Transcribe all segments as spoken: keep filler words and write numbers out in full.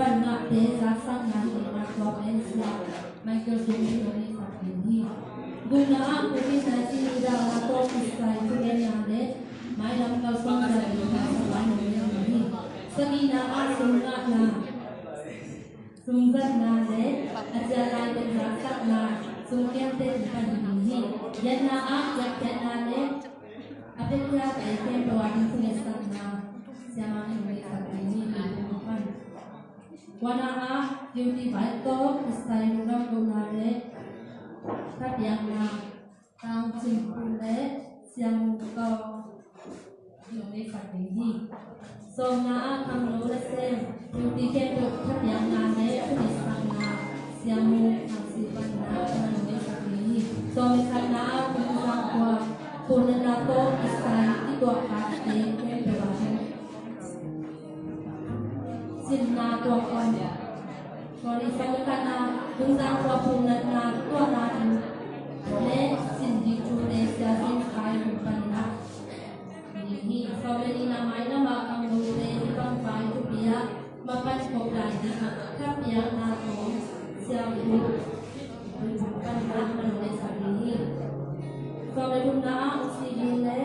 Ngahte zaksakna hi a, tua pen Sia Michael Sung in hong deihsak ding hi. Gukna ah Pu Khin Sai Sin i dalna tawh kisai thugenna le mailam kalsuan zat ding hong deihsak ding hi. Sagihna ah sum ngahna, sum zatna le a ciah laitakin zaksakna, sum kiamteh kipan ding hi. Giatna ah kiamtehna le a piakkhiate khempeuh a ding thungetsakna, Sia Mang in hong deihsak ding hi. Kuana ah duty bike tawh kisai lungdam kohna le thapiakna, Tang Cin Phu le Sia Mung Tawng in hong deihsak ding hi. Sawmna ah khangno nasem duty khempeuh thapiakna le thuditsakna, Sia Mung Thang Sing Pan in hong deihsak ding hi. Sawm le khatna ah Pu Zang Khua phunanna tawh kisai i tuahkhakte khempeuh a ding sinna tuak pan. Sorry, sawm le khatna, Pu Zang Khua phunanna tuahna ding le sin ding thute Sia Sin Khai Hung Pan in ding hi. Sawm le nihna, mailam ah khangnote i pangpai thupi ah mapan khop lai ding ah thapiakna tawh Sia Pu Hung Pan in hong deihsak ding hi. Sawm le thumna ah U Si Lin le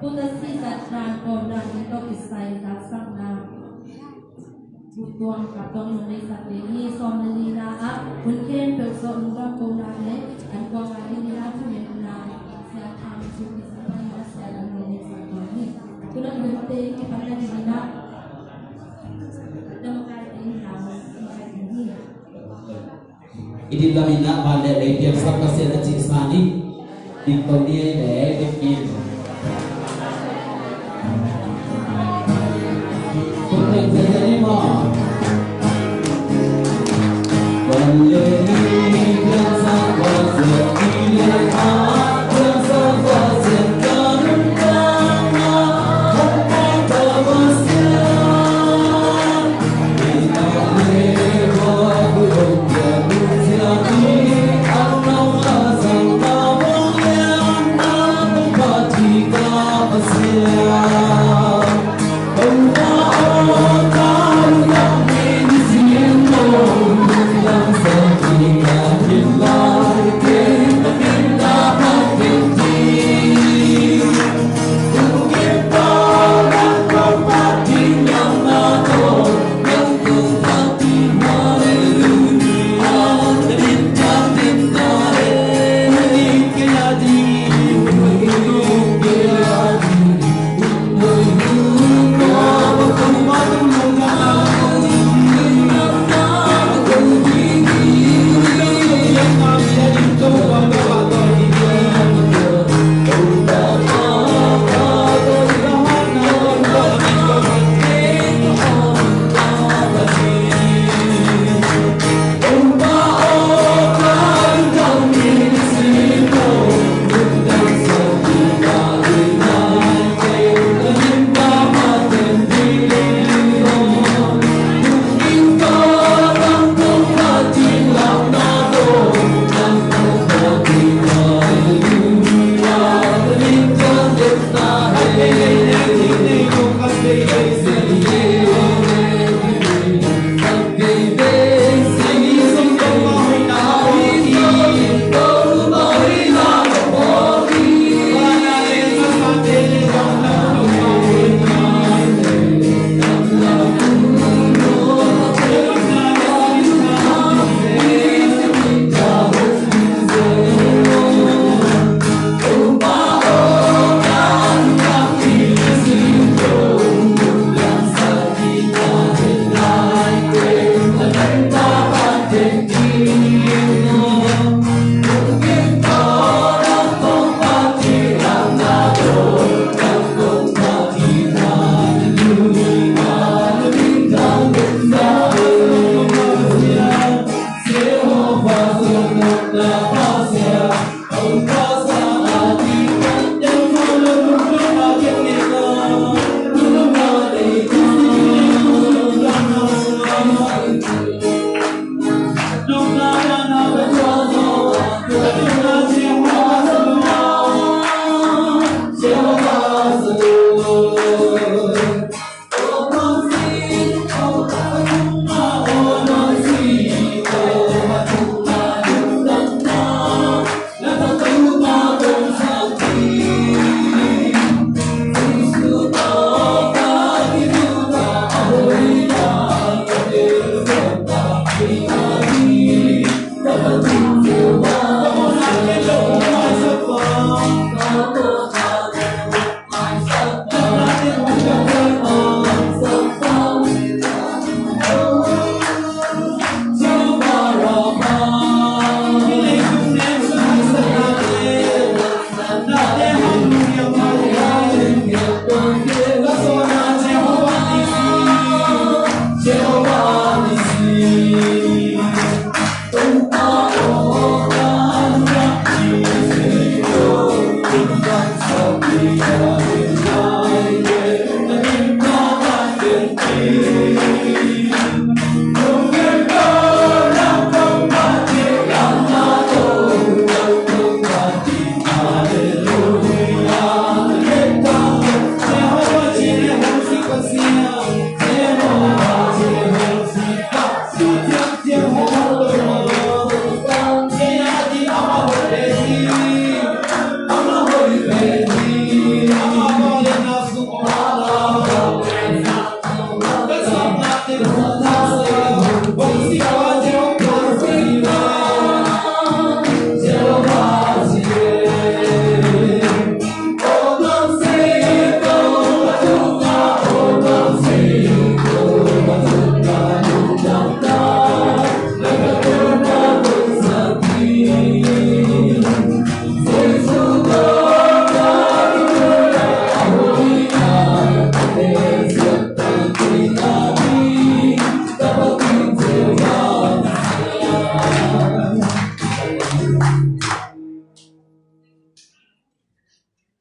Pu Tasi Zat Ran kawmna ding tawh kisai zaksakna, Pu Tuang Kap Tuang in hong deihsak ding hi. Sawm le lina ah hun khempeuh zawh lungdam kohna le an kuang a ding in a thugenna, Sia Thang Sung Kizang Pan in Sia Lam in hong deihsak ding hi. Tu-in hunte kipan nading in a damakai ding in a damakai ding hi. I dihlak in a van le lei piangsak Pasian a cihsa ning. Ding to ni ei le ding in. Tung ding ding ni maw. Van le lei piangsak Pasian, i le a piangsak Pasian, ka nun ka na hong pang ta Pasian.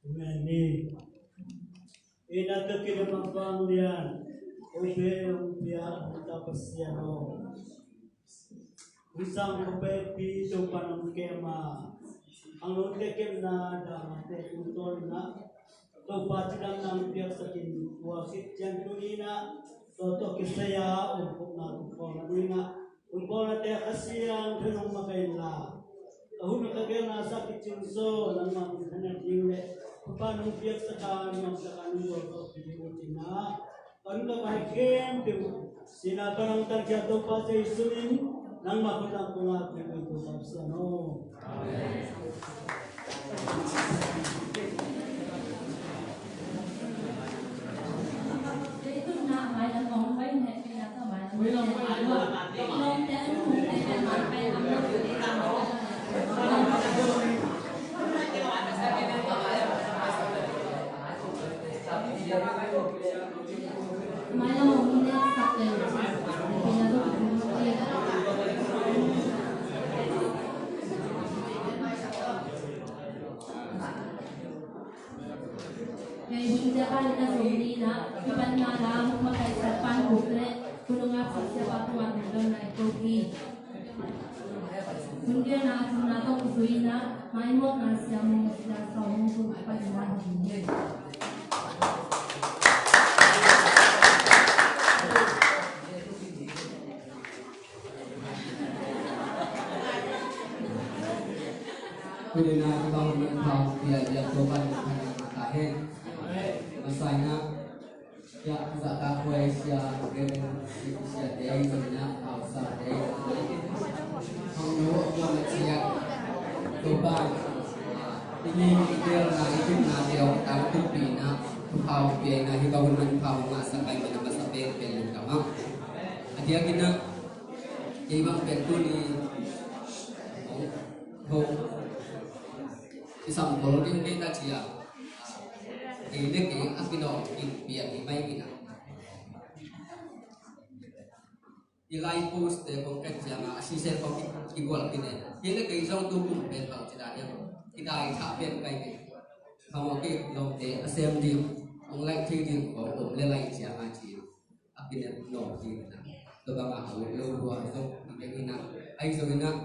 Amen. Ina tawh kidem a vanglian, upe hong pia hong ta Pasian aw. Hong sang khuapi Topa'n hong kem a, hong lungkia kemna dang a te tungtawn in ah Topa cidamna hong piaksak in, tua khit ciang tuni in ah tua tawh kisai a om khopna tungtawn in ah Topa nate Kha Siangtho in hong makaih inla, a hun a ka gelna sa kicing zaw nangmah hong thanem ding le Topa nong piaksak a nuamsak a nong gualzawhpih ding uh ci-in ah kan ka vai khempeuh sihna pan hong tankhia Topa Jesu min, nangmah khut tang kong ap hi, Topa Pasian aw. Amen. Kei hun cia ka lina zong ni na, kipanna la hong makaihsak pan kuk le, kunung ap sak sia pa tungah hong dam nai ko hi. Hun biakna a thumna tawh kizui-in ah, maimawtna sia mung sia sawm hong zui pai-in ah hi. Tuni-in ah Topa hun manpha hong pia i a Topa in thangah ta hen. Masa-in ah Sia, zahtakhuai sia, Reverend siate ahi zongin ah, hausate ahi zongin ah, hong no a kuan a ciat Topa in, ah, i ngeina, i gelna, i gimnate hong tangtunpih in ah, thupha hong pia in ah, hih bang hun manpha hong ngahsak ahih manin a masa penpen lungdam hang. A diakin ah kei bang pen tuni hong, hong i sam khol ding kei ta ci a, kei le kei a kinawh in piang hi mai in ah, i lai post te kong et ciang a, a sisel kong ki, kigual kine. Kei le kei zong tu kum pen bang ci dan hiam, i dai thah pen kai kei. Khamawh kei lawmte a sem ding, hong laih thei ding kong om le lai ciang a ci a, a kinep nawk ding in ah, tua bangah a ut lo lua zong i ding in ah, ahi zongin ah,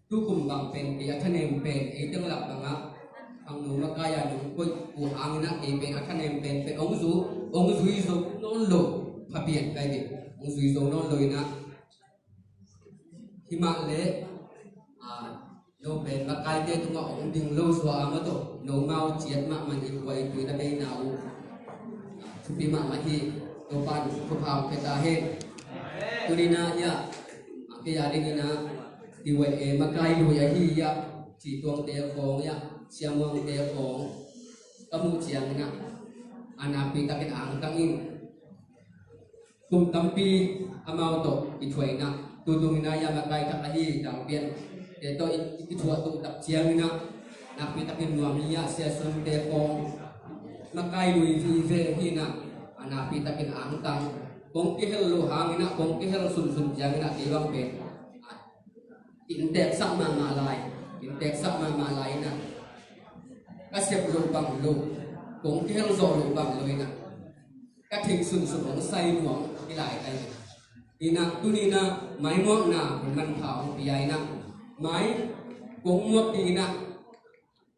tukum bang pen kei a thanem pen, ei teng lak bangah, ang no makai a nong koih uh hangin ah, kei pen a thanem pen pen hong zu, hong zui zo nawn lo, pha pian kai ding, hong zui zo nawn lo in ah, himah le, ah, no pen makaite tungah hong ding lo suah a, amah tawh no ngau ciat mahmah in, i khuai tui na beina uh thupi mahmah hi. Topa'n thupha hong pia ta hen. Tuni-in ah, hiah, ah, kei a dingin ah, T Y A makai lui ahi hiah, Ci Tuangte khawng hiah, Sia Muangte khawng, ciangin ah a nakpi takin angtang in. Kum tampi amau tawh kithuah in ah, tutung in ah ia makai thak ahi dalpian te tawh i kithuah tung tak ciangin ah nakpi takin nuam hi ah, siasunte khawng makai lui vive hi in ah a nakpi takin angtang. Kong kihel lo hangin ah, kong kihel sunsun ciangin ah kei bang pen innteksak mahmah lai, innteksak mahmah lai in ah ka sep loh bang lo, kong kihel zawh loh bang lo in ah ka theih sunsun hong sai nuam hi lai ka hi. In ah tuni in ah maimuakna hun manpha hong pia in ah, mai kong muak ding in ah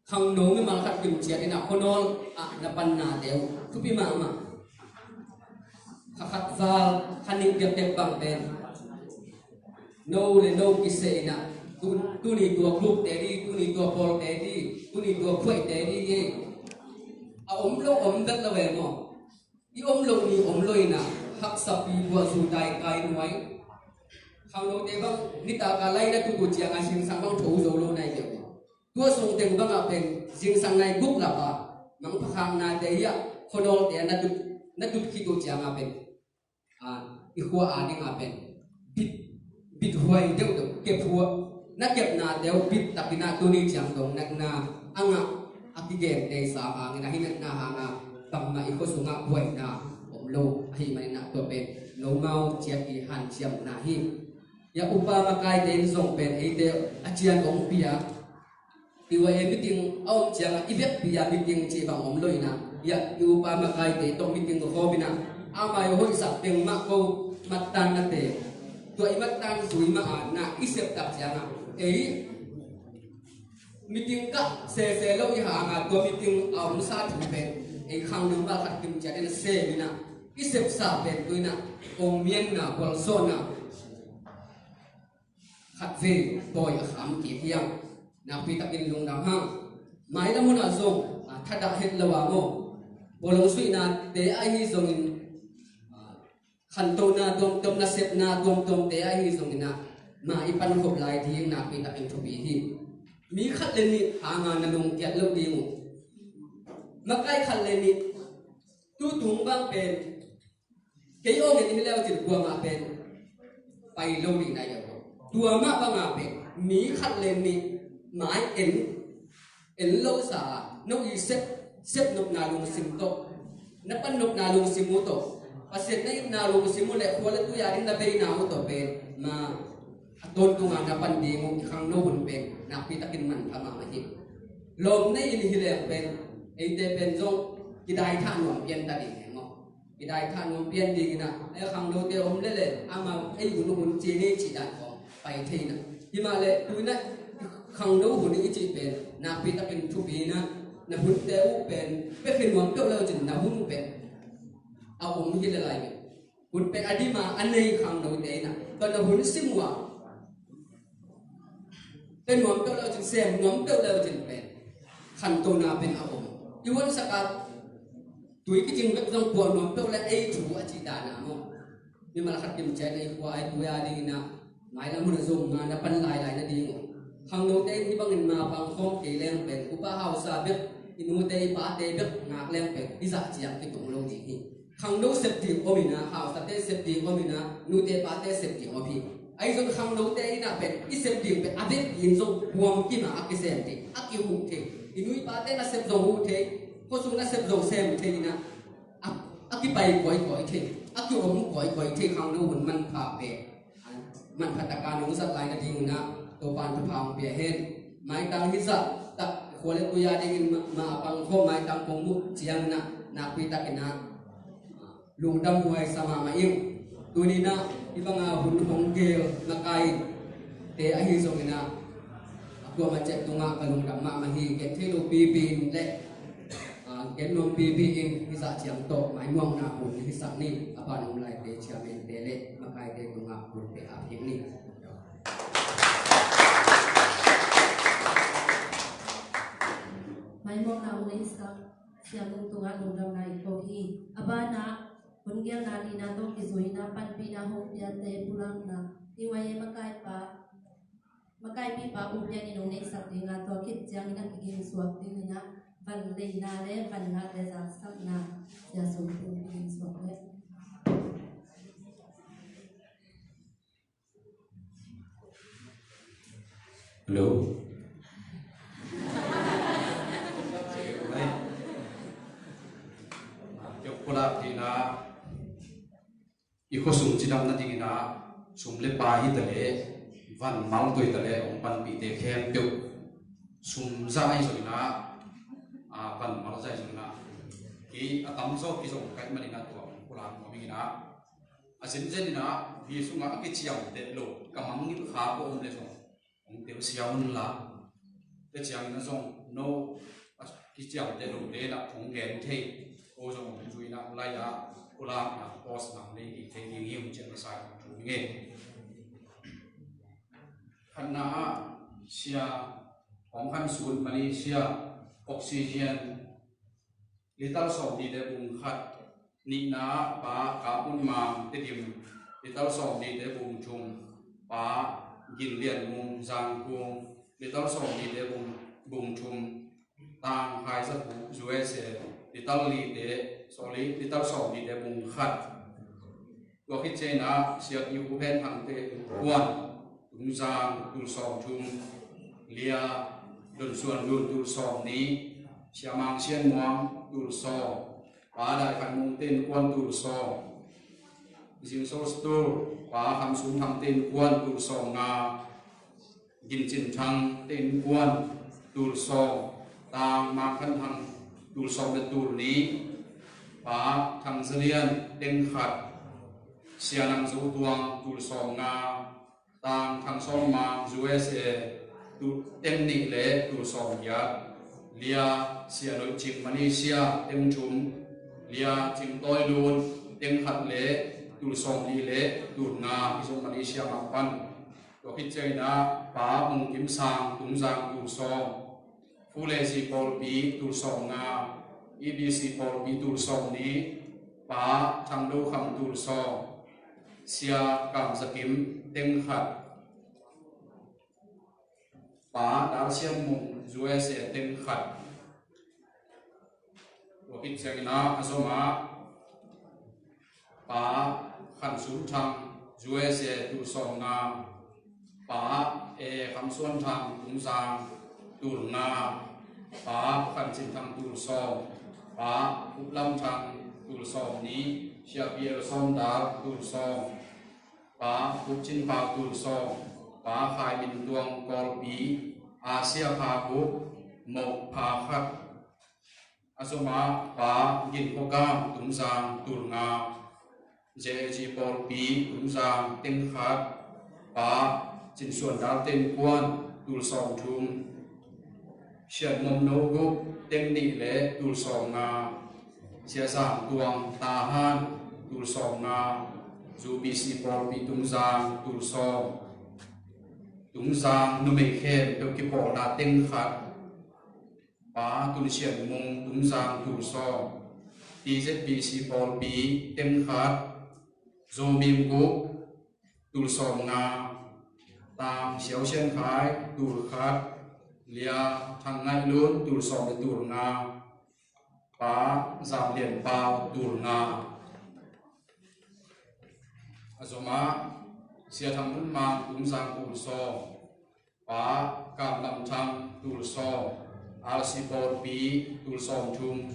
khangno mimal khat kim ciat in ah khuanawl ah na panna deuh thupi mahmah. Kha khat val, kha nih biaktek bang pen no le no kiseh in ah, tu, tuni tua group te di, tuni tua pawl te di, tuni tua khuaih te di, eh, a om lo om vet lo e maw. I om lo ni om lo in ah haksapi buah zu dai kai nuai. Khangnote bang nitak a lai na tutu ciang a zingsang bang tho zo lo nai deuh. Tua sung teng bang ah pen zingsang nai guk lap a mangpha khaknate hi ah khuanawlte a na tut, na tut khit uh ciang a pen, a, i khua a ding a pen bit, bit huai deuh deuh, kep huai, na kepnate uh bit tak in ah tuni ciang dong natna a ngah a kigen teisa hangin a hi natna hang a bangmah i khua sungah buaina om lo ahih manin ah tua pen nomau ciat i hanciamna hi. Ia upa makaite in zong pen eite a cian hong pia. I ua e meeting a om ciangah i vekpi a meeting cih bang om lo in ah, ia i upa makaite tawh meeting khawm in ah, amau hoihsak teng mah ko mattan nate, tua i mattan zui mah a na i sep tak ciangah ei meeting kah sese lo i hang a, tua meeting a omsa thu pen ei khangno mimal khat kim ciat in a sem in ah, i sepsa pen tu in ah kong mianna, khualsawhna khat vei tawi a kham kik hiam? Nakpi takin lungdam hang. Mailam hun ah zong, a, thadah het lo a maw, bawlung suihnate ahi zongin, a, khantohna tuamtuam, nasepna tuamtuamte ahi zongin ah, ma i pankhop lai ding nakpi takin thupi hi. Mi khat le nih hang a na lungkiat loh ding uh. Makai khat le nih tutung bang pen kei awng en hi leu cin kuamah pen pai lo ding nai lo. Tua mah bang a pen mi khat le nih mai en, en lo sa a, no i sep, sep nopna lungsim tawh, na pan nopna lungsim uh tawh, Pasian na itna lungsim uh le khua le tui a ding na veina uh tawh pen ma a tawntung a na pan ding uh i khangno hun pen nakpi takin manpha mahmah hi. Lawm nei in hi leng pen eite pen zong kidaithah nuam pian ta ding hi maw? Kidaithah nuam pian ding in ah, ei khangnote om lele amau ei hun hun ci ni cih dan khawng pai thei in ah. Hi mah leh tu in ah khangno hun i cih pen nakpi takin thupi in ah, na hunte uh pen pia khin nuam peuh le uh cin na hun uh pen a om hi le lai ve. Hun pen a dim a a nei khangnote in ah tua na hun sim uh a pia nuam peuh le uh cin, sem nuam peuh le uh cin pen khantohna pen a om. I huansak a tui kicing bek zong puah nuam peuh le ei thu a cih dan a maw? Mimal khat kim ciat ei khua ai tui a ding in ah mailam hun a zong ma na pan lailai na ding uh. Khangnote in hih bangin ma pang khawm kei leng pen upa hausa bek, i nute i pate bek ngak leng pen i zah ciang kitung lo ding hi. Khangno sep ding om in ah, hausate sep ding om in ah, nute pate sep ding om hi. Ahi zong khangnote in ah pen i sep ding pen a vekpi in zong buam kim a a kisem thei, a kihuh thei. I nu i pate nasep zong huh thei, khuasung nasep zong sem thei in ah, a, a kipai kawikawi thei, a kiom kawikawi thei khangno hun manpha pen. Manpha taka nong zat lai nading un ah Topa'n thupha hong pia hen. Maitang hizah tak khua le tui a dingin ma, ma a pang khawm maitang kong muh ciangin ah nakpi takin ah lungdam huai sa mahmah ing. Tuni-in ah hih banga hun hong gel makaite ahi zongin ah a kuamah ciat tungah ka lungdam mahmah hi. Gen thei lo pipi in le, ah, gen nuam pipi in, hizah ciang tawh maimuakna hun hisak ni. A ban om laite, chairman-te le makaite tungah hun pe ap hi ni. Maimuakna hun hisak Sia Mung tungah lungdamna i ko hi. A banah hun gelna nihna tawh kizui-in ah panpihna hong piate pulakna, T Y A makaipa, makaipipa U Pian in hong neihsak ding a, tua khit ciangin a kiging suak dingin ah Van leina le van ngak le zaksakna, Sia Sum Pum in suak le. Hello. Io, pulak tina. I khuasung cidam nadingin ah, sum le pai hi ta leh, van mal toi ta leh, hong panpihte khempeuh sum za ahi zongin ah, a, van mal za ahi zongin ah, hi a tamzaw kizong ka hih manin ah tua hong pulak nuam ing in ah, a zenzen in ah, hi sungah a kiciamteh lo, ka mangngilh kha ka om leh zong, hong telsiam un la. Tua ciangin ah zong no a kiciamteh lote in ah hong gen thei, ko zong hong zui in ah, lai-ah pulakna post nang nei kik thei ding hi, hong cian masa in hong thu ing e. Khatna ah, Sia Hong Khan Sun, Malaysia, Oxygen, litre sawmnih le bung khat. Nihna ah, Pa Kap Mun Mang, Tedim, litre sawmnih le bung thum. Pa Gin Lian Mung, Zangkung, litre sawmnih le bung, bung thum. Tang Khai Za Khup, U S A, litre li le, sorry, litre sawmnih le bung khat. Tua khit ciangin ah, Sia Pi Hu Phen Thang Tein Kuan, Tungzang, tul sawmthum. Lia Don Suan Lun, tul sawmnih. Sia Mang Sian Muang, tul sawm. Pa Dai Khan Mung Tein Kuan, tul sawm. Zing Sol Stur, Pa Kham Sum Thang Tein Kuan, tul sawmnga. Gin Cin Thang Tein Kuan, tul sawm. Tang Mang Khan Thang, tul sawm le tul nih. Pa Thang Za Lian, teng khat. Sia Nang Zo Tuang, tul sawmnga. Tang Thang Sawm Mang, U S A, tul, teng nih le tul sawmgiat. Lia Sia Noi Cing, Malaysia, teng thum. Lia Cing Tawi Lun, teng khat le tul sawmli le tul nga, hi zong Malaysia mah pan. Tua khit ciangin ah, Pa Mung Kim Sang, Tungzang, tul sawm. Fu le Zi Pawlpi, tul sawmnga. E B C Pawlpi, tul sawmnih. Pa Thang Do Kham, tul sawm. Sia Kam Za Kim, teng khat. Pa Dal Sian Mung, U S A, teng khat. Tua khit ciangin ah, a zom ah, Pa Khan Sum Thang, U S A, tul sawmnga. Pa E Kham Suan Thang, Tungzang, tul nga. Pa Khan Cin Thang, tul sawm. Pa Up Lam Thang, tul sawmnih. Sia Pi El Sawm Dal, tul sawm. Pa Up Cin Pau, tul sawm. Pa Khai Min Tuang, Kawlpi, Asia Pha Guk, Mawk Pha Khat. A zom ah, Pa Gin Khaw Kam, Tungzang, tul nga. J A G Pawlpi, Tungzang, teng khat. Pa Cin Suan Dal Tein Kuan, tul sawmthum. Sian Mom No Guk, teng nih le tul sawmnga. Sia Zang Tuang, Tahan, tul sawmnga. U B C Pawlpi, Tungzang, tul sawm. Tungzang numei khempeuh kipawlna teng khat. Pa Tun Sian Mung, Tungzang, tul sawm. T Z B C Pawlpi, teng khat. Zo Mim Guk, tul sawmnga. Tang Siau Sian Khai, tul khat. Lia Thang Ngaih Lun, tul sawm le tul nga. Pa Zam Lian Pau, tul nga. A zom ah, Sia Thang Lun Mang, Tungzang, tul sawm. Pa Kam Lam Thang, tul sawm. R C Pawlpi, tul sawmthum.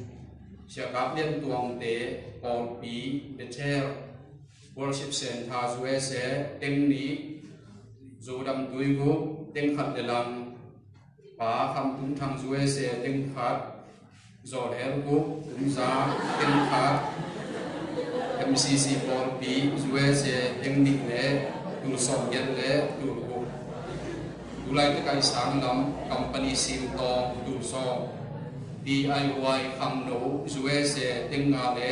Sia Kap Lian Tuangte, Pawlpi, Bethel Worship Centre, U S A, teng nih. Zo Dam Tui Guk, teng khat le lang. Pa Kham Tung Thang, U S A, teng khat. Zaw Lel Guk, Tungzang, teng khat. M C C Pawlpi, U S A, teng nih le tul sawmgiat le tul guk. Tulai te kai sang lam, company sim tawng, tul sawm. D I Y khangno, U S A, teng nga le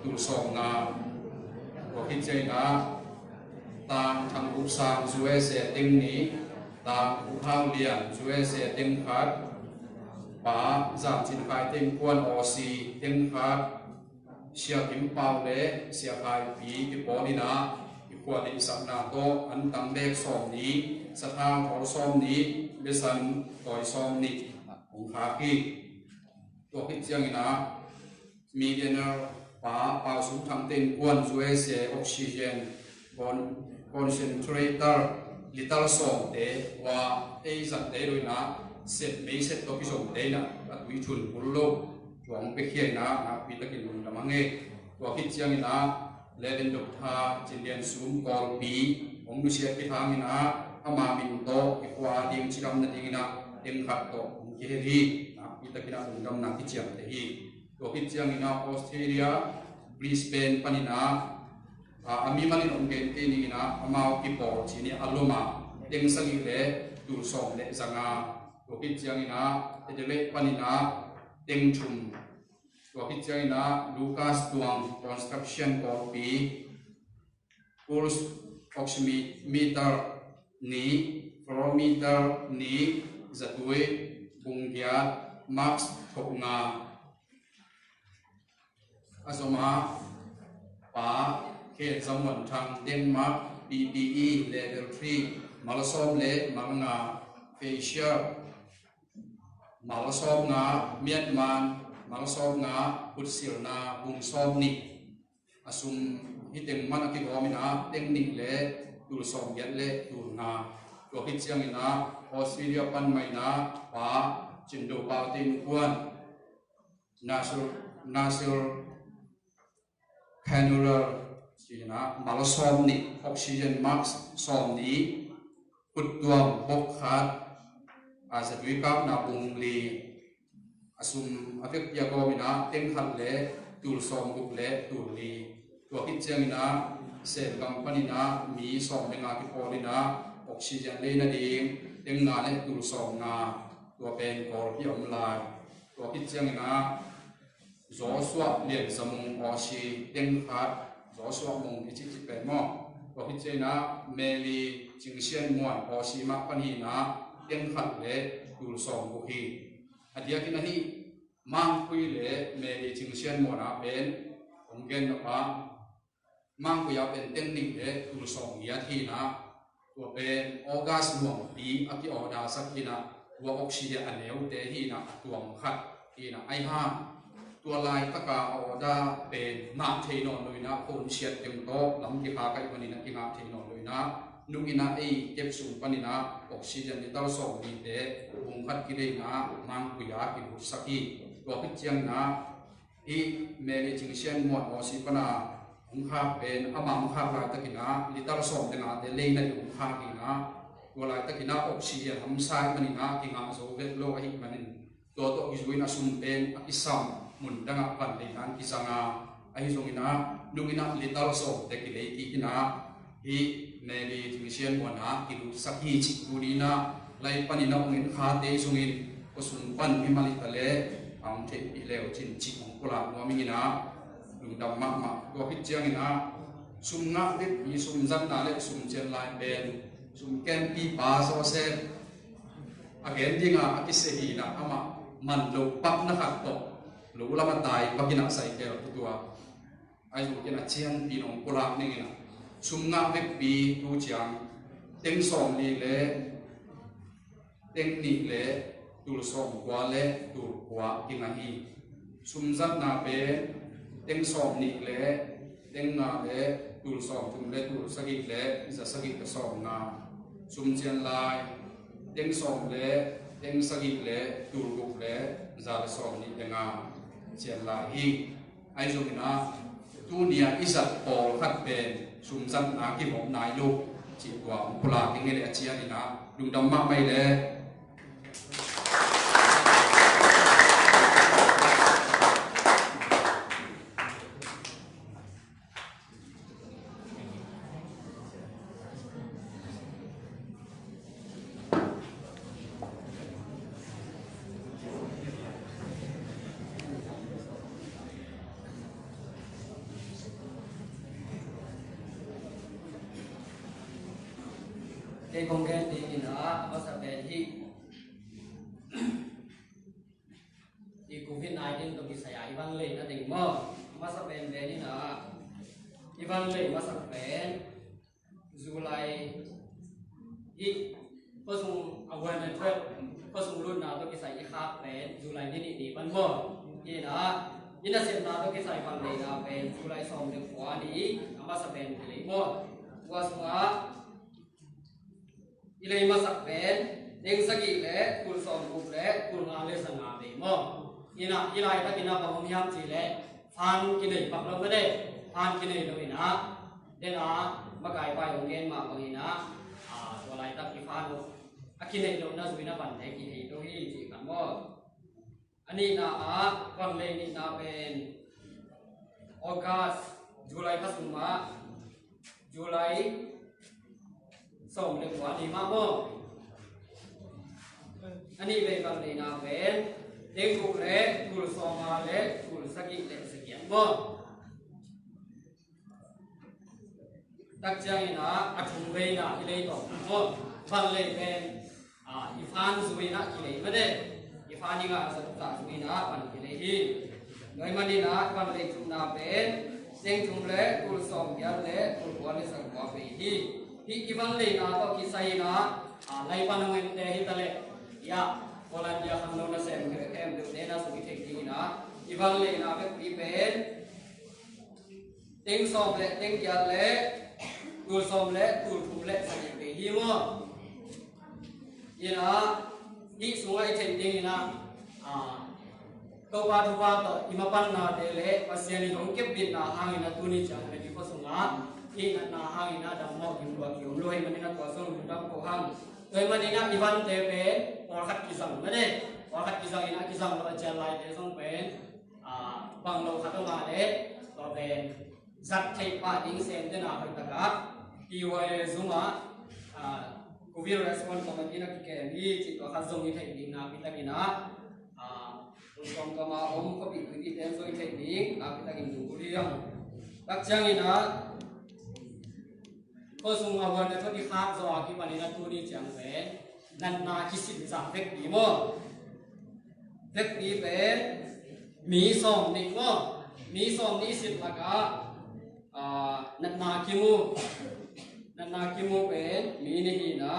tul sawmnga. Tua khit ciangin ah, Tang Thang Up Sang, U S A, teng nih. Tang Up Hau Lian, U S A, teng khat. Pa Zam Cin Khai Tein Kuan, Aussie, teng khat. Sia Kim Pau le Sia Khai Pi kipawl in ah, i khua deihsakna tawh antang bek sawmnih, sathau thawl sawmnih, besan tawi sawmnih hong khak hi. Tua khit ciangin ah millionaire pa Pau Sum Thangte innkuan U S A oxygen con-, concentrator litre sawmte, ua ei zatte lo in ah set, mei set tawh kizomte in ah a tui thun kul lo, tua hong piakhia in ah nakpi takin lungdam hang e. Tua khit ciangin ah Reverend Doctor Cin Lian Sum Kawlpi hong nusia kithang in ah ama min tawh i khua ding cidam nading in ah teng khat tawh hong kihel hi. Nakpi takin ah lungdamna kiciamteh hi. Tua khit ciangin ah Australia, Brisbane panin ah, a, a mimal in hong gen kei ning in ah, amau kipawl ci ni a lom a, teng sagih le tul sawm le za nga. Tua khit ciangin ah Adelaide panin ah teng thum. Tua khit ciangin ah Lucas Tuang Construction Kawlpi, pulse oximeter nih, fluorometer nih, zatui bung giat, mask thok nga. A zom a pa Khen Za Muan Thang, Denmark, P P E level three, malsawm le malnga, facial, malsawm nga, Myanmar, malsawm nga, khutsilna bung sawm nih. A sum hi teng man a kigawm in ah teng nih le tul sawm giat le tul nga. Tua khit ciangin ah Australia pan mah in ah pa Cin Do Pau te innkuan nasal, nasal cannula ci in ah malsawm nih, oxygen mask sawm nih, khuttuam bok khat, a zatui kapna bung li. A sum a vekpi a gawm in ah teng khat le tul sawm guk le tul li. Tua khit ciangin ah Sengam panin ah mi sawm le nga kipawl in ah oxygen lei nading teng nga le tul sawm nga. Tua pen Kawlpi om lai. Tua khit ciangin ah Joshua Lian Za Mung Aussie teng khat, Joshua Mung i cihcih pen maw. Tua khit ciangin ah Meli Cing Sian Muan Aussie mah pan hi in ah teng khat le tul sawm guk hi. A diakin ahi Mangkhui le Meli Cing Sian Muan a pen hong gen na pa Mangkhui a pen teng nih le tul sawm giat hi in ah, tua pen August nuampi a ki-order sak hi in ah, tua oxygen a neute hi in ah, a tuam khat hi in ah, ahi hang tua laitaka a order pen ngah thei nawn lo in ah, khonsiat teng tawh lam kikha ka hih manin ah kingah thei nawn lo in ah, nung in ah ei kep sung panin ah oxygen litre sawm nihte bung khat kilei in ah Mangkhui a kilutsak hi. Tua khit ciangin ah hih Meli Cing Sian Muan Aussie pana hong khak pen, ama hong khak laitakin ah litre sawm le ngate leina ding hong khak in ah, tua laitakin ah oxygen hamsa ahih manin ah kingah zo vet lo ahih manin, tua tawh kizui in a sum pen a kisam, mun dangah van leina in kizang a, ahi zongin ah nung in ah litre sawmte kilei kik in ah, hih Meli Cing Sian Muan a kilutsak hi cih tuni in ah, lai panin ah hong en khate zongin, kua sung pan mimal hi ta leh a hong theihpih le uh cin cih hong pulak nuam ing in ah, lungdam mahmah. Tua khit ciangin ah sum ngah vekpi, sum zatna le sum cian lai pen sum kenpipa Joseph a gen ding a a kisia hi in ah, amah man lo pakna khat tawh lo lam a tai pak in ah, cycle tu tua ahi zongin a cianpi in hong pulak ning in ah, sum ngah vekpi tu ciang teng sawmli le teng nih le tul sawmkua le tul kua kingah hi. Sum zatna pen teng sawmnih le teng nga le tul sawmthum le tul sagih le za sagih le sawmnga. Sum cian lai teng sawm le teng sagih le tul guk le za le sawmnih le nga cian lai hi. Ahi zongin ah tuni a i zat pawlkhat pen sum zatna kibawm nai lo cih tua hong pulak ing ei le a cian in ah, lungdam mahmah ei le. Kei kong gen ding in ah, a masa pen hih i covid nineteen tawh kisai a i van leina ding maw. A masa pen pen in ah, i van lei masa pen July, hih khua sung a one and twelve, khua sung lutna tawh kisai i khak pen July ni nih ni pan maw. Ina, i nasepna tawh kisai van leina pen July sawm le kua ni a masa pen kilei maw? Tua sungah i lei masak pen teng sagih le kul sawm guk le kul nga le za nga vei maw? Ina, i laitakin a bang om hiam cih leh fan kinei pak lo mede, fan kinei lo ina, dena makai pai hong gen mah bang ina, a, tua laitak i fan uh a kinei lo na zui na vante kihei lo hi cih khat maw? A nihna ah van lei nihna pen August, July kha sung mah, July sawm le kua ni mah maw? A nih vei van leina pen teng guk le kul sawm nga le kul sagih le sagih maw? Tak ciangin a, a thum veina i lei tawh maw? Van lei pen, a, i fan zui-in a kilei mede. I fan i ngah zah zui-in a van kilei hi. Tua ahih manin a van lei thumna pen teng thum le kul sawm giat le kul kua le za kua vei hi. Hih i van leina tawh kisai-in a, a, lai pan a ngente hi ta leh, ya, volunteer khangno nasem khempeuh te na sung i theih dingin a, i van leina vekpi pen teng sawm le teng giat le kul sawm le kul thum le sagih vei hi maw? Ina, hih sungah i theih dingin a, a, Topa thupha tawh i mapannate le Pasian in hong kepbitna hangin a tuni ciang pen i khua sungah i natna hangin a dam mawh kim lua ki om lo ahih manin a tua zong lungdam ko hang. Tua ahih manin a i vante pen pawlkhat kizang mede, pawlkhat kizangin a kizang lo a cian laite zong pen, a, bang lo khat om a le tua pen zat theih pah ding semte na hoih takah P Y A Zoom ah, a, Covid Response Committee na kikem hi cih tua khat zong i theih ding nakpi takin a, a, Zoom kama om khuapi tuipi ten zong i theih ding nakpi takin lunggulh hi hang. Tak ciangin a, khua sung a huan a thot i khak zawh a kipanin a tuni ciang pen natna kisin zah vekpi maw? Vekpi pen mi sawm nih maw? Mi sawm nih sit lakah, a, natna kimu, natna kimu pen mi nih hi-in a,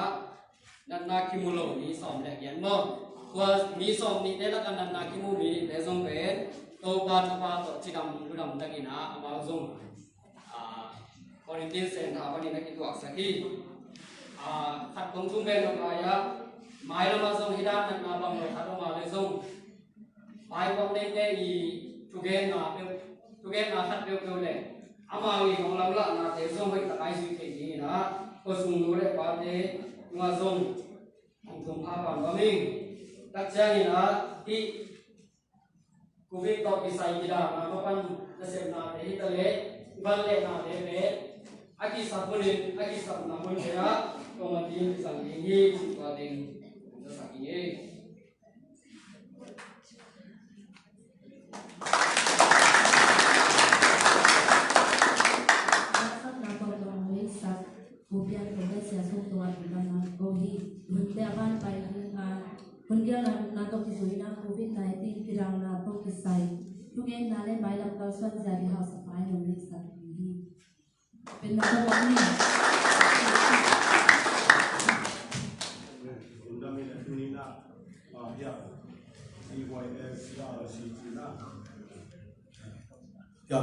natna kimu lo mi sawm le giat maw? Tua mi sawm nihte lakah natna kimu mi nihte zong pen Topa thupha tawh cidam ludam takin a, amau zong, a, quarantine center panin a kituaksak hi. A, khat kong thum pen a mai-ah, mailamah zong hih dan natna bang lo khat om a le zong, Baibal neite i thugenna peuh, thugenna khat peuhpeuh le amau i hong lamlahnate zong hoih tak a i zui thei dingin a, khua sung nu le pate tungah zong hong thum pha pan bang ing. Tak ciangin a, hih Covid tawh kisai kidalna mapan nasepnate hi ta leh, i van lehnate pen a kisap hunin, a kisapna hunte ah committee in kizang ding hi, cih tua ding zasak ing ei. Hun gialna tawh kizui in a, Covid nineteen kidalna tawh kisai thugenna le mailam kalsuan zia i hausa pa in hong lehsak ding hi. Pen na ka bawk ni. Undam in a tuni na, ah, ya, C Y F, ya, C T na. Ya,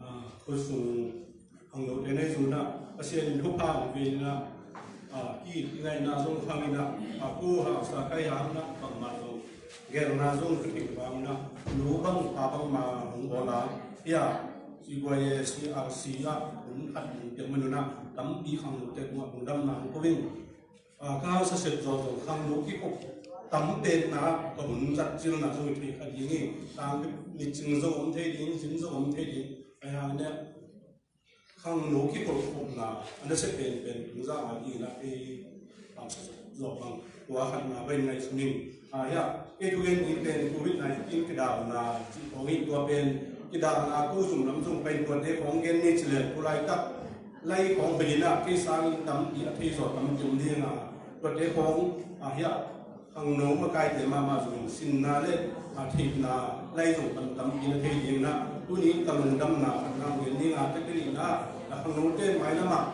ah, khua sung khangnote na i zui in a, Pasian in thupha hong pia in a, ah, ki-it i ngaihna zong khang in a, ah, ko hausa kai hang in a, bangmah zong gelna zong ka theih vang in a, nu bang pa bangmah hong bawl a, ya, C Y A C R C ah hong khat hong piak man un a, tampi khangnote tungah hong damna hong ko in. Ah, ka hausa sep zawh zong khangno kikhop tam penna ka hun zat cilna zong i thei kha ding hi. Tang micing zong om thei ding, zin zong om thei ding. Ahi hangin khangno kikhop khopna a nasia penpen tung zah a ding in a ei hausa sep zawh bang tua khatna pen ngaihsun ing. Ah, ya, ei thugen ding pen Covid nineteen kidalna cih khawng hi. Tua pen kidalna ko zum lam zong pen tuate khawng gen ni ci leng, tu laitak lai khawng hoih in a, kei sangin tampi a thei zaw tampi om ding a, tuate khawng, ah, hi a, khangno makaite mahmah zong sinna le, ah, theihna lai zong tam tampi na thei ding in a, tuni ka lungdamna khatna gen ding a, tek in a, ah, khangnote mailam ah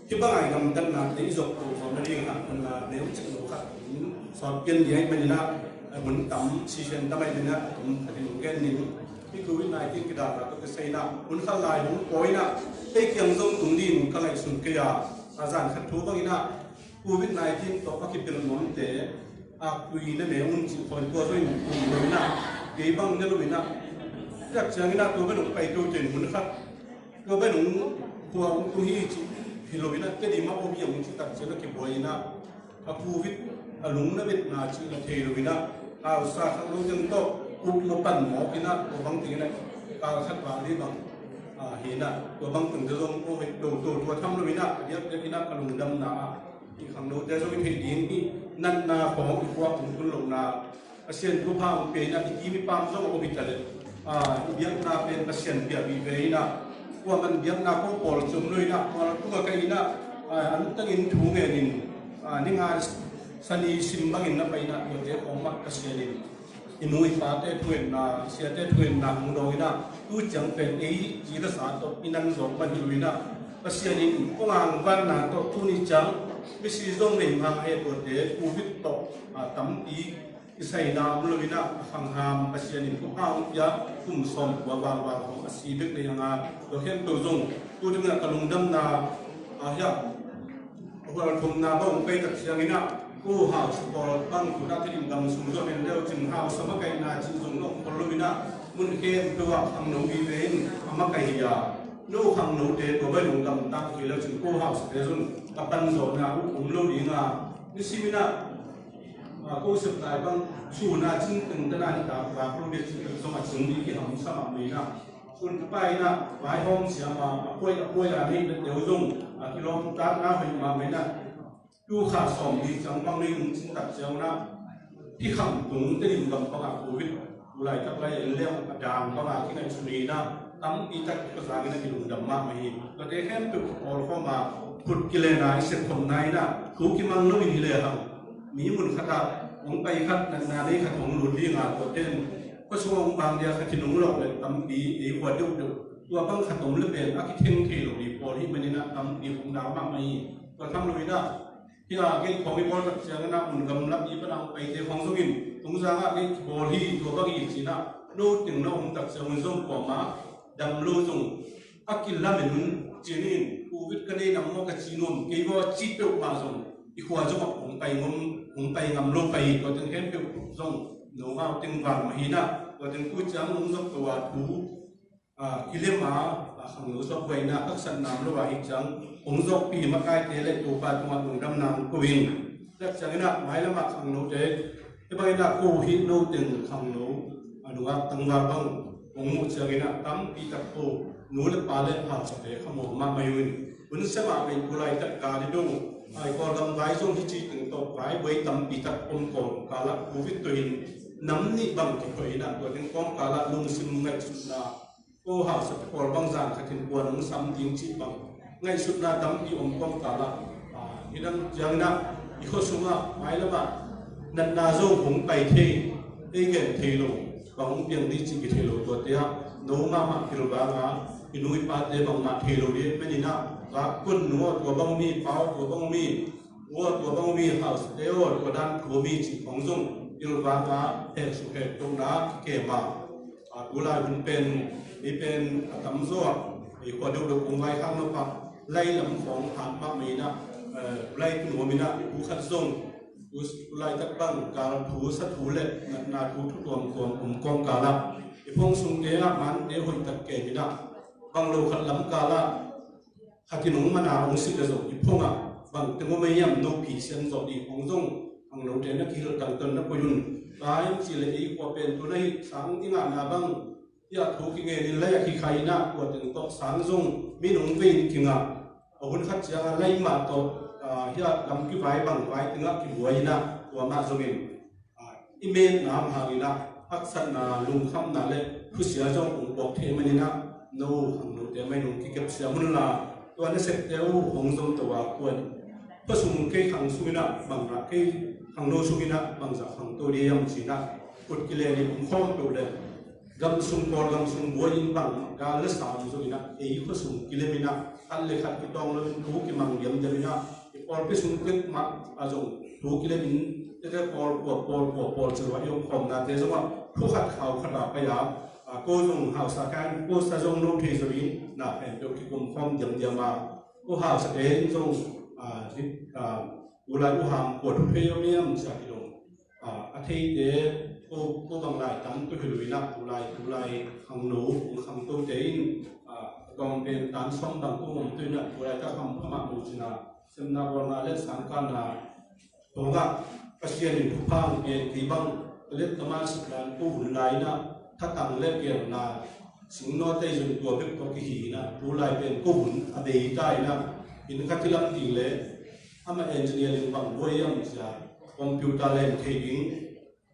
hih bang a i gamtatnate i zop to zawh nading a, khatna neu cik lo khat in sawt pian ding ahih manin a, A hun tam, sisen tam ai dina, a tum khat in gen ning. Hi Covid nineteen kidata tawh kisai ina, hun khat lai hong pawi ina, hei kiang zong tung ding ka ngaihsun kei a, a zan khat thu bang ina, Covid nineteen tawh a kipil nuamte, a kui na me un cih khawi tua zong in tung lo ina, kei bang ne lo ina. Dak ciang ina tua bang hong pai tua ten hun khat, tua bang hong khua hong tung hi cih hi lo ina, Tedim ah om hi a hong cih tak ciang a kibuai ina, a Covid a lung na vetna cih na thei lo ina, hausa khang lo teng tawh uk maw pan mawk ina, tua bang teng ina, kal khat val dih bang, a, hi ina, tua bang teng te zong aw hei to to tua tham lo ina, a diakdiak ina ka lungdamna ah, i khangnote zong i theih ding i natna khawng i khuak hong tun lohna, Pasian thupha hong pia ina, i kim i pam zong a om hi ta leh, a, i biakna pen Pasian pia vive ina, kuaman biakna ko pawl ciom lo ina, kuaman tunga ka ina, a, an tangin thu ngenin, a, ni nga sani sim bangin na pai ina, tuate khawng mah Pasian in i nu i pate thuenna, siate thuenna hong dawng ina, tu ciang pen ei ci ka sa tawh i nan zawk man hi lo ina, Pasian in kong angvanna tawh tuni ciang misi zong nei mang he tuate Covid tawh, a, tampi i saina om lo ina, a khangham Pasian in thupha hong pia, kum sawm kua valval hong a si bek nei hanga, tua khempeuh zong tu dingin a ka lungdamna, a, hiah a hual thumna bang hong pai tak ciang ina, ko hausa pawl bang tuna Tedim gam sung zong en leu cin hausa makaihna cih zong na om khol lo ina, mun khempeuh ah khangno vive in a makaih hi a, no khangnote tua bai lungdam tak kei leu cin ko hausate zong ka pan zawhna uh om lo ding a, nisim ina, a, ko sep lai bang suna cin teng tana ni ta va ko bia cin teng zong a cin ding kiham sa mah mai ina. Sun ka pai ina, vaihawm siam a, a puai, a puai a nei na teu zong, a kilawm tak na hoih mah mai ina. Tu kha sawm ni ciang bang nei nung cin tak ciang na, hi kham tung Tedim gam bang a Covid, tu laitak lai en leng a dang bang a kingaihsun ina, tampi tak ka zang ina kilungdam mah mai hi. Tuate khempeuh ka pawl khawm a, khut kilen a i sep khawm na ina, thu kimang lo in hi le hang. Mi mun khat ah, hong pai khat, natna nei khat hong lut ding a, tua ten, khuasung hong bang dia khat in hong lawk le tampi, ei khua deuhdeuh. Tua bang khat om le pen, a kitheng thei lo ding pawl hi man ina tampi hong dang mah mai hi. Tua tham lo ina, hi a gei khawng i bawl tak ciang ina mun gamlak i pan a hong paite khawng zong in, Tungzang ah gei kibawl hi, tua bang hi ci ina, no teng na om tak ciang un zong kuamah dam lo zong a kilamen un ci-in, Covid ka nei nang maw ka ci nuam kei maw a ci peuhmah zong i khua zong ah hong pai ngam, hong pai ngam lo pai hi. Tua teng khempeuh zong no ngau teng vang mah hi ina, tua teng tu ciang hong zok to a thu, a, kilem a, a, khangno zok buaina haksatna om lo a hi ciang hong zokpi makaite le Topa tungah lungdamna hong ko in. Dak ciang ina mailam ah khangnote, hi bang ina ko hi no teng khangno, a, nungak tangval bang hong muh ciang ina tampi tak ko nu le pa le hausate khamawh mahmah uh in. Hun sia mah pen tu laitak gal i dong, a, i Kawlgam vai zong hi ci teng tawh vai buai tampi tak om kawmkal ah Covid tua in nam nih bang kikhoih ina, tua teng kawmkal ah lungsim ngaihsutna, ko hausa pawl bang zan khat in kuan hong sam ding cih bang ngaihsutna tampi om kawmkal ah, a, hi dang ciang ina i khua sungah mailam ah natna zong hong pai thei, ei gen thei lo, bang hong piang ding cih kithei lo, tuate ah no mahmah pilvang a, i nu i pate bangmah thei lo ding man ina, va kun nu aw tua bang mi, pa aw tua bang mi, u aw tua bang mi, hausate aw tua dan tua mi cih khawng zong pilvang a, hehsuk hehtohna kikem a, a, tu lai hun pen, mi pen a tamzaw ah, ei khua deuhdeuh kong vaikhak nop ah, lai lam khawng hat mahmah ina, eh, lai tu nuam ina, u khat zong, tu, tu laitak bang gal thu sa thu le natna thu thu tuamtuam om kawmkal ah, i phone sungte ah mante hoih tak kem ina, bang lo khat lam kal ah khat in hong man a hong sih le zong i phone ah bang teng om ei hiam no phi siam zawh ding hong zong, khangnote na kihilh tangton na koih un. Tua in cih le ei khua pen tu na hi sang i ngahna bang, hi a thu kingen in lai a kikhai ina, tua teng tawh sang zong mi nong vei in kingah, a hun khat ciang a lai mah tawh, a, hi a gam kivai bang vai teng ah kibuai ina, tua mah zong in, a, i metna hang ina, haksatna, lungkhamna le thusia zong hong puak thei man ina, no khangnote mah in hong kikep siam un la, tua na septe uh hong zom to a kuan. Khua sung kei khang sung ina bang na, kei khangno sung ina bangzah khangto ding hiam ci ina, khut kilen in hong khawm peuh le, gam sung Kawlgam sung buai in bang gal le sa om zong ina, ei khua sung kilem ina, khat le khat kitawng lo in thu kimang diamdiam ina, i pawlpi sung pek mah a zong thu kilem in, tete pawl kua, pawl kua, pawl ci lo a i om khawmnate zongah thu khat khau khat a pai a, a, ko zong hausa kan, ko sa zong no thei zongin na pen peuh kikum khawm diamdiam a, ko hausate in zong, a, hi, a, u lai u hang kua thu thei om hiam cia kidong. A, a theite ko, ko bang lai tam tu hi lo in ah, tulai, tulai khangno, khangnote in, a, kong pen tan sawm bang ko om tu in ah, tulai ta kham phamah lo cin a, semna bawlna le sangkanna tungah Pasian in thupha hong pia in, kei bang ka let ka man sik dan ko hun lai in ah, thatang le pialna singnaw tei zong tua bek tawh kihi in ah, tulai pen ko hun a bei ta in ah, inn khat i lam ding le, ama engineer in bang buai hiam cia, computer len thei ding,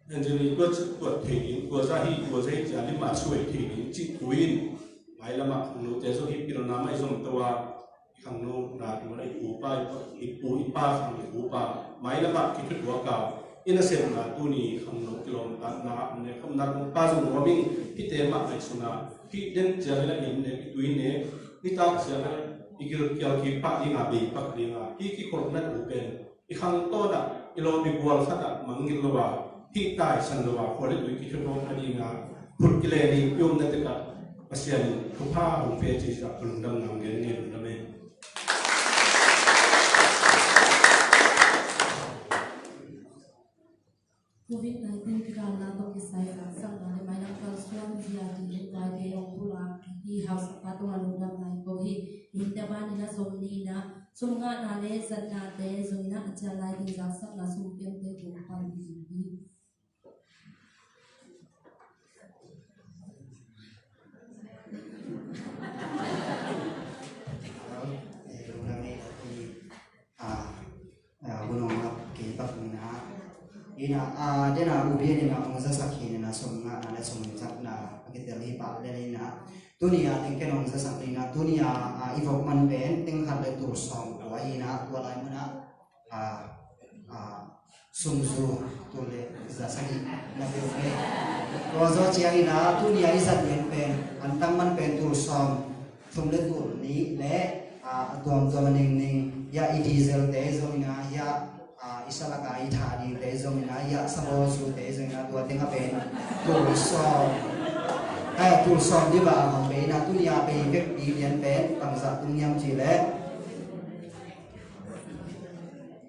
engineer tua ci tuat thei ding, tua za hi, tua za hi cia, lima suai thei ding, cih tu in, mailamah khangnote zong hi pilna mai zong tua, i khangno na tu na i pu pa, i pu i pa khang i pu pa, mailamah kithutuak a, i nasepna tuni khangno kilawmtatna, ne khawmna kong pa zong nuam ing, hite mah ngaihsuna, hih den ciang in a inn ne, i tui ne, nitak ciang a, i gilkial kipah ding a, bei pak ding a, hih kikholhna tu pen, i khangtawn ah, i lawm i gual khat ah mangngilh lo a, hih taisan lo a, khua le tui kithutuak nading a, khut kile ding i omna tek ah, Pasian in thupha hong pia cih zah ka lungdam nang gen ngen lungdam e. Covid nineteen kigalna tawh kisai zaksakna le mailam kalsuan zia ding in vaite hong pulak i hausapa tungah lungdam nai ko hi. Hihte banin a sawm nihna, sum ngahna le zatnate zongin a cian lai ding zaksakna sum kemte kong pan ding hi. Hello, eh, lungdam ei, eh, Ah, ah, gunawng ah kei bak ni na. Ina, ah, dena ubi ni na hong zasak hi ni na sawm ngahna le sawm zakna a kitel hi pah le ni na. Tuni a teng ken hong zasak ni na. Tuni a, ah, i vok man pen teng khat le tul sawm tua hi na, tua lai mun a, ah, ah, sum zu tul le za sagih na peuh pen. Tua zaw ciang ina, tuni a i zat lian pen, antang man pen tul sawm thum le tul nih le, ah, a tuamtuam a ningning, ya i diesel te zong ina, ya, ah, i salaka i tha ding te zong ina, ya sabaw zu te zong ina, tua teng a pen tul sawm. Ai, tul sawm di ba a hong pe ina, tuni a pe i vekpi lian pen bangzah tung hiam ci le.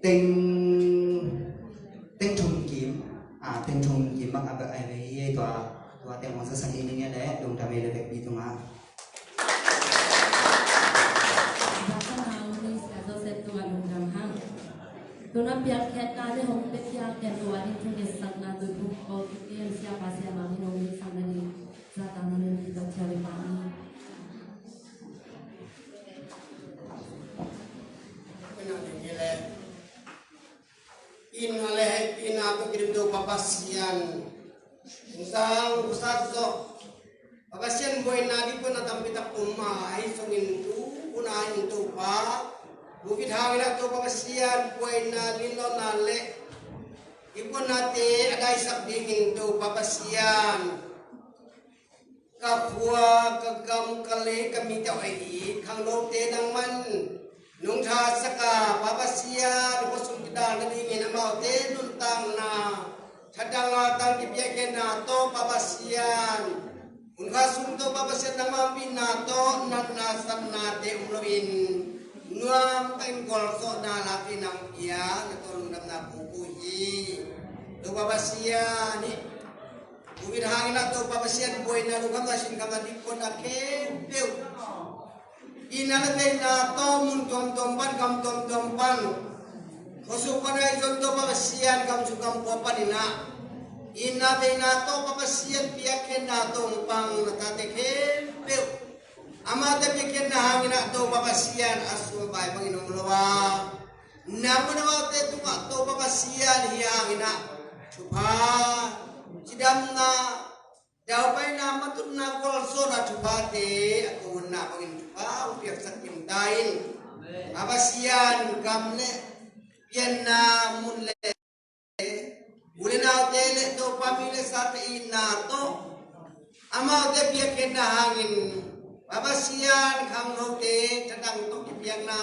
Teng, teng thum kim, ah, teng thum kim bang a pe ai ve hi tua, tua teng hong zasak hi ning e le, lungdam e le vekpi tungah. Tuna piakkhiatna le hong piakkhiat tua ding thungetsak na tuiphum ko tukin siapa siamang in hong ngetsak na ding zahtakna le piakkhiat le pah ni. Ina le, ina le, ina ko kirim do Papa Sian. Usang, usat zo. Papa Sian buaina di pun a tampi tak um a, ahi sungin tu, pun a in Topa. Bukit hangin a Topa Papa Sian buaina di lona le. Di pun a te a daisak dingin Topa Papa Sian. Ka khua, ka gam, ka lei, ka mi tawh a it khangnote nangman nungthasak a, Papa Sian, khuasung kidal nadingin amaute nuntakna, thadang a tang kipiakkhiatna tawh Papa Sian, hun kha sung tawh Papa Sian nangmah ompihna tawh natna satnate um loin nuam takin gualzawhna lak in nang pia, na tawh lungdamna pupu hi. Topa Pasian hi. Tua hangin a Topa Pasian buaina, lungkhamna, sinkhamna, dikpawhna khempeuh, itna le peitna tawh mun tuamtuam pan, gam tuamtuam pan, khuasung pan a i zon Topa Pasian, gam sung gam pua panin a itna peitna Topa Pasian piakkhiatna tawh hong pang na tate khempeuh, amaute piakkhiatna hangin a Topa Pasian a sum a pai bangin om lo a, nangmah amaute tungah Topa Pasian hi hangin a thupha, cidamna, daupaina, matutna, gualzawhna thuphate a kona bangin thupha hong piaksak kim ta in. Topa Pasian gam le pianna mun le u le naute le Topa mi le sate itna tawh amaute piakkhiatna hangin Topa Pasian khangnote thadang tawh kipiakna,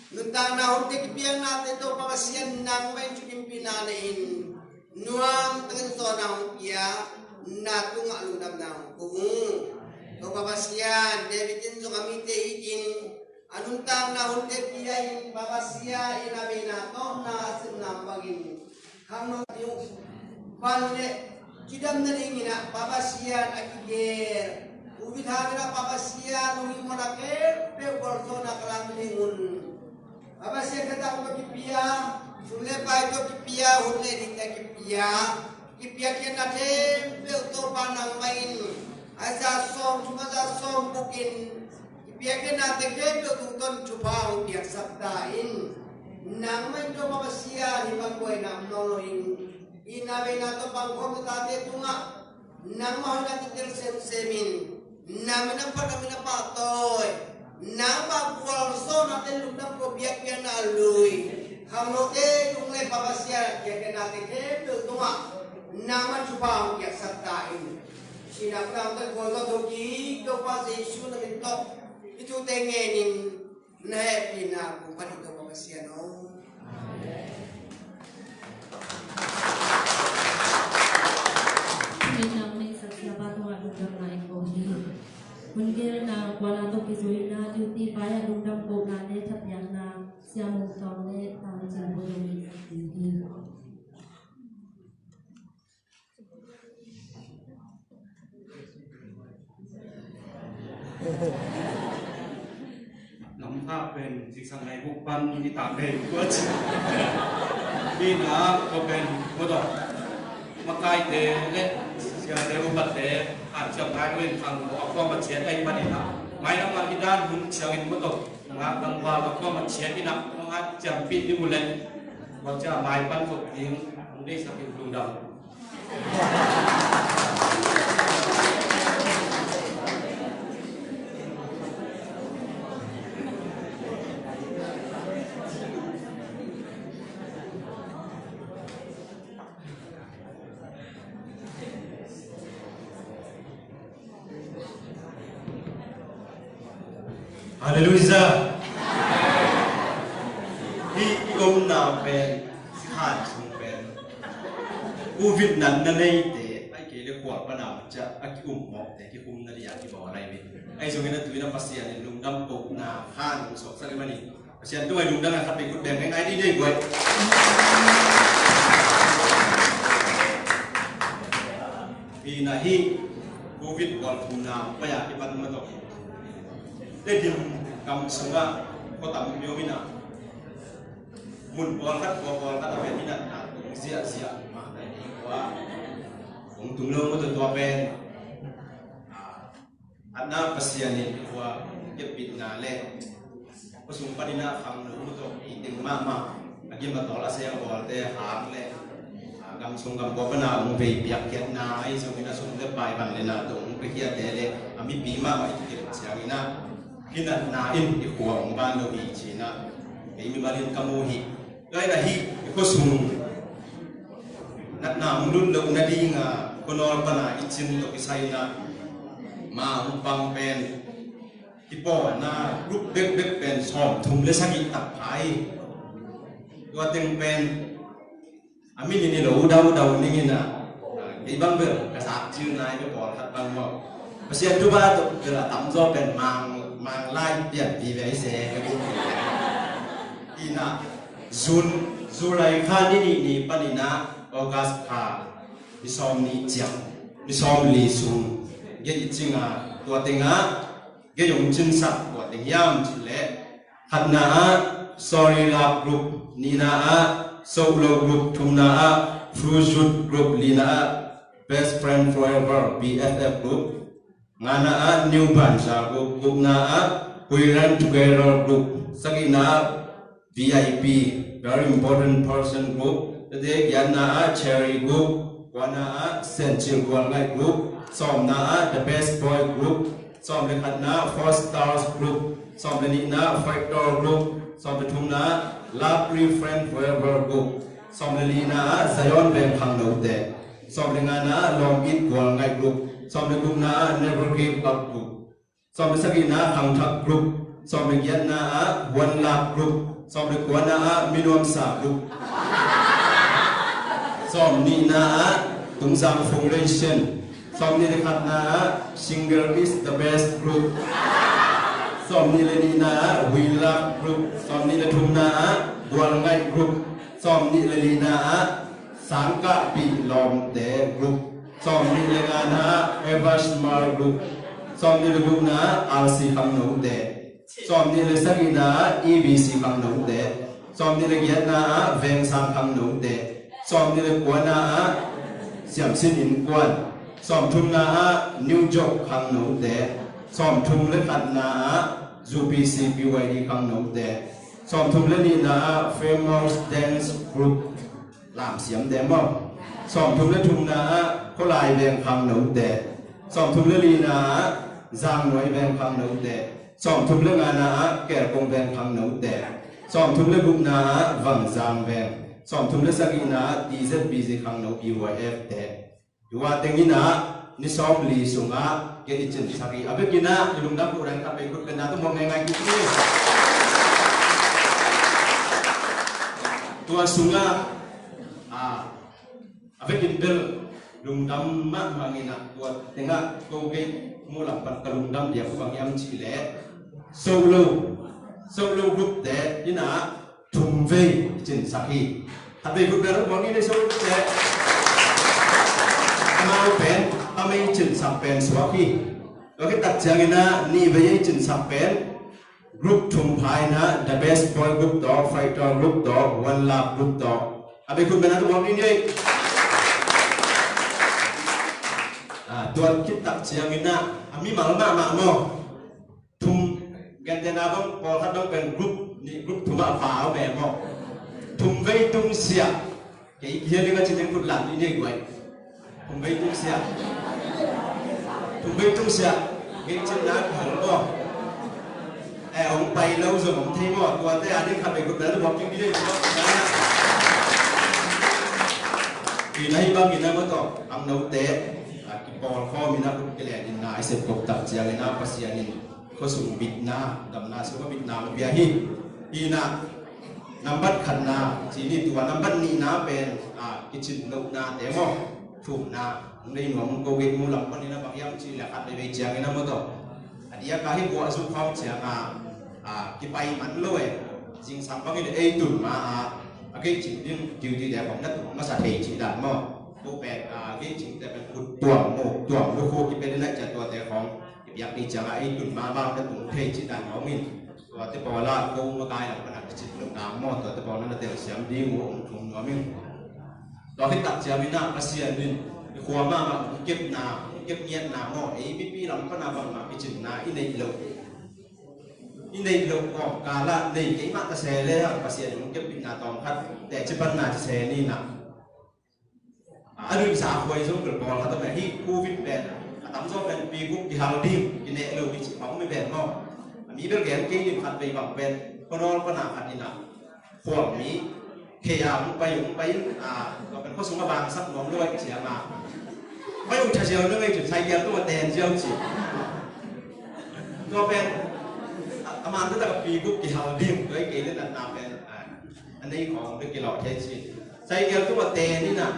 Nuntakna hunte kipiaknate tawh Pa Pasian nangmah in thukimpihna nei-in nuam takin zawhna hong pia, na tungah lungdamna hong ko ung. Topa Pasian, David in zong a mite it in a nuntakna hunte pia in, Pa Pasian in a veina tawh na a sepna bangin khangno ding uh. Van le cidam nadingin ah Pa Pasian a kigel Covid hangin ah Pa Pasian hong himawhna khempeuh gualzawhna ka lam ding un. Pa Pasian, khatak tawh kipia, sum le pai tawh kipia, hun le ding tawh kipia, kipiakkhiatna khempeuh Topa nangmah in a za sawm thum a za sawm bukin kipiakkhiatnate khempeuh tungtawn thupha hong piaksak ta in. Nangmah in Topa Pasian, hih bang buaina om nawn lo in, hih na veina tawh pangkhawm tate tungah nangmah hoihna tengteng semsem in, na min a phat, na min a pahtawi, nangmah gualzawhnate lungdam ko biakpiakna a lui khangnote tung le Pa Pasian, biakpiaknate khempeuh tungah nangmah thupha hong piaksak ta in. Sihna putna hong tawh gualzawh thokik Topa Jesu na min tawh hih thute ngenin na hehpihna kong phat hi Topa Pasian aw. Mintang neihsak siapa tungah lungdamna i ko hi. Hun gelna kuana tawh kizuina, duty pai-ah lungdam kohna le thapiakna Sia Mung Tawng le Tang Cin Pui hong neihsak ding hi. Lamka pen ziksan ngai buk pan i tak dei tua ci. Ina ko pen ko dok. Makai te le sia te upat te a ciam ngai wen khang ko a ko ma ciat ai pan ina. Mai na ma i dan hun ciang in ko dok. Nga kang ba ko ma ciat ina ko a ciam pi di mu le. Ko cia mai pan ko ding. Ang dei sa pi lungdam. Halleluiah. Hih i omna pen, sikhan sung pen, Covid natna neite, ai kei le khual pana macia a ki-um mawkte kikhumna dia kibawl lai ve. Ai zongin a tuina Pasian in lungdam kohna khan hong suaksak i manin Pasian tungah lungdam a khat pei kut beng ngai ngai dei dei guai. Ina hih Covid bual khumna pai-a kipan ma tawh Tedim gam sungah khuatam mio ina mun pawlkhat khua pawlkhat a pen minatna tung ziahziah mah dai ding khua hong tung lo maw tua pen. Atna Pasian in khua hong keppihna le khua sung panin a khangno maw tua i teng mahmah a gim a tawl a seng a bawlte hang le gam sung gam khua pana hong vei piakkhiatna ahi zongin a sum le pai bang le na tung hong piakhiate le a mipi mahmah i kikep ciangin a kinatna in i khua hong ban lo hi ci-in a kei mimal in ka mu hi. Tua in a hih i khua sung natna hong lut loh nading a khua nawl pana i cin tawh kisai in a ma hong pang pen kipawlna group bekbek pen sawmthum le sagih tak pha hi. Tua teng pen a min in i lo daudau ning in a, kei bang bel ka zak cil nai bia pawlkhat bang maw. Pasian thu ba tawh bel a tamzaw pen mang, mang lai pian vive se ka ding. Ina June, July kha ni nih ni panin a August kha ni sawm nih ciang, ni sawm li sung gei i cing a, tua teng a gei hong cinsak tua teng hiam cih leh, khatna ah Sorry Love Group, nihna ah Sohlo Group, thumna ah Fruit Shoot Group, lina ah Best Friend Forever, B F F Group, ngana ah New Banza Group, gukna ah We Run Together Group, sagihna ah V I P, Very Important Person Group, tete giatna ah Cherry Group, kuana ah Senchil Gualngaih Group, sawmna ah The Best Boy Group, sawm le khatna ah Four Stars Group, sawm le nihna ah Fighter Group, sawm le thumna ah Lovely Friend Forever Group, sawm le lina ah Zion Veng Khangnote, sawm le ngana ah Lawm It Gualngaih Group, sawm le gukna ah Never Give Up Group, sawm le sagihna ah Khangthak Group, sawm le giatna ah One Love Group, Sawm le kuana ah Minuamsa Group. Sawm nihna ah Tungzang Foundation. Sawm nih le khatna ah Single is the best group. Sawm nih le nihna ah We Love Group. Sawm nih le thumna ah Gualngaih Group. Sawm nih le lina ah Sangkahpih Lawmte Group. Sawm nih le ngana ah Eversmart Group. Sawm nih le gukna ah R C Khangnote. Sawm nih le sagihna ah E B C Khangnote. Sawm nih le giatna ah Vengsang Khangnote. Sawm nih le kuana ah Siamsin Innkuan. Sawm thumna ah New Job Khangnote. Sawm thum le khatna ah U P C P Y D Khangnote. Sawm thum le nihna ah Famous Dance Group. Lamsiamte maw. Sawm thum le thumna ah Khawlai Veng Khangnote. Sawm thum le lina ah Zangnuai Veng Khangnote. Sawm thum le ngana ah Kelkong Veng Khangnote. Sawm thum le gukna ah Vangzang Veng. Sawm thum le sagihna ah T Z B Z Khangno P Y F te. Tua teng in ah ni sawm li sungah kei i cinsak hi. A vekin ah i lungdam uh dan khat vei khut beng na tung mawk ngaingai kik hi. Tua sungah a, a vekin bel lungdam mahmah in ah tua tengah ko kei mu lam pan ka lungdam dia ko bang hiam cih leh Solo, Solo group te in ah thum vei i cinsak hi. Khat vei khut beng na tung mawk ni nei Solo group te. Amau pen a mei cinsak pen suak hi. Tua khit tak ciangin ah nih vei i cinsak pen group thum pha in ah The Best Boy Group tawh, Fighter Group tawh, One Love Group tawh. A bei khut beng na tung mawk ni ni. Ah, tua khit tak ciangin ah a mimal mahmah maw. Thum, gentehna bang pawlkhat bang pen group nih group thum ah pha om e maw. Thum vei tungsiah. Kei hian ding a ci ding khut lam ni nei guai. Thum vei tungsiah. Thum vei tungsiah. Kei cin na kihal maw. Eh, hong pai lo zong hong thei maw. Tuate a ding khat vei khut beng na tung mawk ni ni. Tua hi bangin ah maw tawh Khangnote a kipawl khawm in ah khut kilian in ah i sep kop tak ciangin ah Pasian in khuasung bitna, damna sungah bitna hong pia hi. Hi in ah nambat khatna ci ni, tua nambat nihna pen a kicin lohnate maw, thumna hong nei nuam hong ko gei mu lam panin ah bang hiam cih leh khat vei vei ciangin ah maw tawh a diak a hi kua a zuk khawm ciang a, a kipai man lo e. Zingsang bangin ei tun ma a, a gei cin ding duty te khawm na tung masa thei cih dan maw. Ko pen a gei cin te pen khut tuam maw, tuam lukhu kipia ding lai ciang tuate khawm i biak ni ciangah ei tun ma bang na tung thei cih dan hong in. Tuate pawl ah ko makai lam pana ka cin lo na maw, tuate pawl na na telsiam ding uh hong thum nuam in. Tua khit tak ciangin ah Pasian in i khua mahmah hong kepna, hong kep ngiatna maw, ei mipi lam pana bangmah kicinna i neih loh, i neih loh kawmkal ah nei keimah ta se le hang Pasian in hong kepbitna tawm khat teci panna ci se ni na. A nuihza huai zong bel pawlkhat om e. Hih Covid pen a tamzaw pen pi guk kihal ding, kineh lo ding cih bang om hi pen maw. A mi bel gen kei ding khat vei bang pen khuanawl pana khat in ah khuami khei a hong pai, hong pai in, a, tua pen khuasung a vangsak nuam lo ahih ciang a, pai uh tha ziau na ngei cin cycle tung a ten ziau ci. Tua pen a, a man taktak a pi guk kihal ding tua hi kei le natna pen a, a nei khawng bek kilawh thei ci. Cycle tung a ten in a,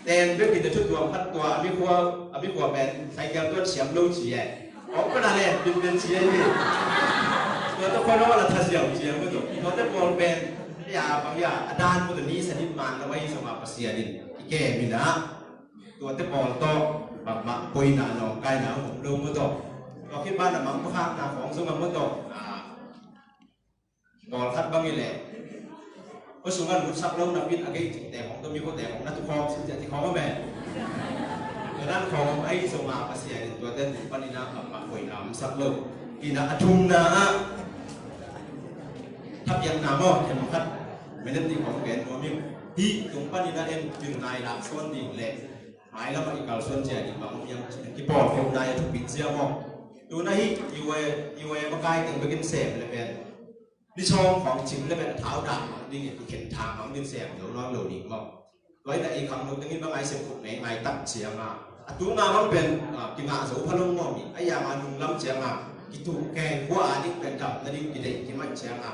ten bek in a thu tuam khat tua a mi khua, a mi khua pen cycle tung a siam lo ci e. Kawng pana le pinpen ci e hi. Tua te khua lo a la tha siam ci e mu tu. Tua te pawl pen ya bang ya a dan mu tu ni sa nin man lo ai zong a Pasian in i kem in a. Tua te pawl tawh bangmah poina nawngkaina a om lo mu tu. Tua khit ban a mangpakhakna khawng zong a mu tu. A, Pawlkhat bang hi leh khuasung a lutsak lo napi in a gei cingte hong, tua mi khuate hong na tu khawm sin ci a ci khawm a me. Tua dan khawm ahi zong a Pasian in tuate tung panin a bangmah hoihna omsak lo. Ina a thumna ah thapiakna maw, themkhat minute nih khawm gen nuam ing. Hih tung panin a en pilna i laksuan ding leh mailam ah i kalsuan cia ding bang om hiam cih leh kipawlkhopna i a thupit cia maw. Tuna hih U A, U A makai teng bekin sem le pen ni sawm khawng cing le pen a thau dah mang ding, i khen thang mang ding sem zo nawn lo ding maw. Tua hi ta i khangno teng in bang ai sem khuk ngei ngai tak ciang a, a tunga bang pen, a, kingah zo pha lo maw mi, a yang a nunglam ciang a kituh keng khua a ding pen dam na ding kideih kimaih ciang a,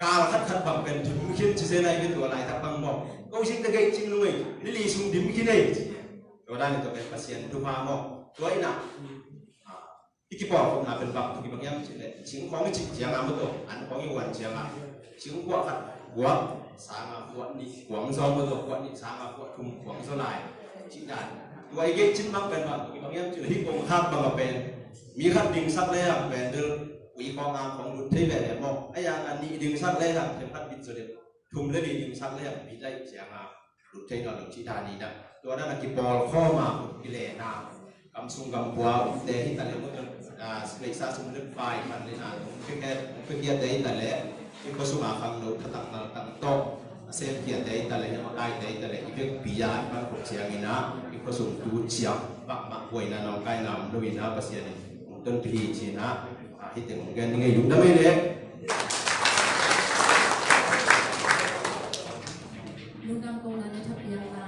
Kal khat khat bang pen dim khin ci se nai ve, tua laitak bang maw. Ko sik ta gei cing nung ei, ni li sung dim khin ei. Tua dan i tua pen Pasian thupha maw. Tua ina, ah, i kipawl khopna pen bang tua kibang hiam cih leh, sing khawng i cih ciang a maw tua, an khawng i uan ciang a, sing kuah khat kuah sang a kuah nih kuang zaw maw tua, kuah nih sang a kuah thum kuang zaw lai. Cih dan. Tua i gei cin bang pen bang tua kibang hiam cih leh, hih kong khak bang a pen mi khat dingsak le ang pen dil, ui khawng ang khawng lut thei ve le maw. A yang a nih dingsak le ang themkhat bit zaw dil, thum le nih dingsak le ang bit lai ciang a lut thei nawn lo cih dan hi na. Tua dan a kipawl khawm a, kilena, kam sung kam pua umte hi ta le maw tua, ah, leisa sum le pai man le na, um, pekhiate hi ta le, i khua sung a khangno thatang naltang tawh a semkhiate hi ta le, a makaite hi ta le, i vekpi a an pan khop ciangin a, i khua sung tu ciang bangmah buaina nawngkaina om lo in a, Pasian in hong tonpih hi ci-in a, ah, hih teng hong gen ning ei, lungdam ei le. Lungdam kong na na thapiakna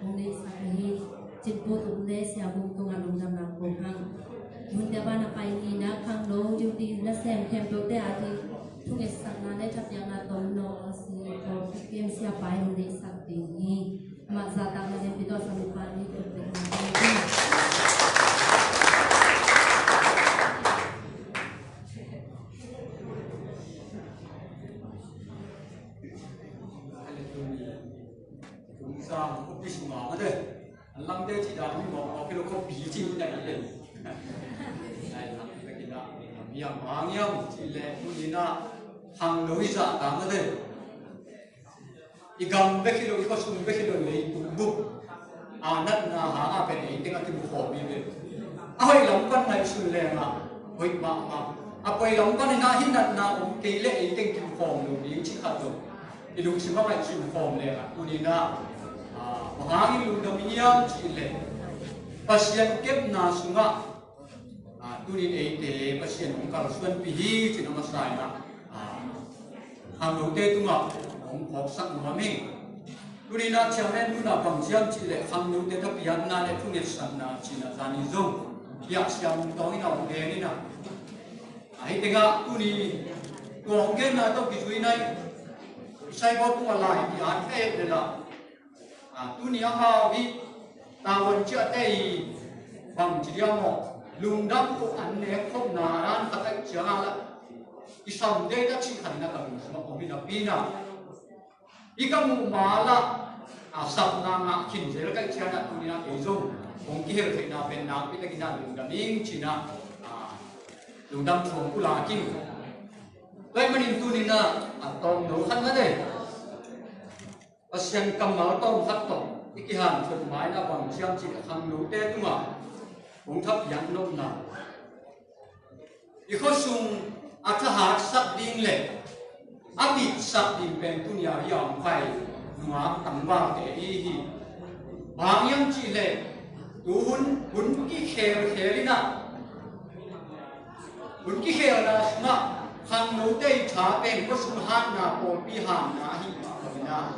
hong neihsak ahi Cinpu Tum le Sia Bung tungah lungdamna kong hang. Hunte bana pai ni na khangno duty na sem khempeuhte a ding thungetsakna le thapiakna tawm nawn a si ko Kem Sia Pai hong neihsak ding hi. Mah zahtakna le pito samipa ni ko pe. Tung sang ko pi sung a ma de. An lam de ci dan mi mawk mawk kilo ko pi ci na i le. Ai lam de ki na. Mi ang ang yang ci le tu ni na. Hang lo i za ta ma de. I gam bek hi lo, i khua sung bek hi lo, leitung bup a natna hang a pen ei teng a kimu khawm hi ve. A hoih lam pan ngaihsun leng a hoih mahmah. A poi lam pan in a hih natna om kei leh ei teng kimu khawm lo ding cih khat lo. I lungsim a ngaihsun khawm leng a tuni in a, a, bang hangin lungdam i hiam cih leh Pasian kepna sungah Ah, tunin eite Pasian hong kalsuanpih hi cih a masa in ah, ah, khangnote tungah hong phawksak nuam hi. Tunin ah chairman nunah bang ciam cih leh khangnote thapiakna le thungetsakna cih a zani zong Sia Mung Tawng in a hong gen in ah. Ah, hih tengah tuni tua hong genna tawh kizui in ah Saibawl tungah lai pi an ka et leh lah. Ah, tuni amau hi tavuan ciahte i bangci dia maw, lungdam ko an nek khopna dan khat aih ciang a lah i sam dei ta cih khat in a ka lungsim ah om hi napi in ah, i ka muh ma lah a sapna ngah khin zel ka ih ciang ah tuni in ah kei zong kong kihel theihna pen nakpi takin ah lungdam ing ci in ah, ah, lungdam thu kong pulak ing. Tua ahih manin tuni in ah a tawm lo khat mah dei. Pasian kammal tawm khat tawh i kihanthawn ma in a bang ciam cih leh khangnote tungah hong thapiak nopna. I khuasung a thahatsak ding le a bitsak ding pen tuni a hi a hong pai nungak tangvalte i hi. Bang hang hiam cih leh tu hun, hun kikhelkhel in ah Hun kikhelna sungah khangnote i tha pen khuasung hatna, pawlpi hatna ahi mah bangin ah,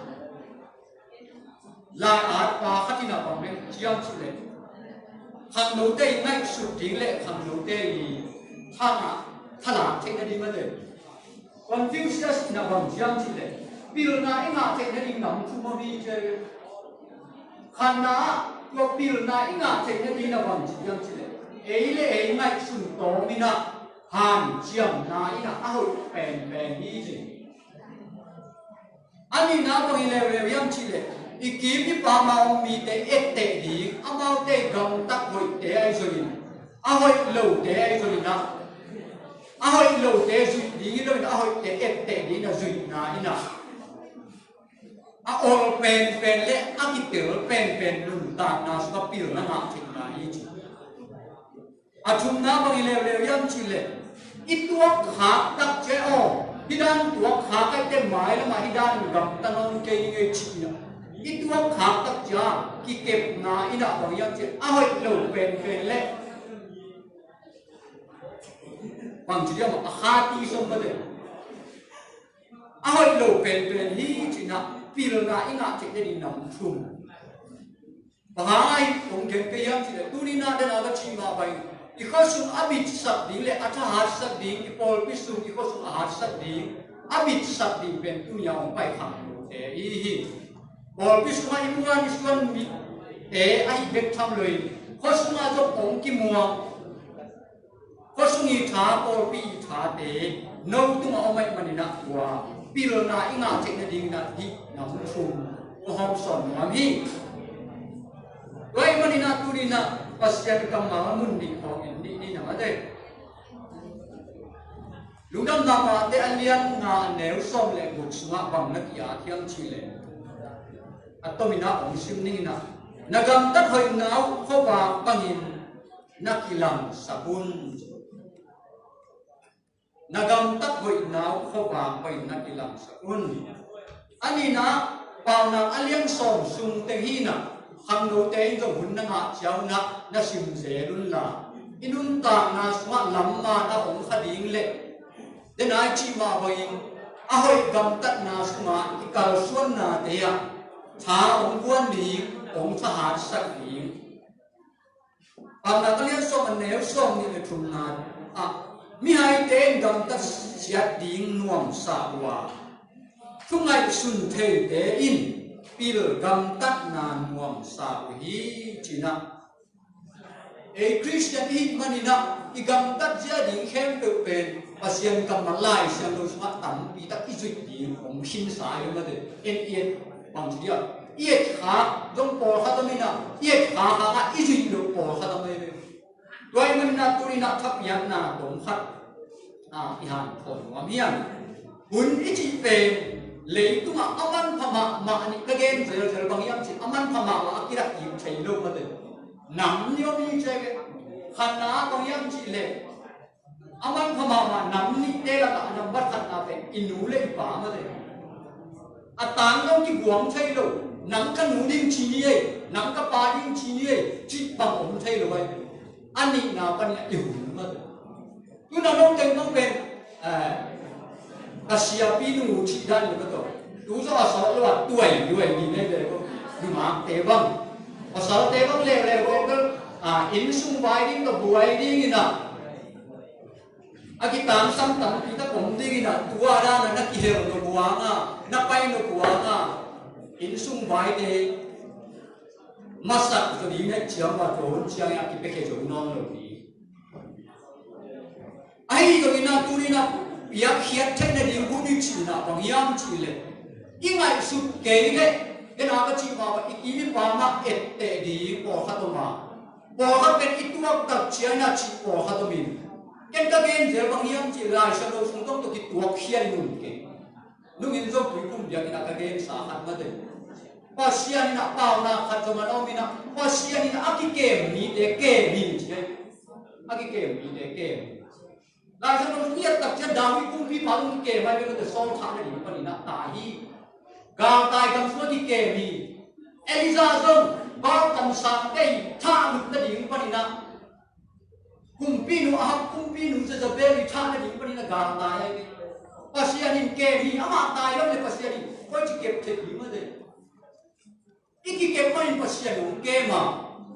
lai-at pa khat in ah bang hong gen hiam cih leh khangnote i ngaihsut ding le khangnote i tha ngah, thalak theih nading a le Confucius in a bang hiam cih leh pilna i ngah theih nading nam thum om hi ci. Khatna ah tua pilna i ngah theih nading a bang hiam cih leh ei le ei ngaihsun tawm in ah hanciamna in ah a hoih penpen hi ci. A nihna bang hi leuleu hiam cih leh i kim i pam a om mite etteh ding, amaute gamtat hoihte ahi zongin a hoih lote ahi zongin ah a hoih lote zuih ding hi loin a hoihte etteh ding a zuihna in ah a ol penpen le a kitel penpen nuntakna sungah pilna ngah theihna hi ci. A thumna bang hi leuleu hiam cih leh i tuakkhak tak ciang aw, hih dan tuakkhak ahih teh mailamah hih dan gamta nawn kei ning ei cih in ah i tuakkhak tak ciang kikepna in ah bang hiam cih leh a hoih lo penpen le bangci diam a khati som mah le a hoih lo penpen hi ci in ah pilna i ngah theih nading nam thum. Bang hang a hih kong gen ka hiam cih leh tuni in ah den a ka cih mah bangin i khuasung a bitsak ding le a thahatsak ding, i pawlpi sung i khuasung a hatsak ding a mitsak ding pen tuni-a hong pai khangnote i hi. Pawlpi sungah i muan i suan mitte ahi bek tham loin khua sungah zong hong kimuang, khua sung i tha, pawlpi i thate no tungah om ahih manin ah tua pilna i ngah theih nadingin ah hih na hun thum hong hawmsawn nuam hi. Tua ahih manin ah tuni-in ah Pasian kammal mun ding hong en dih ni, na mate. Lungdamna Matthai a lian nga, a neu sawm le guk sungah bang na ki-at hiam cih leh, a tomin ah hong sim ning in ah, na gamtat hoihna uh khuavak bangin na kilangsak un. Na gamtat hoihna uh khuavak bangin na kilangsak un. A nihna, Paunak a lian sawm sung teng hi in ah, khangnote in zong hun na ngah ciangin ah na sim zel un la, i nuntakna sungah lamman a hong kha ding le, den a i cih mah bangin a hoih gamtatna sungah i kalsuannate ah tha hong guan ding, hong thahatsak ding. Paunak a lian sawm, a neu sawmnih le thumna ah, mihaite in gamtat siat ding nuamsa uh a, thungaihsun theite in pil gamtatna nuamsa uh hi, ci-in ah. Ei Khristian i hih manin ah i gamtat zia ding khempeuh pen Pasian kammal Lai Siangtho sungah tampi tak i zuih ding hong khinsa hi mate. En i et bang ci dia, i et khak zong pawlkhat om in ah, i et khak hangah i zuih loh pawlkhat om hi ve. Tua ahih manin ah tuni-in ah thapiakna tawm khat, ah, i hanthawn nuam hi. Hun i cih pen leitungah a manpha mahmah nih, ka gen zelzel bang hiam cih, a manpha mahmah a kidah kik thei lo mate. Nam nih om hi ci ve. Khatna bang hiam cih leh, a manpha mahmah nam nihte lakah a nambat khatna pen i nu le i pa mate. A tang dong kibuang thei lo, nang ka nu ding ci ni ei, nang ka pa ding ci ni ei, cih bang om thei lo ai. A nihna panin ah i hun mate. Tu-in ah note teng bang pen, eh, ka siapi nu cih dan lo ka tawh. Tu zong a sawt lo a tuai, tuai ni nei ve ko. Numakte bang, pasalte bang leuleu teng bel, ah, inn sung vai ding tawh buai ding in ah, a kitangsam tampi tak om ding in ah, tua dan a na kihel nop uh hangah, na pai nop uh hangah, inn sung vaite masak zaw ding na hih ciang, tua hun ciangin a kipiakhia zo nawn lo ding. Ahi zongin ah tuni-in ah piakkhiat theih nading hun i cih in ah bang hiam cih leh, i ngaihsut kei leh, ken a ka cih mah bang, i kim i pam ah etteh ding pawlkhat om a, pawlkhat pen i tuak tak ciangin ah cih pawlkhat om in, ken ka gen zel bang hiam cih leh Lai Siangtho sung tawh kituak khia i nung kei. Nungin zong tuiphum biakinn ah ka gensa khat mate. Pasian in ah paunak khat zong a na om in ah, Pasian in ah a kikem mite kem hi ci hi. A kikem mite kem hi. Lai Siangtho sung i et tak ciang David kumpipa zong kikem hi, bel mate, Saul thah nading panin ah tai hi. Galtai gam sung a kikem hi. Elijah zong Baal kamsangte i thah lut nading panin ah, kumpinu Ahab, kumpinu Jezebel i thah nading panin a galtai hi. Pasian in kem hi, amah tai lo leh Pasian in koici kep thei ding mate. I kikep mahin Pasian hong kem a,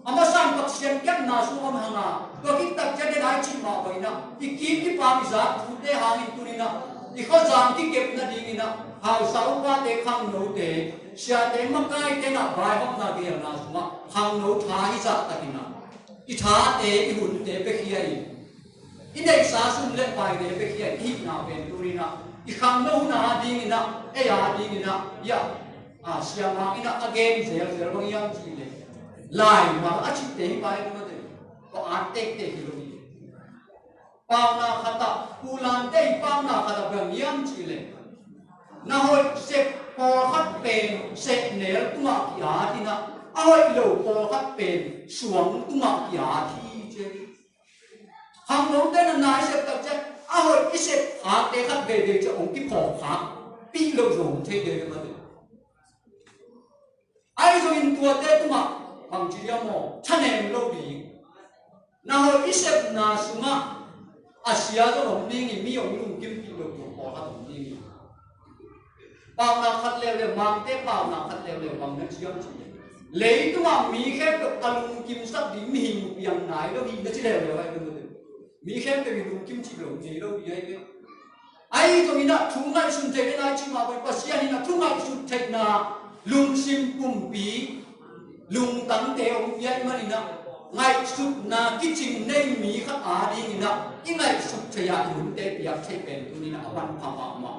a masa in Pasian kepna sung om hang a, tua khit tak ciang den a i cih mah bangin ah, i kim i pam i zak thute hangin tuni-in ah, i khuazang kikep nadingin ah, hausa upate, khangnote, siate, makaite in ah vaihawmna geelna sungah khangno tha i zahtakin ah, i thate, i hunte piakhia in, i neihsa sum le paite piakhia in, i hihna pen tuni-in ah i khangno hun a dingin ah, ei a dingin ah, ia, a, siamah in ah a gen zelzel bang hiam cih leh, laimal a cihte hi pai lo mate. Tua at tektek hi lo hi. Paunak khat ah, Pu Lante i paunak khat ah bang hiam cih leh, na hoih sep pawlkhat pen sehnel tungah ki-at in ah, a hoih lo pawlkhat pen suang tungah ki-at hi ci hi. Khangnote na na i sep tak ciang, a hoih i sep khakte khat veivei ciang hong kiphawk khak pih loh zong thei ve mate. Ahi zongin tuate tungah bangci hiam maw, thanem lo ding. Na hoih i sepna sungah a sia zong om ding hi, mi hong lungkimpih lo ding pawlkhat om ding hi. Paunak khat leuleu, Mangte paunak khat leuleu bang na ci hiam cih leh, leitungah mi khempeuh a lungkimsak ding mihing uh piang nai lo hi na ci leuleu ahi lo. Mi khempeuh i lungkim cih lo nei lo hi ahi ve. Ahi zongin ah thu ngaihsun theihna i cih mah bang Pasian in ah thu ngaihsut theihna lungsim pumpi lungtangte hong pia ahih manin ah ngaihsutna kicing nei mi khat adingin ah i ngaihsut theih a i hunte piak theih pen tuni-in ah a manpha mahmah.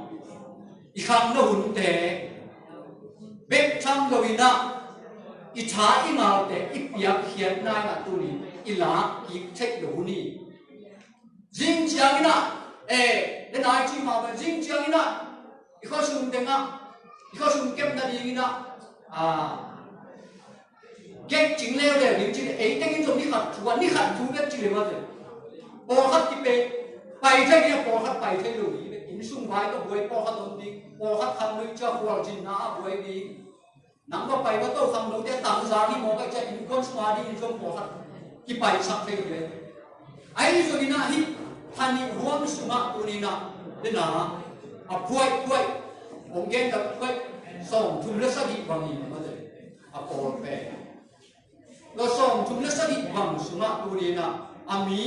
I khangno hunte bek tham loin ah i tha i ngalte i piakkhiatna in ah tuni i lak kik theih lo hun hi. Zing ciangin ah, eh, den a i cih mah bang, zing ciangin ah i khuasung teng ah, i khuasung kep nadingin ah, ah, kek cing leuleu ding cin, ei tengin zong ni khat thu a, ni khat thu bek ci le mah te. Pawlkhat kipe, pai thei ding a, pawlkhat pai thei lo ding, inn sung vai tawh buai pawlkhat om ding, pawlkhat khangno i cih a khualzinna ah buai ding. Nang va pai va to, khangnote tangzang hi maw ka i cih a, innkuan sung adingin zong pawlkhat kipaisak thei ding. Ahi zongin ah hih tha nih huam sungah tuni-in ah den a, a phuaih phuaih, hong gen ka phuaih sawmthum le sagih bang hi mah te, a pawl pen. Tua sawmthum le sagih bang sungah tuni-in ah a mi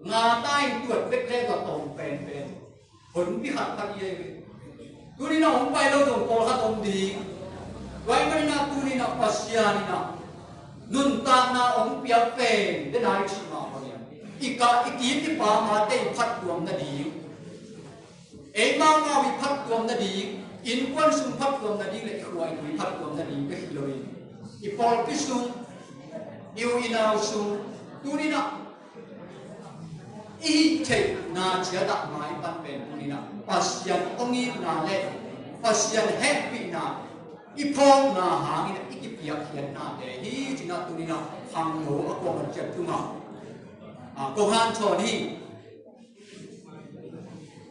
nga ta in tuat bek le tua tawm penpen honpi khat khat hi ei ve. Tuni-in ah hong pai lo zong pawlkhat om ding. Tua ahih manin ah tuni-in ah Pasian in ah nuntakna hong piak pen den a i cih mah bangin i ka, i kim i pam a te i phattuam nading, ei mahmah i phattuam nading, innkuan sung phattuam nading le i khua i tui phattuam nading bek hi loin, i pawlpi sung, i u i nau sung, tuni-in ah i hih theihna ciat ah maipan pen tuni-in ah Pasian hong itna le Pasian hehpihna i phawkna hangin ah i kipiakkhiatnate hi ci-in ah tuni-in ah khangno a kuamah ciat tungah, ah, kong hanthawn hi.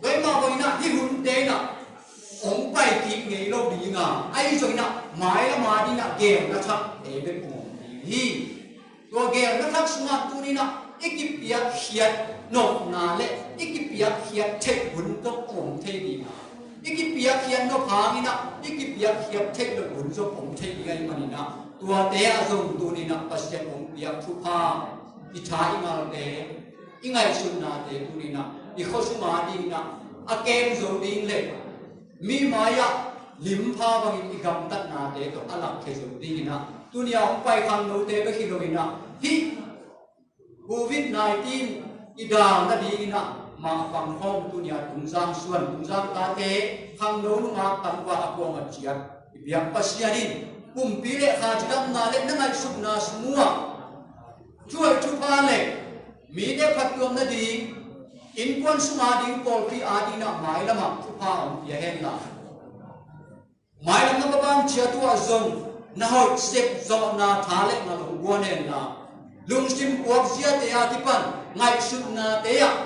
Tua ahih mah bangin ah hih hunte in ah hong pai kik ngei lo ding a, ahi zongin ah mailam adingin ah geelna thak te bek hong om ding hi. Tua geelna thak sungah tuni-in ah i kipiakkhiat nopna le i kipiakkhiat theih hun zong om thei ding a, i kipiakkhiat nop hangin ah i kipiakkhiat theih loh hun zong om thei ding ahih manin ah tuate ah zong tuni-in ah Pasian hong piak thupha, i tha i ngalte, i ngaihsutnate tuni-in ah i khuasung adingin ah a kem zo ding le mi mai-ah limpha bangin i gamtatnate tawh a lakkhia zo dingin ah tuni-a hong pai khangnote bek hi loin ah hih Covid nineteen i dal nadingin ah mah pang khawm tuni-a Tungzang suan, Tungzang tate, khangno nungak tangval a kuamah ciat i biak Pasian in pumpi le kha cidamna le na ngaihsutna sung uh ah thuhoih thupha le mite phattuam nading, innkuan sung ading, pawlpi adingin ah mailam ah thupha hong pia hen la, mailam na va ban ciat uh ah zong na hoih sep zawhna tha le ngal hong guan hen la, lungsim puakziate a kipan ngaihsutnate ah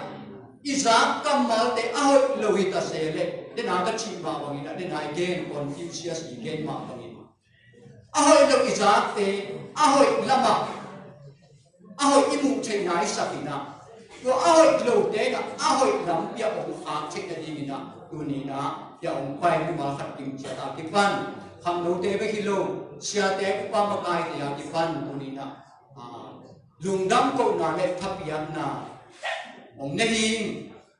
i zak kammalte a hoih lo hi ta se leh, den a ka cih mah bangin ah, den a i gen Confucius i gen mah bangin a hoih lo i zakte a hoih lamah a hoih i muh theihna i sak in ah, tua a hoih lote in ah a hoih lampi ah hong khak theih nadingin ah tuni-in ah hih a hong pai mimal khat kim ciat a kipan, khangnote bek hi lo, siate, upa makaite a kipan tuni-in ah, ah, lungdam kohna le thapiakna hong nei hi.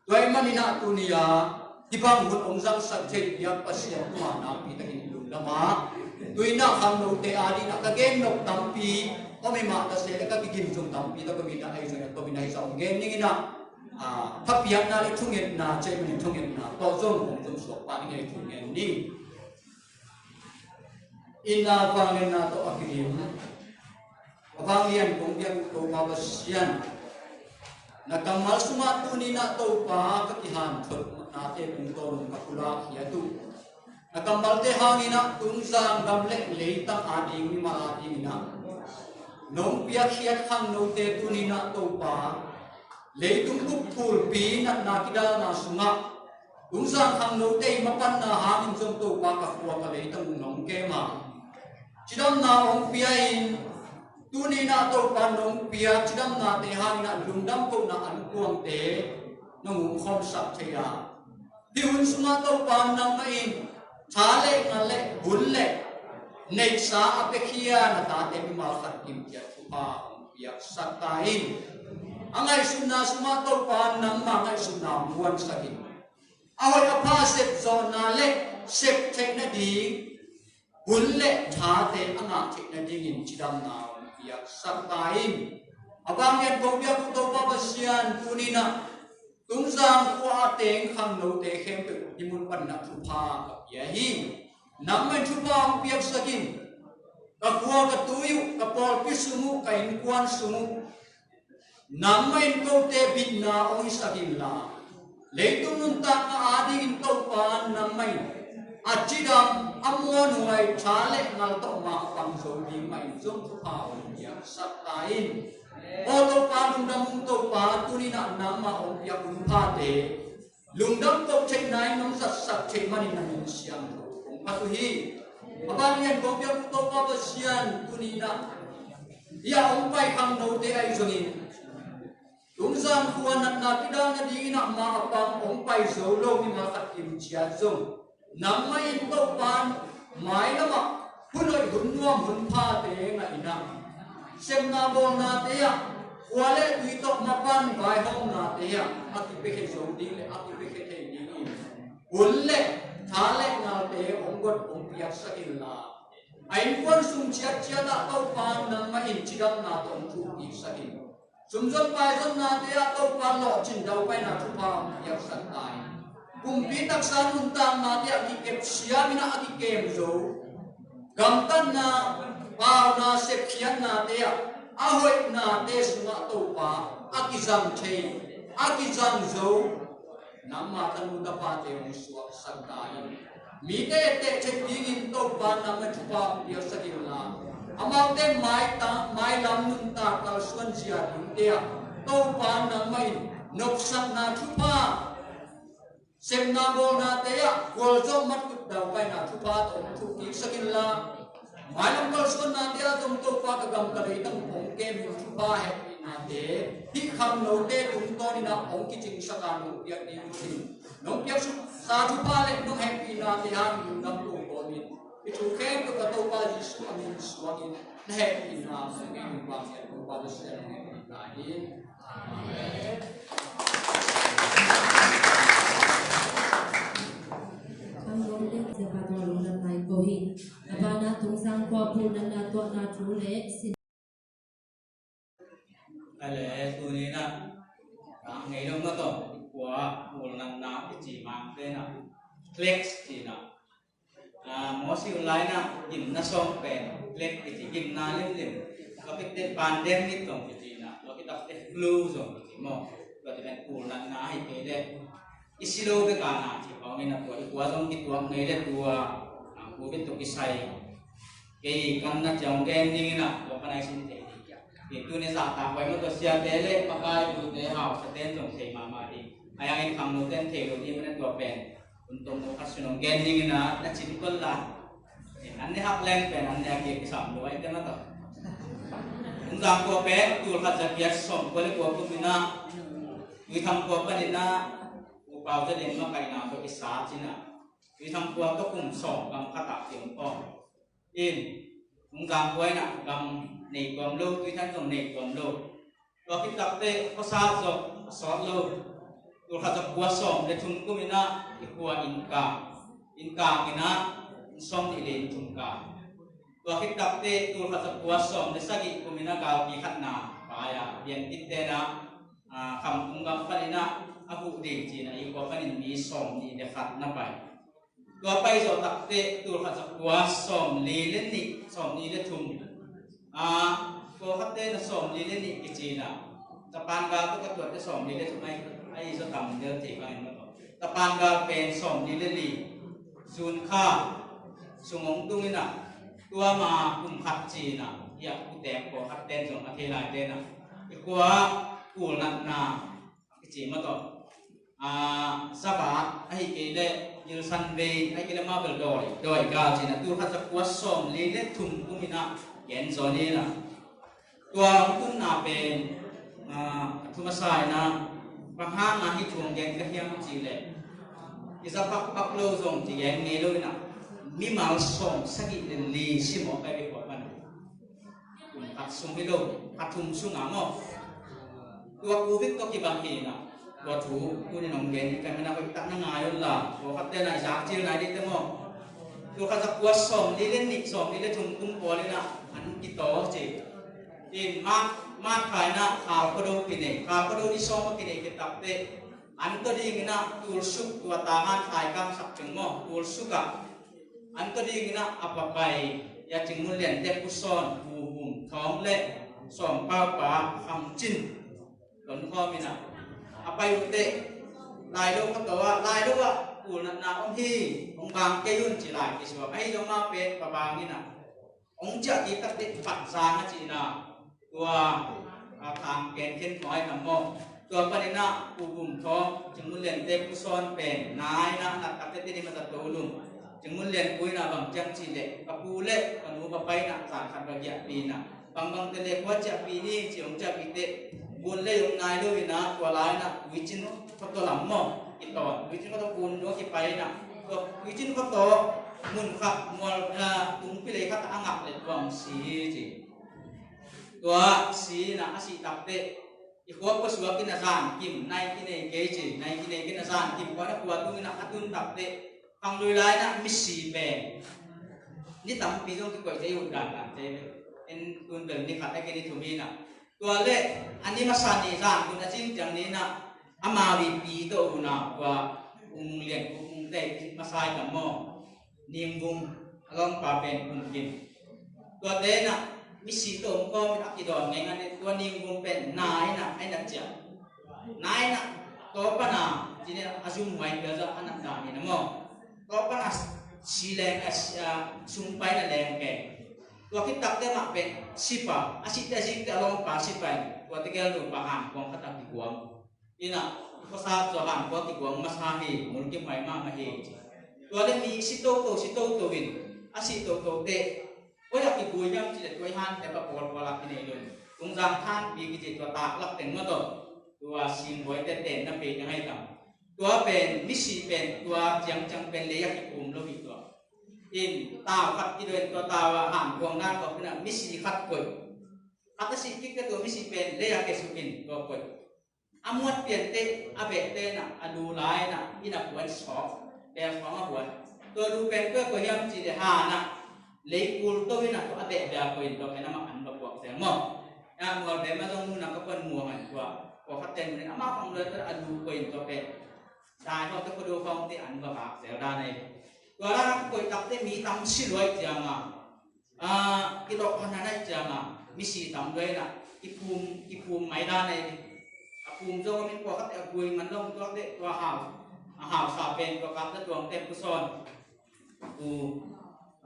Tua ahih manin ah tuni-a hih bang hun hong zangsak thei biak Pasian tungah nakpi takin i lungdam a, tu-in ah khangnote adingin ah ka gen nop tampi om hi mah ta se leh, ka kigin zong tampi tak om hi in ah, ahi zongin ah tomin ah hih zah hong gen ning in ah, ah, thapiakna le thungetna, cih manin thungetna tawh zong hong zong suak pah ning ei, thungen ni. Inn a vangliatna tawh a kidim, a vanglian kong biak uh Topa Pasian, na kammal sungah tuni-in ah Topa ka kihanthawnate tungtawn ka pulak khiat uh. Na kammalte hangin ah Tungzang gam le leitang ading mimal adingin ah nong piakkhiat khangnote tuni-in ah Topa, leitung bup phulpi natna kidalna sungah Tungzang khangnote i mapanna hangin zong Topa ka khua ka leitang uh nong kem a, cidamna hong pia in, tuni-in ah Topa nong piak cidamnate hangin ah lungdam kohna ankuangte nong umkhawmsak thei a, hih hun sungah Topa nangmah in tha le ngal le hun le neihsa a piakhia na tate mimal khat kim ciat thupha hong piaksak ta in. A ngaihsutna sungah Topa nangmah ngaihsutna hong guansak in. a hoih a pha sep zawhna le sep theih nading hun le thate a ngah theih nadingin cidamna hong piaksak ta in. A vanglian kong biak uh Topa Pasian, tuni-in ah Tungzang khua a teng khangnote khempeuh hih mun panin ah thupha ka pia hi. Nangmah in thupha hong piaksak in. Ka khua, ka tui uh, ka pawlpi sung uh, ka innkuan sung uh, nangmah in kote bitna hong hisak inla, leitung nuntakna adingin Topa nangmah in a cidam, a muanhuai, tha le ngal tawh ma a pang zo ding mah in zong thupha hong piaksak ta in. Aw Topa, lungdam ung Topa, tuni-in ah nangmah hong piak hun phate lungdam ko theihna in nong zatsak theih manin na min siangtho kong phat uh hi. A vanglian kong biak uh Topa Pasian, tuni-in ah hih a hong pai khangnote ahi zongin, Tungzang khua natna kidal nadingin ah ma a pang hong pai zo lo mimal khat kim ciat zong, nangmah in Topa in mailam ah hun hoih, hun nuam, hun phate ngah in ah, sepna bawlnate ah, khua le tui tawh mapan vaihawmnate ah a kipiakhia zo ding le a kipiakhia thei dingin hun le tha le ngalte hong guat hong piaksak inla, a innkuan sung ciatciat ah Topa nangmah in cidamna tawh hong thuk kiksak in. Sumzon paizonnate ah Topa lawhcin daupaina thupha hong piaksak ta in. Kumpi taksa nuntaknate ah kikep siam in ah a kikem zo, gamtatna, pauna, sepkhiatnate ah a hoihnate sungah Topa a kizang thei, a kizang zo nangma tanu tapate hong suaksak ta in. Mite etteh theih dingin Topa nangmah thupha hong piaksak inla, amaute maita-, mailam nuntak kalsuan zia dingte ah Topa nangmah in nopsakna thupha, sepna bawlnate ah gualzawh matkut daupaina thupha tawh hong thuk kiksak inla, mailam kalsuannate ah zong Topa ka gam ka leitang hong kem in thupha hehpihnate hih khangnote tungtawnin ah hong kicingsak a nong piak ding uh hi. Nong piaksa thupha le nong hehpihnate hangin lungdam ko kawmin, hih thu khempeuh ka Topa Jesuh a min suangin na hehpihna hong ngen uh, vanglian Topa Pasian, nong hehpih ta in. Amen. Kan rom ding sia pa tua lungdam nai ko hi. A banah Tungzang khua pulnatna tuahna thu le sin. Ale, tuni-in ah, ka ngei lo na tawh, khua pulnatna kici mangte na, flex ci na. Ah, Mosi u lai-in ah gimna sawm pen, flex kici, gimna limlim. Tua khit teh pandemic zong kici na, tua khit teh flu zong kici maw. Tua te pen pulnatna ahi kei leh i si lo bek a na ci pawng in ah, tua i khua zong kituak ngei leh tua, ah, covid tawh kisai kei kanna ciang gen ding in ah, tua pan a i sin thei ding. Kei tuni zahtak vai maw, tua siate le makai, pute, hausaten zong thei mahmah ding. Ahi hangin khangnoten thei lo ding manin tua pen hun tomno khat sung hong gen ding in ah, na cin kol la. An ne hak leng pen an ne a kik kisam lo ai te mah tawh. Tungzang khua pen tul khat za giat sawm kua le kua kum in ah, Tuithang khua panin ah U Pau Za Lian makaihna tawh kisa ci-in ah, Tuithang khua tawh kum sawm gam khat ah ki-om kawm in, Tungzang khua in ah gam nei tuam lo, Tuithang zong nei tuam lo. Tua khit takteh khuasa zong a sawt lo. Tul khat za kua sawm le thum kum in ah i khua inn kang, inn kang in ah inn sawm nih le inn thum kang. Tua khit takteh tul khat za kua sawm le sagih kum in ah galpi khatna pai a, Piankitte in ah, ah, Khamtung gam panin ah a huh ding ci-in ah i khua panin mi sawm nih le khat na pai. Tua pai zawh takteh tul khat za kua sawm li le nih, sawm li le thum. Ah, tua khatte na sawm li le nih kici na. Tapan gal tawh ka tuatte sawm li le thum ahi, ahi zaw tam del thei bangin maw. Tapan gal pen sawm li le li. June kha sung hong tung in ah, tua ma kum khat ci na. Hiah kutek pawlkhat ten zong a thei lai ten ah, i khua pulnatna kici maw tawh. Ah, Sabbath ahi kei leh Gilsanvei, ahi kei leh Mabel dawi, dawi gal ci na, tul khat za kua sawm li le thum kum in ah gen zaw ni na. Tua hong tunna pen, ah, a thu masa in ah, bang hang a hih thu hong gen ka hiam cih leh, i za pakpak lo zong ci gen ngei lo in ah, mimal sawm sagih le li si mawk ahi ve khua pan. Kum khat sung hi lo, kha thum sung a maw. Tua covid tawh kibang hi na. Tua thu tuni nong gen in ka mena hoih tak na ngai un la, tua khat te na i zak cil nai dih te maw. Tua khat za kua sawm li le nih, sawm li le thum kum pawl in ah an kitaw ci. In mak, mak khai na khau khuado kinei, khau khuado ni sawm a kinei kitak te. An tawh ding in ah tulsuk tua ta han khai kang sak teng maw, tulsuk ah. An tawh ding in ah a papai, ya Cing Mun Lian te Pu Sawn, Pu Bum Thawng le Sawm Pau pa Kham Cin. Ton khawm in ah a pai uh teh, lai lo kha to ah, lai lo ah, kul natna om hi, hong bang kei un ci lai kisuak. Ahi zong ma pen pa bang in ah, hong ciah kik tak teh Pat Zang a ci in ah, tua, a, Thang Ken Khen Thawng ai tam maw. Tua pan in ah Pu Bum Thawng, Cing Mun Lian te Pu Sawn pen, nai in ah, nat tak teh tini ma ta to lum. Cing Mun Lian pu in ah bang ciang ci leh, ka pu le ka nu ka pai in ah, zan khat va giahpih in ah, bangbang te le khua ciahpih ni ci, hong ciahpih teh, bun le hong nai lo in ah, tua lai in ah Tuicin khuato lam maw, kitawn, Tuicin khuato kun dua kipai in ah, tua Tuicin khuato mun khat mual, ah, tung pilei khat a ngak le tua hong si ci. Tua si in ah, a sih tak teh, i khua pua suak in ah zan kim, nai kinei kei ci, nai kinei kei in ah zan kim, khua na khua tung in ah a tun tak teh, khang lui lai in ah misi pen ni tampi zong kikoih te i ut dan dan te. En tun bel ni khat a kini thum in ah. Tua le, a ni masa ni zan tun a cing ciang ni in ah, amau i pi tawh un ah, tua Ung Lian Kuk Ung te masa i tam maw. Ning Vung, a lawmpa pen Ung Kim. Tua te in ah, misi tawh om kawm in a kidawn ngei ngan in, tua Ning Vung pen nai in ah, ai na ciah. Nai in ah, tua pan a, ci in ah, a zum huai pia zah a nat dan in ah maw. Tua pan a, si leng, a, si, a, sum pai na leng ke. Tua khit tak te mah pen, sipa, a sih te a zik te a lawmpa sipa in, tua te gel nupa han kuang khat a kikuang. In ah, i khuasa tua han kua kikuang masa hi, mulkimhuai mahmah hi. Tua le mi si toto, si toto in, a si toto te, koi a kibui hiam ci le tua i han te pa pawl pawl a kinei lun. Tungzang thanpi kici tua taklak teng maw tawh. Tua simbuai te ten na pe ding ai tam. Tua pen, misi pen, tua ciangciang pen lei a kipum lo hi tua. In, tau khat kidon tua tau a han kuang dan kawk in ah, misi khat koih. Khat a si kik te tua misi pen lei a kesuk in tua koih. A muat pian teh, a beh te in ah, a lu lai in ah, in a puan sawk, beh sawk a puan. Tua lu pen tua kua hiam ci le han ah, lei kul to in ah, tua a beh beh a kua in tua pen amah an va puak zel maw. A mual beh ma zong nun ah ka puan muang an tua, kua khat ten mun in amah khang luai tua a lu kua in tua pen. Dai hawk te kua du khawng te an va vak zel dan ei. Tua dan ah kua i tak te mi tam si luai ciang a. Ah, i lawh khan a naih ciang a, misi tam luai in ah, i phum, i phum mai dan ei. A phum zong a min pua khat a gui man lo, tua te, tua hau, a hausa pen, tua kap ta tuang te Pu Sawn. Pu,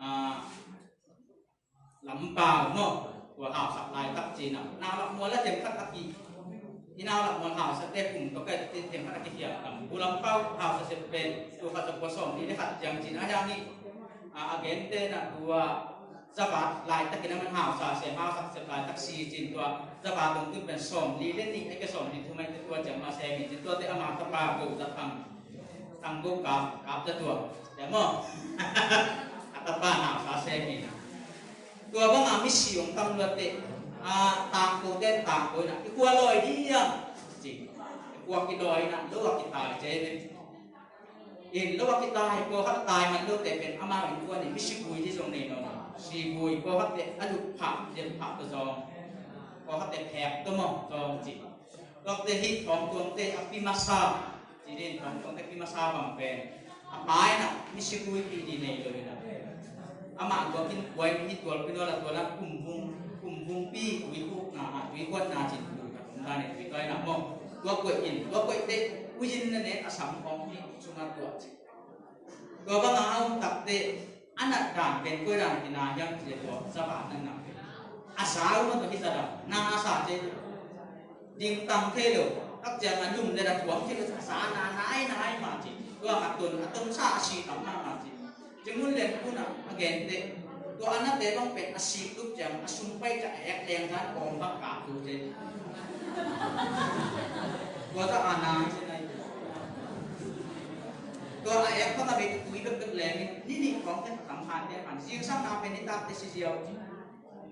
ah, Lam Pau maw, tua hausak laitak ci in ah. Nau lak mual a themkhat a ki, i nau lak mual hausa te phum tua ka te themkhat a kihiam tam. Pu Lam Pau hausa sep pen, tua khat tua Pu Sawn ni le khat ciang ci in ah, hiang hi. A, a gen te na tua, zavat laitak in a man hausa sem, hausak sep laitak si cin tua, zavat dong tun pen sawm li le nih, a ke sawm li thum ai te tua ciang ma sem in cin tua te ama tapa go zat pang, tang go kap, kap ta tua. Te maw? A tapa hausa sem in. Tua bang a misi ong tam luat te, a, tangko te, tangko in a, i kua lawi di hiam? Ci. I kua kilawi in a, lo a kitai ce ne. In lo a kitai, pawlkhat a tai man lote pen amau innkuan in mi sibui ding zong nei nawn lo. Sibui pawlkhatte a lup phah, liam phah tawh zong. Pawlkhatte phek tawh maw zong ci. Tuakte hih thawng tuangte a pi masa. Ci ding thawng tuangte pi masa bang pen. A pa in a mi sibui pi ding nei lo in a. Amah guakin kuai mi tual pi nual a tual a kum vung, kum vung pi tui khukna a, tui khuatna cin tui ka tum dan in tui kai na maw. Tua kuai in, tua kuai te, ui in na ne a sam khawng pi sung a tua ci. Tua bang a a om takte, a nat dan pen koi dan kina hiam ci le tua, za va nat nat pen. A za uh ma tua hi za dan, na a sa ce. Ding tang thei lo, tak ciang a lum le a tuang thei lo, a za na nai nai ma ci. Tua a ton, a ton sa a si tam ma ma ci. Ci mun leng kun a, a gen te. Tua a nate bang pen a si tup ciang, a sum pai ca a ek leng dan kawm bak ka tu ce. Tua za a nai ce nai. Tua a ek bang a bei tui bekbek leng in, ni nih khawng te tam khan te khan, zingsang na pen nitak te si ziau.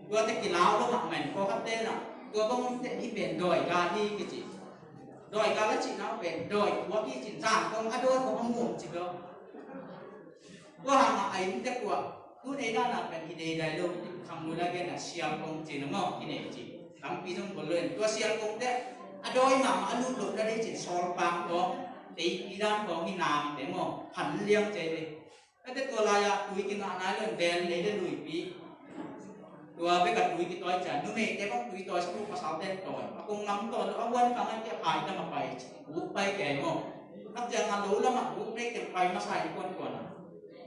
Tua te kilau lo mahmah in, pawlkhat te na, tua bang om te ni pen dawi ga hi kici. Dawi kal a cihna uh pen dawi kua kicin zan kong a dawi kong a muang ci lo. Tua hangah a innte kuah tun ei dana pen i deidai lo. Khanglui la gen a sial kong cin a maw kinei ci. Tampi zong bol lo in tua sial kongte a dawi mahmah a lut loh na dei cin sawlpang kong, teipi dan kong, i namte maw phan liang cei dei. Ate tua lai-ah tui kingah nai lo in bel lei le luipi. Tua bek a tui kitawi cian numeite bang tui tawi sa uh, pasalte tawi a kong ngam tawi lo a huan kang a kia pai tam a pai guk pai kei maw. Kap ciangah lo lamah guk nei teng pai masa i kuan kuan a.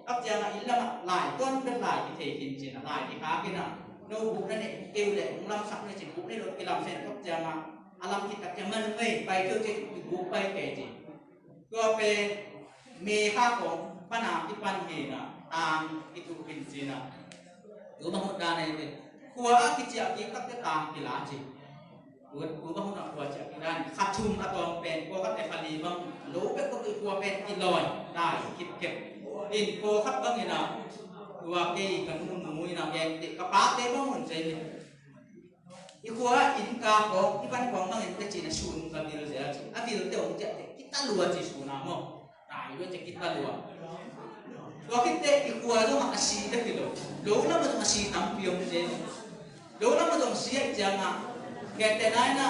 Kap ciangah inn lamah lai tuan bet lai kithei khin cin a lai kikhak in a. No guk na neih keu le hong lamsak nei cin guk nei lo kilam sen kap ciangah a lam khit tak ciang man mei pai keu cin guk pai kei cin. Tua pen me kha kong pana kipan hi na tang kituh khin ci na. Tu bang hun dan ei te khua a kiciah kik takte tang kila ci. Tu tu bang hun a khua ciah kik dan kha thum a tawng pen khua khat te kha li bang lo pek ko tu khua pen kilawi dai kipkep. In khua khat bang in a tua kei ka nu nu in a gen te ka pate bang hun cei ni. I khua in ka kong i pan kong bangin ka cin a sun ka vil zel ci a vil te ong ciah te kita lua ci sun a maw. Kai lua ci kita lua. Tua khit te i khua zong a si te kilo. Lo lam zong a si tampi om te. Lo lam zong si a ciang a kete nai na.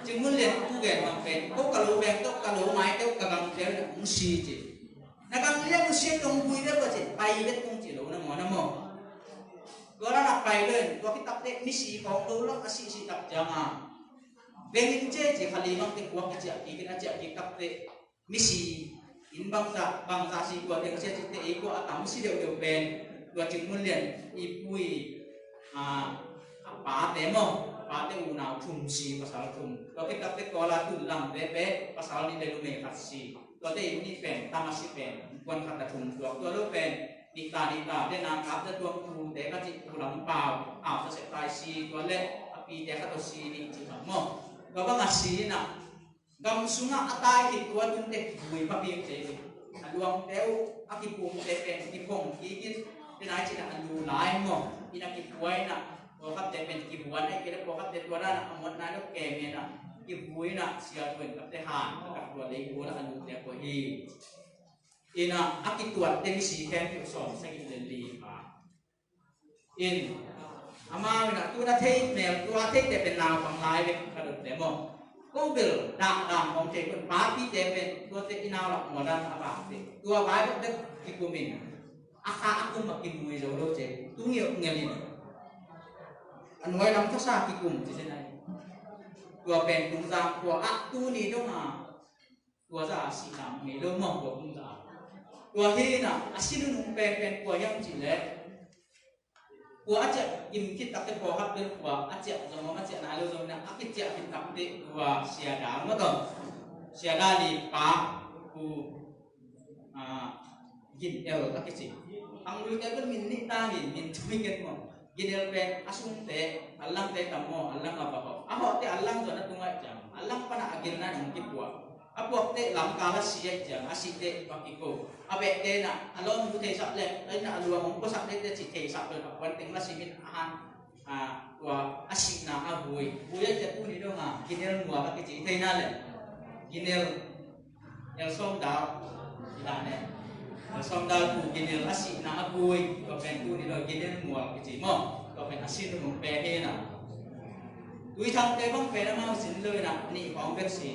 Cing mun lian ku gen bang pen ko ka lo beng to ka lo mai te ka gang te ong si ci. Na gang lian ong si tong bui te ko ci pai bet kong ci lo na maw na maw. Tua lam a pai lo in tua kitak te misi kong lo lam a sihsih tak ciang a bengin cia ci kha li bang te kuak kiciah kik in a ciah kik tak te misi in bangza bangza si kua te ka cia ci te ei kua a tam si deuhdeuh pen tua cing mun lian i pui a pate maw pate unau thum si pasal thum tua kitak te kuala tun lam te pe pasal ni le lumei khat si. Tuate in nih pen tang a si pen kuan khat a thum tuak tua lo pen nih ta nih ta te na kap te tuak tu te ka cih tu lam pau au sa sep tai si tua le a pi te khat a si nih ci bang maw. Tua bang a si na gam sungah a tai kik tua tun te vui pa pi te a luang te uh a kipum te pen kipong kik in te nai ci na a lu lai maw in a kipuai na. Pawlkhatte pen kibuan ahi kei leh pawlkhatte tua dan a muat nai lo kei men a kivui in a sial tua in kapte han a kap tua lei kua la a lute a kua hi. In a a kituatte misi khempeuh sawm sagih le li pha. In amau in a tun a thei mel tua theite pen naupang lai bek ka dotte maw. Ko bel dah dan kong thei kun papite pen tuate i nau lak mual dan a bakte tua vai bek bek kikum in a kha a kum a kimui zo lo ce tu ngiau ngiau in a nuai lam thasa kikum ci se nai. Tua pen tungzang tua ah tuni dong a tua za a sihna ngei lo mawk tua tungzang tua hi in a a si nunung pen pen kua hiam cih leh kua a ciah kim khit takte pawlkhat pen kua a ciah zong om a ciah nai lo zong in a a kiciah khit takte tua siada maw tawh siada li pa ku Gin el a kici. Ang lui kei bel min nih ta min min tui kei maw. Gin el pen a sungte a langte tam maw a lang a va hawh a hawhte a lang zon a tungah ciang a lang panah a gilna in hong kipuak. A puakte lamkal a si a ciang a sihte va kiko a behte na a lawm bu theisak le a ina a luang hong puasak lete ci theisak le a puan teng la simin a han. Tua a sihna a vui vui a ciah tuni dong a ginel mual a kici theina le ginel el sawm dal i la ne. El sawm dal tu ginel a sihna a vui tua pen tuni dong ginel mual kici maw tua pen a sin nung pe hi na. Tui thangte bang pen amau sin lo ina nih khawng bek si.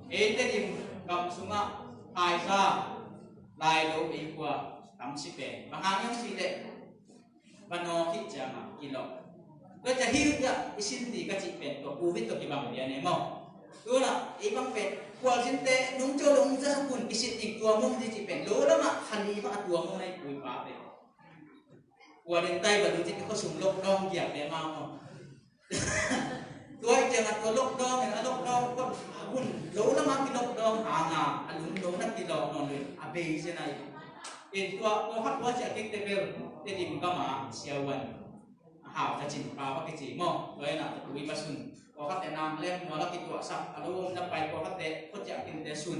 Eite dim gam sungah phaisa lai lo ei kua tam si pen bang hang yong si le. Vanawk hi ciangah kilawh. Tua ciah hi uh ciah i sin dih ka cih pen tua covid tua kibang lian e maw. Tuna ei bang pen kualzinte nungcio lungza kun i sin ding tua mum dih cih pen lo lamah khali mah a tua mum a i pui pa pen. Kualin tai balu cih i khosum lockdown giak le maw maw. Tua i ciangah tua lockdown in a lockdown tua a hun lo lamah ki lockdown hanga a lungdong na kilawh nawn lo in a bei zen a i. In tua pawlkhat tua ciah kik te bel Tedim gama siavuan a hau ta cin pa va kici maw tua ina ta tui va sun pawlkhat te nam lek mual a kituahsak a lo om na pai pawlkhat te khuaciah kinte sun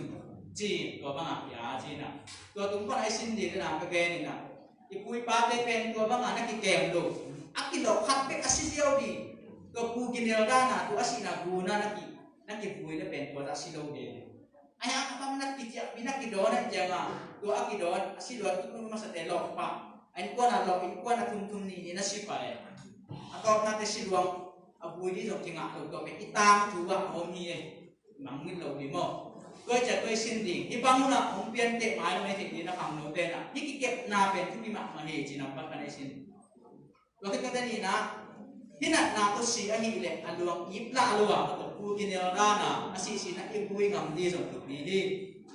ci tua banga kia ci na tua tung pan a i sin dih te na ka gen ina i pui pate pen tua banga na kikem lo a kilawh khat pek a si ziau dih tua pu ginel dana tua a sihna guna na ki Na kivui le pen tua a si lo ding. Ahi hang a bang na kiciahpih na kidawn a ciang a, tua a kidawn a si lua tuk nung masa te lawh pah. A innkuan a lawh, innkuan a thum thum nih nih na si pah e. A tawpna te si luang a vui ding zong kingah lo, tua pen i tangthu ah a om hi e. Mangngilh lo ding maw. Tua ciang tua i sin ding. Hih bang hun ah hong pianpih mai lo, mei thei ding na khangno te na. Hih kikepna pen thupi mahmah hi ci, nambat khat na i sin. Tua khit teh nihna, hih natna tawh si ahih leh a luang ip lah lo a, a tawh pu kinel dan a, a sihsihna i vui ngam ding zong thupi hi.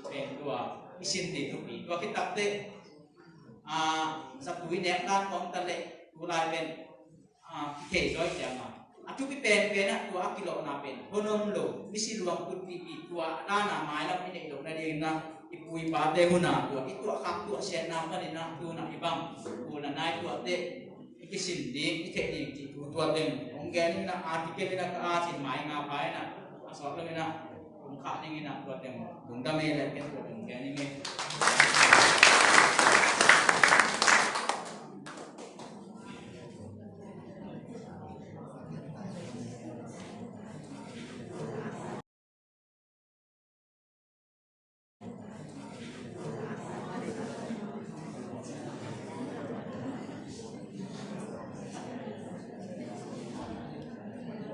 Pen tua i sin ding thupi. Tua khit teh, a, zatui nek dan kong ta leh, tu lai pen, a, kithei zaw hi ciang a. A thupi penpen ah tua a kilawhna pen hon om lo, misi luang kutpihpih tua dan a mailam i neih loh nading in ah, i pu i pate hun a tua i tuahkhak tuahsiatna panin ah tu-in ah i bang, tua na nai tuate i kisin ding, i theih ding cih thu tua teng hong gen in ah, a kikel in ah ka a cin mai nga pa in ah, a sawt lo in ah hong khah ding in ah tua teng lungdam ei, le ken tua teng gen ing ei.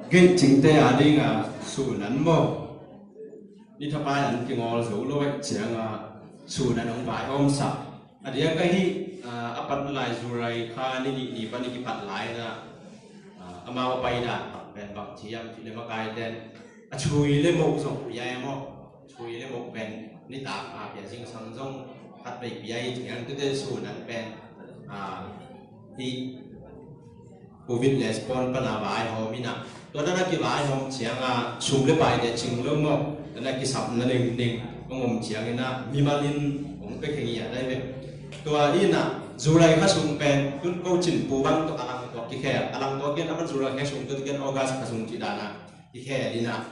Gate cingte a ding a sun an maw, ni thapai an kingawl zo lo ahih ciang a sun an hong vaihawmsak. A diak ahih, a, a pat lai July kha ni nih ni pan i kipat lai in ah, a, amau a pai dan bang pen bang ci hiam cih leh makaite in a chui le moh zong pia e maw. Chui le moh pen nitak a pia, zingsang zong khat vei pia hi. Ciang tute sun an pen, a, hih Covid response pan a vaihawm in ah, tua dan a kivaihawm ciang a sum le paite cing lo maw, tua dan a kisapna ningning hong om ciangin ah mimal in hong pia khe ngiat ahi ve. Tua in ah July kha sung pen tun ko cin pu bang tawh a lang tawh kikhel, a lang tawh kikhel, a man July kha sung tawh kikhel, August kha sung cih dan a kikhel in ah,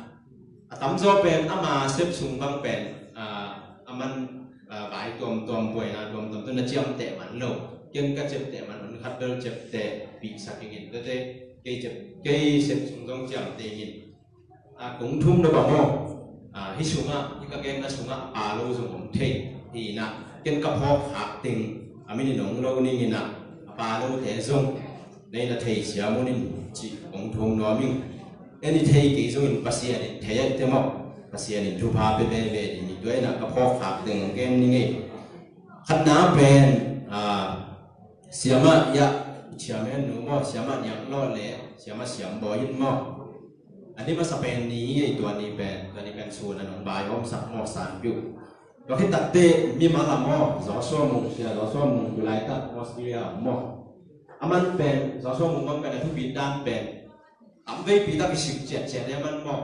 a tamzaw pen ama sep sung bang pen, a, a man, a, vai tuamtuam, buaina tuamtuam tawh na ciamteh man lo. Ken ka ciamteh man, hun khat bel ciamteh pihsak ing in, tua teh kei ciam, kei sep sung zong ciamteh ing in. A, kong thum lo bang maw. A, hih sungah, hih ka genna sungah a pa lo zong om thei hi in ah, ken ka phawk khak teng a min in hong lo ning in ah, a pa lote zong na in a theisiam un in cih kong thum nuam ing. En i thei kei zongin Pasian in thei ahih teh maw, Pasian in thupha pia veve ding hi. Tua in ah ka phawk khak teng hong gen ning ei. Khatna pen, a, Siamah Ia, Chairman nu maw, Siamah Niang Lawh le Siamah Siam Bawi in maw, a ni masa pen ni hi ei. Tua ni pen, tua ni pen sun an hong vaihawmsak maw, sanpiuh. Tua khit teh mimal a maw, Zawsua Mung, Sia Zawsua Mung, tu laitak Australia maw. A man pen, Zawsua Mung man pen a thupi dan pen tam veipi tak i sim ciatciat e, a man maw,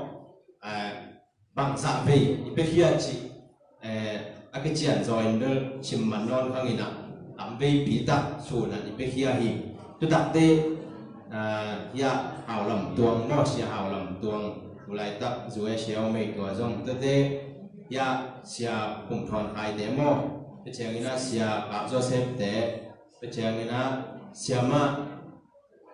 eh, bangzah vei i piakhia cih, eh, a kician zaw in bel sim man nawn khang in ah, tam veipi tak sun an i piakhia hi. Tu tak teh, eh, Ia Hau Lam Tuang maw, Sia Hau Lam Tuang, tu laitak U S A om ei, tua zong. Tua teh Ia Sia Pum Thawn Khai te maw, tua ciangin ah Sia Kap Joseph te, tua ciangin ah Siamah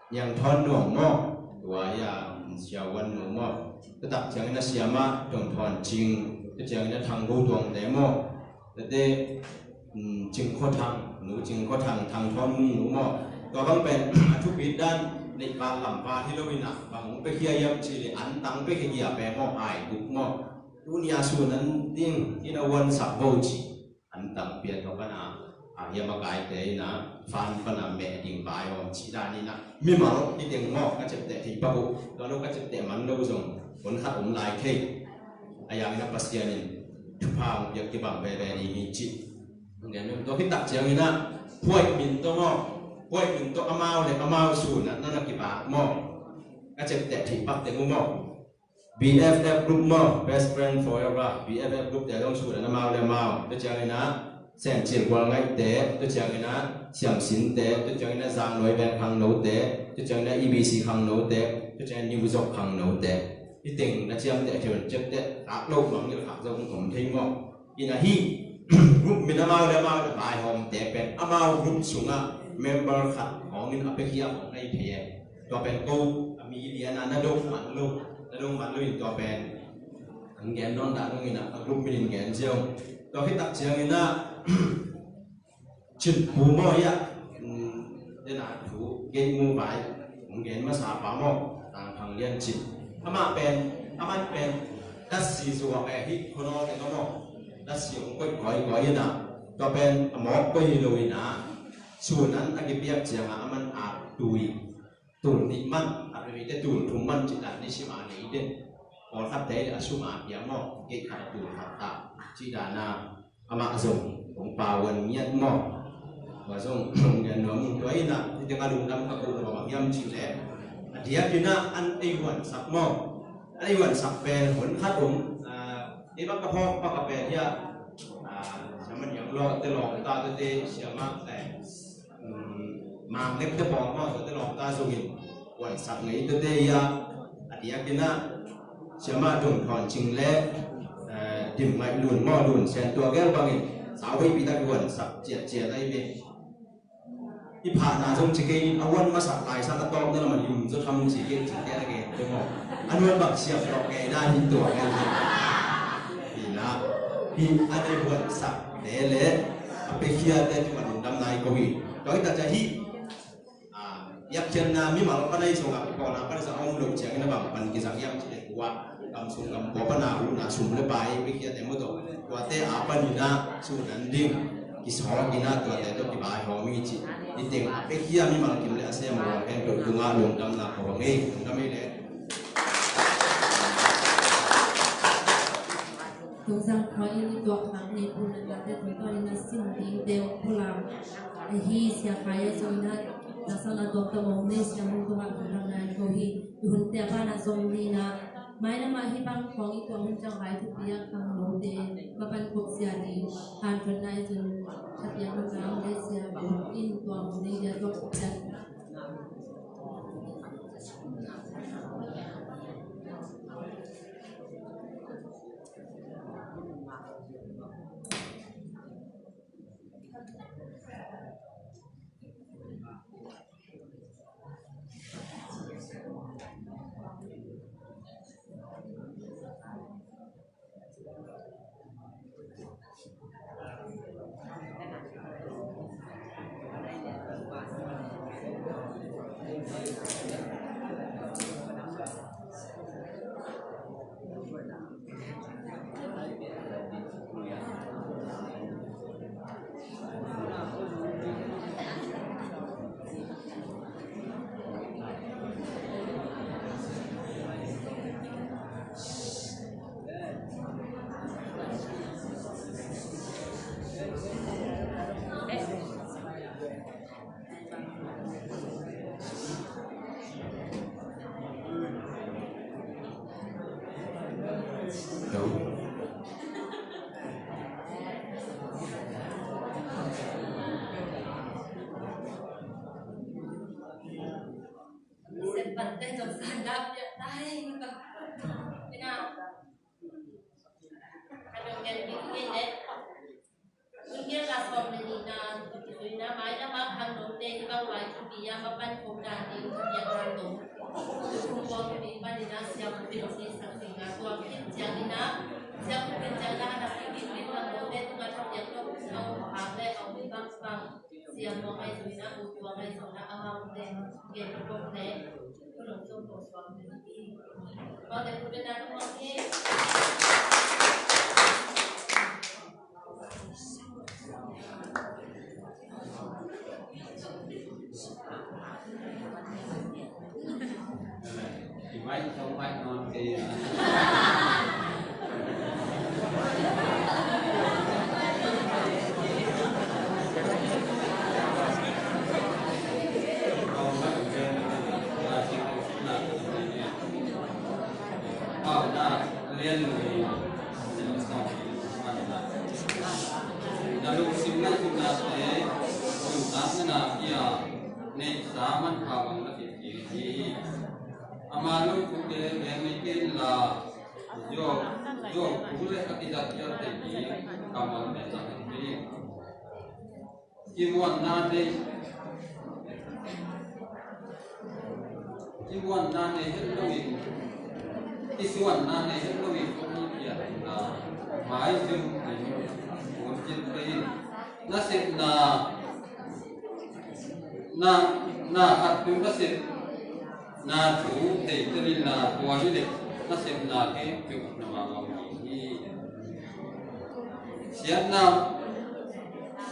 Niang Thawn Nuam maw, tua Ia Sia Wan Nu maw, tua tak ciangin ah Siamah Tong Thawn Cing, tua ciangin ah Thang Go Tuang te maw, tua teh, um, Cing Kho Thang, Nu Cing Kho Thang, Thang Thawn Mung Nu maw. Tua bang pen a thupi dan neih val lam val hi lo in ah, bang hong piakhia hiam cih leh antang piakhia pen maw, hai guk maw. Tuni a sun an ding in a uansak bo cih antang pia, tua pan a, a, hih a makaite in a, fan pan a meh ding vaihawm cih dan in a, mimal hi teng maw, ka ciamteh thei pak uh, tua lo ka ciamteh man lo zong, hun khat om lai thei. A yang in a Pasian in thupha hong piak kibang veve ding hi cih. Tua khit tak ciangin a, Puai Min tawh maw, Puai Min tawh amau le amau sun a, na na kibak maw, ka ciamteh thei pak teng uh maw. B F F group maw, Best Friend Forever, B F F group te zong sun an amau le amau. Tua ciangin a Sem Cil Gual Ngaih te, tua ciangin a Siam Sin te, tua ciangin a Zang Nuai Veng Khang No te, tua ciangin a E B C Khang No te, tua ciangin a New Zok Khang No te. Hih teng na ciamteh thei un, ciamteh khak lo mangngilh khak zo kong om thei maw. In a hih group min amau le amau in a vaihawmte pen amau group sungah member khat hawngin a piakhia hong nei thei e. Tua pen ko a mi lian a na dong man lo, na dong man lo in tua pen An gen nawn dah nung in ah, a group min in gen ziau. Tua khit tak ciangin ah, Chin Pu maw hi ah, um, den a thu, gen mu vai, hong gen masa pa maw, Tang Thang Lian Cin. Amah pen, amah pen, datsi suak eh hi, khono te no maw. Datsi hong koih koi koi in ah, tua pen, a mawk koih hi lo in ah, sun an a kipiak ciang ah, aman a tui. Tul nih man, a pemite tul thum man cih dan ni sim a nei den. Pawlkhatte a sum a piang maw, gate khat a tul khat ta. Cih dan a, amah zong, kong pau an ngiat maw. Tua zong, ngiat nuam tua in a, hih teng a lungdam ka ko na bang hiam cih leh. A diakin a an ei huansak maw. An ei huansak pen hon khat om, ah, ei bang ka phawk bang ka pen hiah, ah, siama niang lawh te lawng ta te te, siama, eh, um, Mang Lek te pawng maw, tua te lawng ta zongin, huansak ngei tua te hi a, a diakin a, siama Dong Thawn Cing le, eh, Dim Ngaih Lun maw, Lun Sen tua gel bangin, sau veipi tak huansak ciatciat ahi ve. I phahna zong ci kei in, a huan masak lai sang a tawpna lam a lim zaw tham ci kei in, ci kei a gen te maw. A nuan bang siam tawh kei na hi tua gel hi. Hi na, hi a nei huansak te le, a pekhiate tungah lungdam nai ko hi. Tua hi ta ca hi. Ah, biakpiakna mimal pan ahi zongah, kipawlna pan ahi zongah a om lo ciangin a bang pan kizang hiam cih leh tua, kam sung kam kua pan a huhna sum le pai, biakpiakte maw tawh, tuate a panin a sun an ding, kisawk in a tuate tawh kibai hawm hi cih. Hih teng a biakpiak mimal kim le a sem a ruang khempeuh tungah lungdamna ko hong ei, lungdam ei leh. Tungzang khua in i tuak khak nei pu le tate tungtawn in a sin ding teu pu lam. Ahi Sia Khai a zong in a, na sang a tuak ta mong nei sia mong tungah tungzang nai ko hi. I hun te a ban a zong ni na. Mai lam a hi bang khong i tuak hun ciang vai thupi a khang lo te. Ka pan kok sia ding. Han thon nai zong. Thupi a khang lo te sia bang in tuak hun nei dia tuak thupi a. Hun giat la sawm le nihna, tawh kizui na, mai lam a khang note, hih bang vai thupi a, va pan khawm dan ding, thupiak dan dong. Tukum pawlpi panin a, Sia Pu Pin Sak Sing a, tua khit ciangin a, Sia Pu Pin ciangin a, a dak i kit kit khang note, tungah thupiak tawh, a om hang le, a om bang bang. Sia Muang ai zui na, U Tuang ai zui na, amau te, gen kawm le, kunung tung kong suang te hi. Mawte, pu le na, tung hi. Na lungsim ngaihsutnate nuntakna na pia neihsa manpha bang na pia kik hi. Ama lungtute veng nei kei inla, Job, Job thu le a kidat khial thei ding kammalte zang hi. Kimuanna nei, kimuanna nei het loin, kisuanna nei het loin, Mai zong in hun cin pei in nasepna, na, na khat tu nasepna thu thei tel in la tua hi leh nasepna khempeuh na mangngilh hi. Siatna,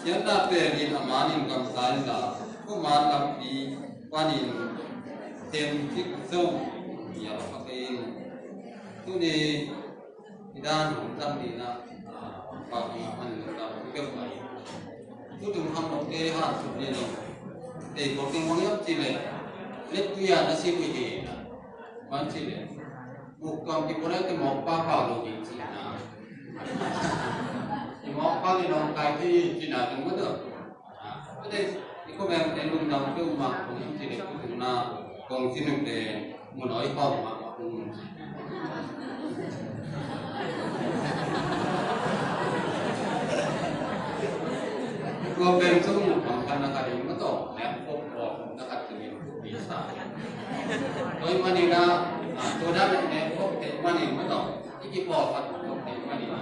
siatna pen in a man in gamta in la, thuman lampi panin them kik zong hi a, a kha kei in. Tuni i dan hong tam ding a, a, pa hong a man in gamta peuhmah hi. Tutung khangnote hansuk ding in, tei khol keng bang hiam cih leh, lek tui a na si uh hi na. Bang cih leh, muk tuam kipuak leh tei mawk pa pau lo ding cihna. I mawk pa i lawng kai thei cihna tung mah tawh. Ate, i ko beng te lungdam peuhmah kong cih leh, tutung na kong cih leh, mun awi pau mah kong Tua pen sung pang kan na ka ring ma tawh, nek pok pok na ka ring pok pi sa. Tua i mani na, a, tua na nek pok te mani ma tawh, i ki pok ka pok te mani na,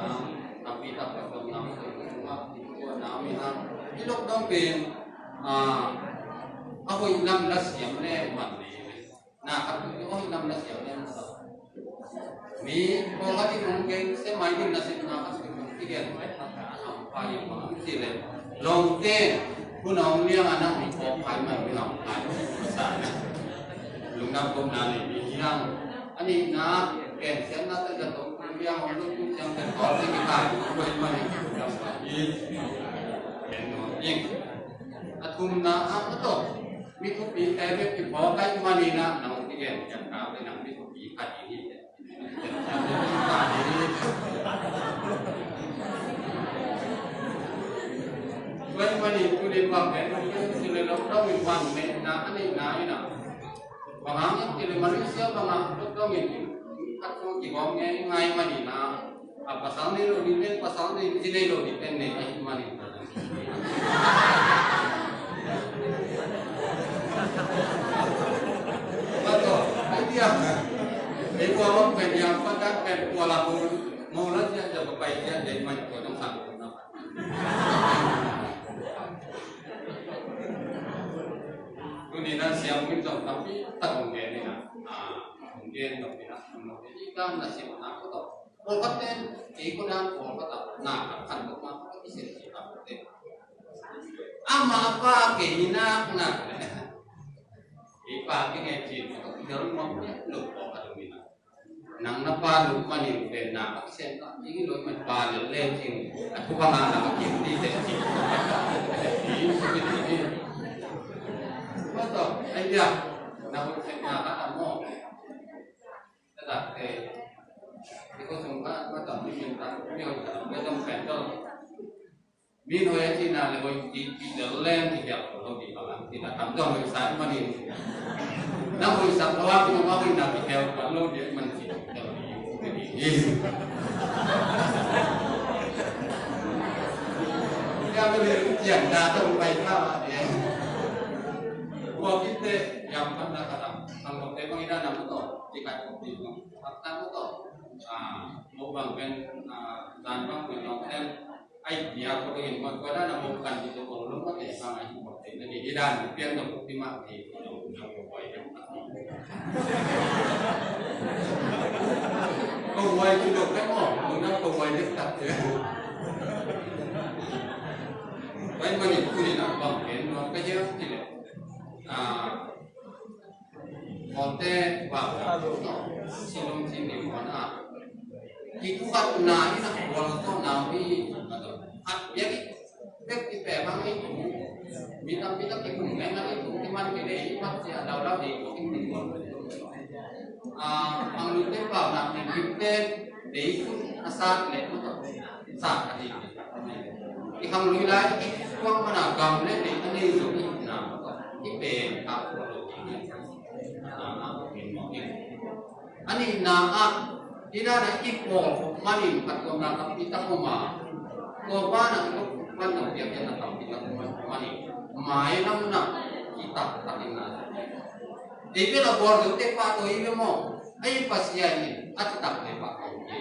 a pi tak ka pok na, tua na mi na, i lok dong pen, a, a hoi lam la siam le man le. Na khat tu, oh, nam na siam nem sa. Mi, ko khat i hong gen se mai ding na sim na khat tu, i gen mai khat ka am pa i ma, am si le. Lawngte, kun hong liang a na hong ko pai mai, mi hong pai sa na. Lungdam ko na le, mi liang. A nihna, gen siam na te da tong liang hong lung siam te ko te ki kai, ko i ma ni. I, gen no, i. A thumna, a, a to. Mi thupi te bek kiphawk ahih manin ah, nang kigen pian kau te nang mi thupi khat hi hi. Tua ahih manin tuni bang pen nang kigen si le lok dong in bang ne na a nei na in ah. Bang hang hiam cih leh Malaysia bang ah lok dong in khat sung kigawm ngai ngai manin ah. A pasal nei lo ding pen, pasal nei, ci nei lo ding pen nei ahih manin. Pato, idea. Ei tua bang pen yang patat pen tua la mo, mo la sia ja pai sia ja man tua dong sang tua na. Tuni na siam min zong tampi tak hong gen ni na. Ah, hong gen tampi na, hong gen ni na siam na ko to. Pawlkhat ten, kei ko dan pawlkhat ah, na khat khan ko ma, khat kisen si khat ko te. Ama pa kei nak nak. Kei pa kei ngai cin, ko kidal ma ko lo pawlkhat mi na. Nang na pa lo ma ni pen na khat kisen ka, ing lo ma pa le le cin. Aku pa ma na khat kisen ti te cin. Ing su ki ti ni. Ma to, ai ya. Na ko kisen na ka amo. Tate, iko sung ka, ma tam ni min ta, mi hoi ta, mi tam pen to. Min hoi a cina le hoi ti, ti de leng ti hiap lo di ka lang, ti na tam to hoi sa ma ni. Na hoi sa lo a, ma hoi na ti hiap lo di man ti. Ya, mi le, ya, na to pai ka ma de. Ko ki te, ya, ma na ka tam, ang ko te ma ina na to, ti ka ti no. Pakta ko to. Ah, mo bang pen, ah, dan bang pen long ten. Ai, dia ko to in, mo ko da na mo kan di to ko lo ma te bang ai mo te na di dan pian to ti ma ti ko lo na ko wai. Ko wai ti lo ka mo, ko na ko wai de ta te. Wai ma ni ku ni na bang pen, no ka je ti le. Ah, Kote, wa, no, silung sini mana. Kikhuhna in a khual tawh na hi, khat biak i, bek i pek bang i, mi tam, mi tam i kum meng a i kum ti man ki dei, i mat sia lau lau dei, ko i kum. A, ang lu te pau na, mi kim te, dei kun a sat le, sat a dei. I khang lui lai, i tuang mana gam le, dei a nei zo i na, i pen a khual lo i. A nihna ah, i dan a i pawl khop manin phattuamna tampi tak om a, tua banah i khop man lo piakpiakna tampi tak om manin, mailam na i taktakin na. Ei bel a bawl deuh tek pah tawh i ve maw? Ei Pasian in a taktak le pah tawh i.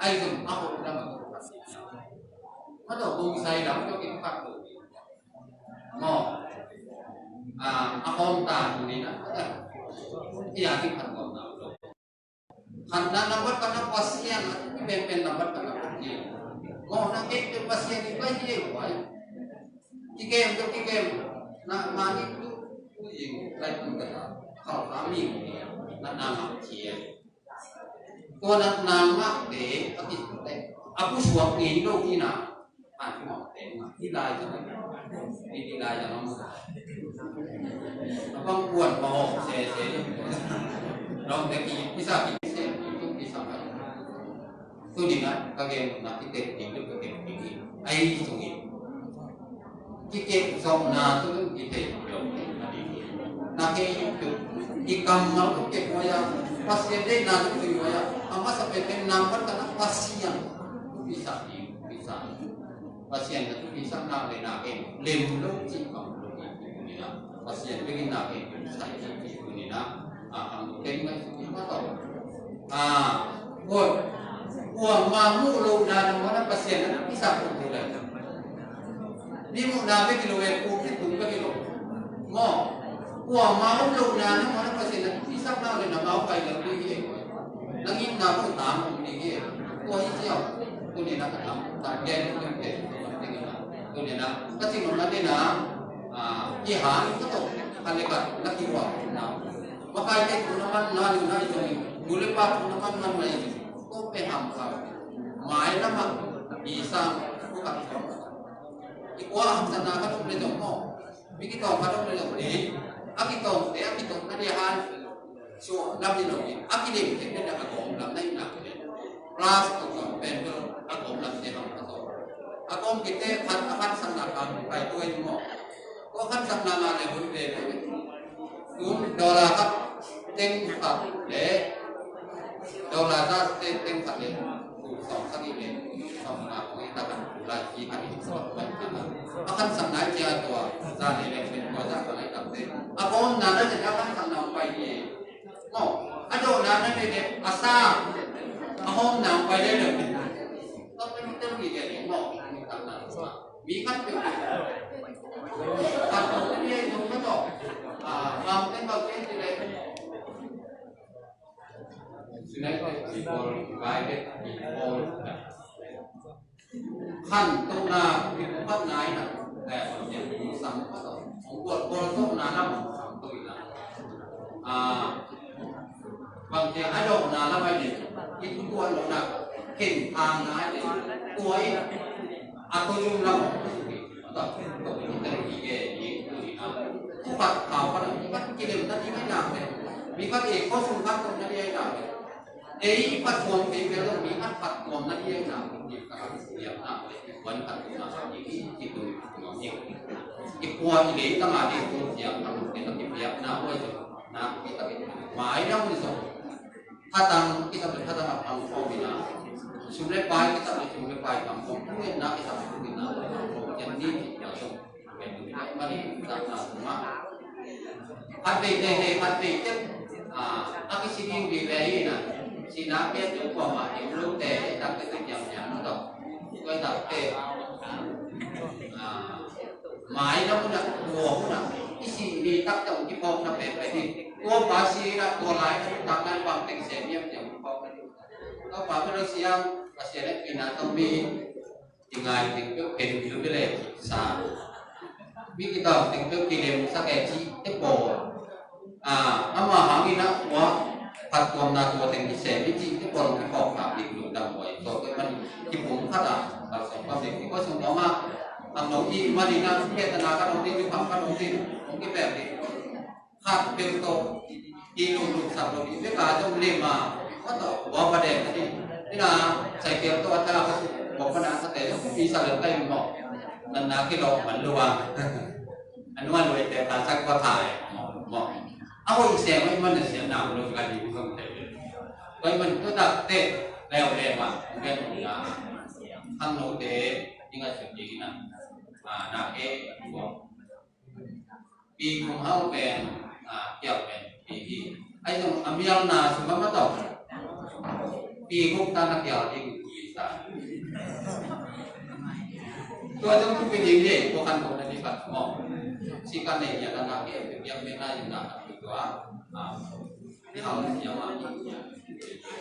Ai zong a hong lam a ko ka si. Ka do bung sai lam to ki pak to. Mo. A a hong ta ni na. Ki a ki pan ko na to. Khatna nambat khatna Pasian a ki pen pen nambat khatna Pasian. Mo na pen pen Pasian ni pai ye wai. Ki kem to ki kem na ma ni tu tu ing lai tu ka ta. Kau kami ni na na ma kie. Tua na nang mah te a kisuak te a pusuak ngei lo hi na. An kumawh te nga hi lai zong hi lai zong a mu. A bang kuan ma hawh se se zong. Dong te ki pisa ki se ki tu pisa ka. Tu ni na ka gen na ki te ki tu ka gen ki ni. Ai tu ni. Kikep zawhna tu in kithei lo. Na kei tu i kammal tu kep huai a, Pasian deihna tu kep huai a, a masa pen pen nang mat ka na Pasian tu kisa i kisa. Pasian na tu kisa na le na kei lem lo ci kam lo i tu ni na. Pasian tu na kei sai i tu ni na. A, ang kei mai tu ni ma tau. A, kuamah muh lohna nang mawhna Pasian na tu kisa tu ni la. Mi muhna bek hi lo e, pulpit tung bek hi lo. Maw, kuamah om lohna nang mawhna Pasian na tu kisa na le na mau kai la tu hi e. Nang itna ko tam om ni hi e. Tua hi siau. Tu ni na ka tam, tam gen, tu ni na. Tu ni na. Ka cing om na ni na. A, i hang ka to. Ka le ka na ki wa na. Makai te tu na man na ni na i tu ni. Mu le pa tu na man man na i tu. Ko pe ham ka. Mai na ma. I sang ko ka tu. I kua hamsatna ka tuk le zong maw. Mi kitawng ka tuk le zong le. A kitawng te a kitawng na le han. So na mi lo ni. A kidem te na a gawm lam na i na le. Plus tuk zong pen a gawm lam te ham ka tuk. A gawm kite khat a khat sang na ka kai tuk ai maw. Ko khat sang na na le hun le le. Tun dollar khat teng khat le dollar za teng teng khat le sawm sagih le sawm nga kong i takan lai ki khat i sawm pai khat a khan sang nai cia tua za le le pen tua za ka lai tak te a bawm na na cia khan sang na pai ni. Maw a dawh na na le le a sa a hawm na pai le le. Tua pen tel ni le le maw ni tak na. Mi khat peuh khat peuh ni ei zong na tawh a bang ten bang ten ti le. Sinai tawh mi pawl vai le mi pawl khan tona mi khat nai na. Sam khat tawh pawl pawl tawh na na sam tawh i na. A Bang cia a dawhna lam ai nen i tu tuan lo na khen thang na ai nen tua in a tu zum lam. Tua in tua in tua in i ke i tu ni na. Tu khat kau khat na mi khat kilem na di ai na le. Mi khat e ko sung khat ko na di ai na le. E i khat tuam ke ke lo mi khat khat tuam na di ai na le. Ni ka khat siam na le. Wan khat na khat ni i tu ni na ni. I kua i le ta ma di tu siam na lu ke na ki biak na oi na ki ta ki ma ai na mu ni so. Khatang, kisam le khatang a pang khawm ina. Sum le pai, kisam le sum le pai pang khawm. Thu ngetna, kisam le thu ngetna pang khawm. Kiam ni, kiam sum. Kiam ni, kiam mani, kiam na sum ma. Khat vei te, te, khat vei te. A, a kisi ding vei vei ina. Sina pia tu kuama, em lu te, tak te tu kiam kiam na to. Koi tak te. A, Mai na mun ah, tua mun ah, i si ni taktak hong kiphawkna penpen hi. Tua pa si na tua lai na taktak na bang teng sem hiam ci hong kiphawkna hi. Tua pa mun ah siang, Pasian a kina tawh mi, i ngai teng peuh ken bil bele sa. Mi kitawng teng peuh kilem sak e ci te pawl. A, ama hangin a ua phattuamna tua teng kisem i cih te pawl kiphawk kha bik lungdam huai. Tua te man kipum khat a, kalsuan pa bik kipua sung dong a, ang nong i manin a, petana ka nong ding, kipam ka nong ding, nong kipem ding. Khat peuh tawh i lunglung sak lo ding, bek a zong lem a, khat tawh ua pa deng ka ding. Ina, cycle tawh a tala ka suk, ua pa na ka te, i sa lem ka i mawh. Nan na kilawh man lo a. A nua luaite ta sak pa thai maw, maw. A hoih sem a i man a siam na lo ka ding sawm te. Koi man tu tak te leu le ma ngen na. Khangnote i nga sut ding na. A na ke tua. Pi kum hau pen a kiau pen pi hi. Ai zong a mial na sum a ma tawh. Pi guk ta na kial ding pi ta. Tua zong tu pi ding ding, ko kan ko na di pat mo. Si kan nei ya na na ke, pi ya me na ya na tua. Ah, ni hau ni ya ma ni ya.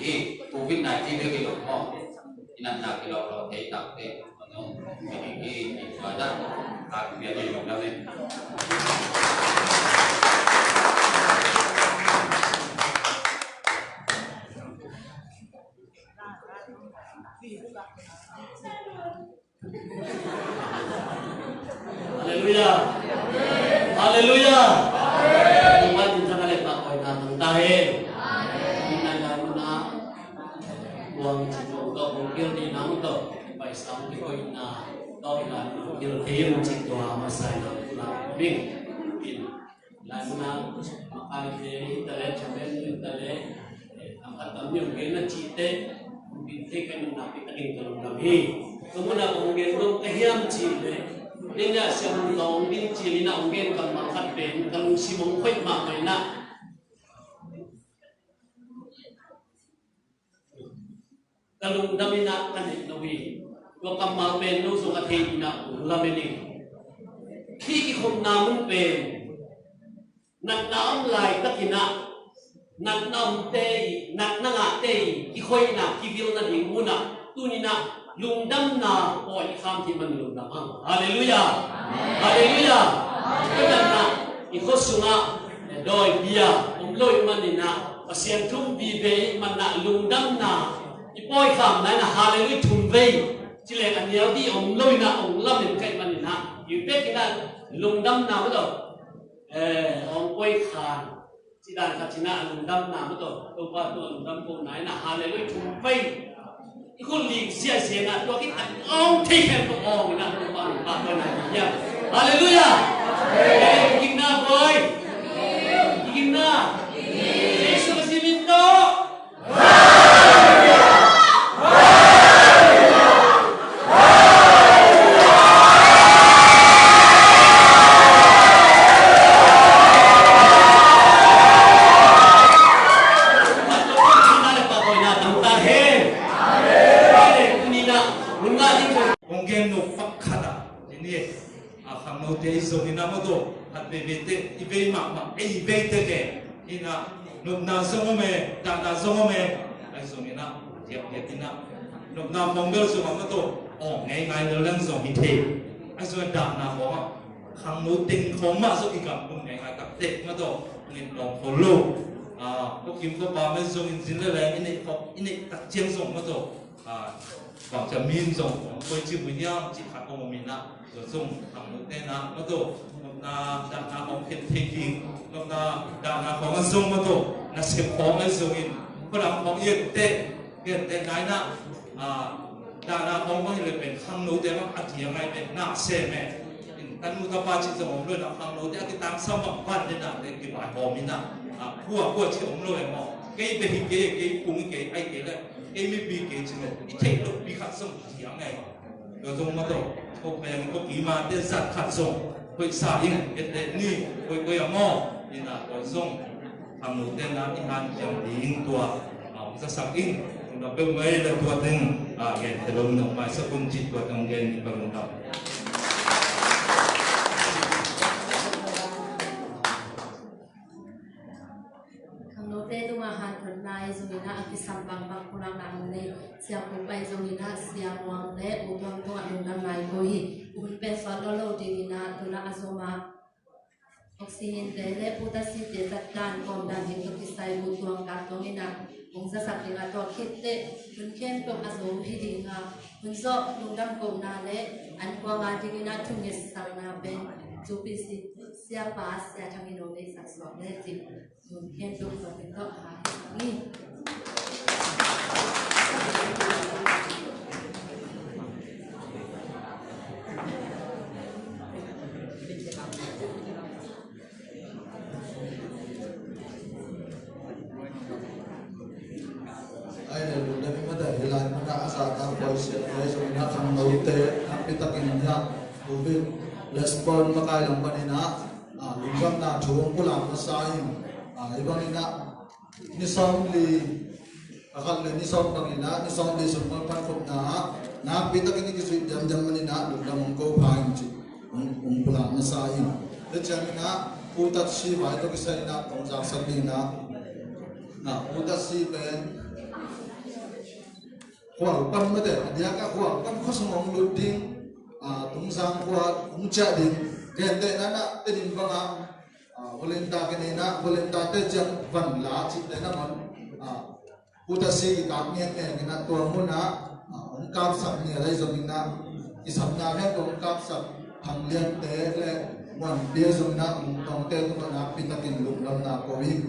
Hi, covid nineteen de ke lo mo. Inan na ke lo lo te tak te. Halleluiah. Halleluiah. Tua man in thang a le pahpawina tang ta hen. Tua lai mun ah kuang ci tuang tawh kong kil ding nang tawh paisa kikoihna tawh i lai mun kil thei un ci tua masa in a pulak ding. Lai mun ah makaite hi ta le, chairman hi ta le, eh, tam khat tam ni hong gen na cihte hong gen thei ka hihna pen ka ding ka lungdam hi. Tua mun ah kong gen nuam ka hiam cih leh, tua ni a siam hong tawng ding cih leh na hong gen kammal khat pen ka lungsim hong khoih mahmah in ah, ka lungdam in ah ka neih lo hi. Tua kammal pen no zong a thei in ah hong lamen ing. Hih kikhopna mun pen natna om laitak in ah, natna omte i, natna ngahte i kikhoihna, kivilna ding mun ah tuni in ah lungdamna pawi i kham thei man lungdam hang. Halleluiah. Halleluiah. Tua natna i khua sungah dawi bia om lo i man in ah, Pasian thum vive i man ah lungdamna i pawi khamna in ah halleluiah thum vei ci leng a nial ding om lo in ah hong lamen ka hih man in ah, i pek in ah lungdamna mah tawh, eh, hong pawi khan ci dan khat ci in ah lungdamna mah tawh Topa tungah lungdam kohna in ah halleluiah thum vei i khut lik ziahziah in ah tua khit a awng thei khempeuh awng in ah Topa hong pahtawi na hi hiam? Halleluiah. Eh, kigingna pawi. Kigingna. Jesu Khazih min tawh. Kong gen nop khat ah, i ni, a, khangnote i zong in ah maw tawh, khat veiveite i vei mahmah, ei veite ke in ah, nopna zong om e, dahna zong om e, ahi zong in ah, diakdiak in ah, nopna mong bel zong ah maw tawh, aw ngeingai lel leng zong hi thei, ahi zong ah dahna khawng ah, khangno teng khawng mah zong i gam lum ngeingai taktek maw tawh, ngin lawng khol lo. A, khuakim khuapa mah zong in zin le leng i neih khawng, i neih tak ciang zong maw tawh, a, bangcia mi in zong hong koi cih uh hiam cih khat hong om in ah, tua zong khangnote in ah maw tawh, nopna dahna hong khen thei ding, nopna dahna khawng a zong maw tawh, nasep khawng a zong in, khuadam khawng i etteh, i etteh nai in ah, a, dahna khawng bang hi leh pen khangnote bang a diang ngai pen na sem e. In tanu tapa cih zong om lo in ah khangnote a kitangsam bang van le nate kivaihawm in ah, a, kua kua cih om lo e maw. Kei beh hi kei, kei pung hi kei, ahi kei leh kei mipi kei ci lo, i theih lopi khat zong diang e. Tua zong maw tawh, ko peng ko kimate zat khat zong hoih sa ing, et et ni, koi koi a maw, in ah tua zong khangnote in ah i hanciam ding tua, a, hong zasak ing, lungdam peuhmah ing. Tua teng, a, gen thei lo in ah maisak un cih tua teng gen ing, ka lungdam. Khangnote tungah hanthotna ahi zongin ah, a kisam bangbang pulakna hong nei Sia Khup ahi zongin ah, Sia Muang le U Tuang tungah lungdamna i ko hi. Hun pen suak lo lo dingin ah, tu-in ah a zom ah Pu Sim Hing te le Pu Tat Si te zat dan kawm dan ding tawh kisai U Tuang Kap Tuang in ah hong zasak ding ah, tua khit teh hun khempeuh a zo hi ding a, hun zawh lungdam kohna le an kuang a dingin ah thungetsakna pen Pu Sim Hing, Siapa Sia Thang in hong deihsak suak le cih. Ai le, lungdam i mata hi lai, mata a sa ta koi sia, koi sia, na khangnote nakpi takin hiah covid response makai lam panin ah, a, lungdamna thu hong pulak masa in, a, i bangin ah ni sawmli, a khat le ni sawm bangin ah, ni sawmli sung pan khopna ah nakpi takin i kizuih diamdiam manin ah lungdam hong ko pha in cih hong, hong pulak masa in. Tua ciangin ah Pu Tat Si vai tawh kisai in ah hong zaksak dingin ah, na, Pu Tat Si pen Khualpan mate, a diak ah Khualpan khua sung hong lut ding, a, Tungzang khua hong ciah ding. Gentehna in ah Tedim bang ah, a, volunteer ka nei in ah, volunteer te ciang van la cihte na man, a, Pu Tat Si kikap ngiatngiat in ah, tua mun ah, a, hong kapsak ngiat ahi zongin ah, Kisapna khempeuh hong kapsak Thang Liante le Muan Pia zong in ah Mung Tawngte tungah nakpi takin lungdamna ko hi.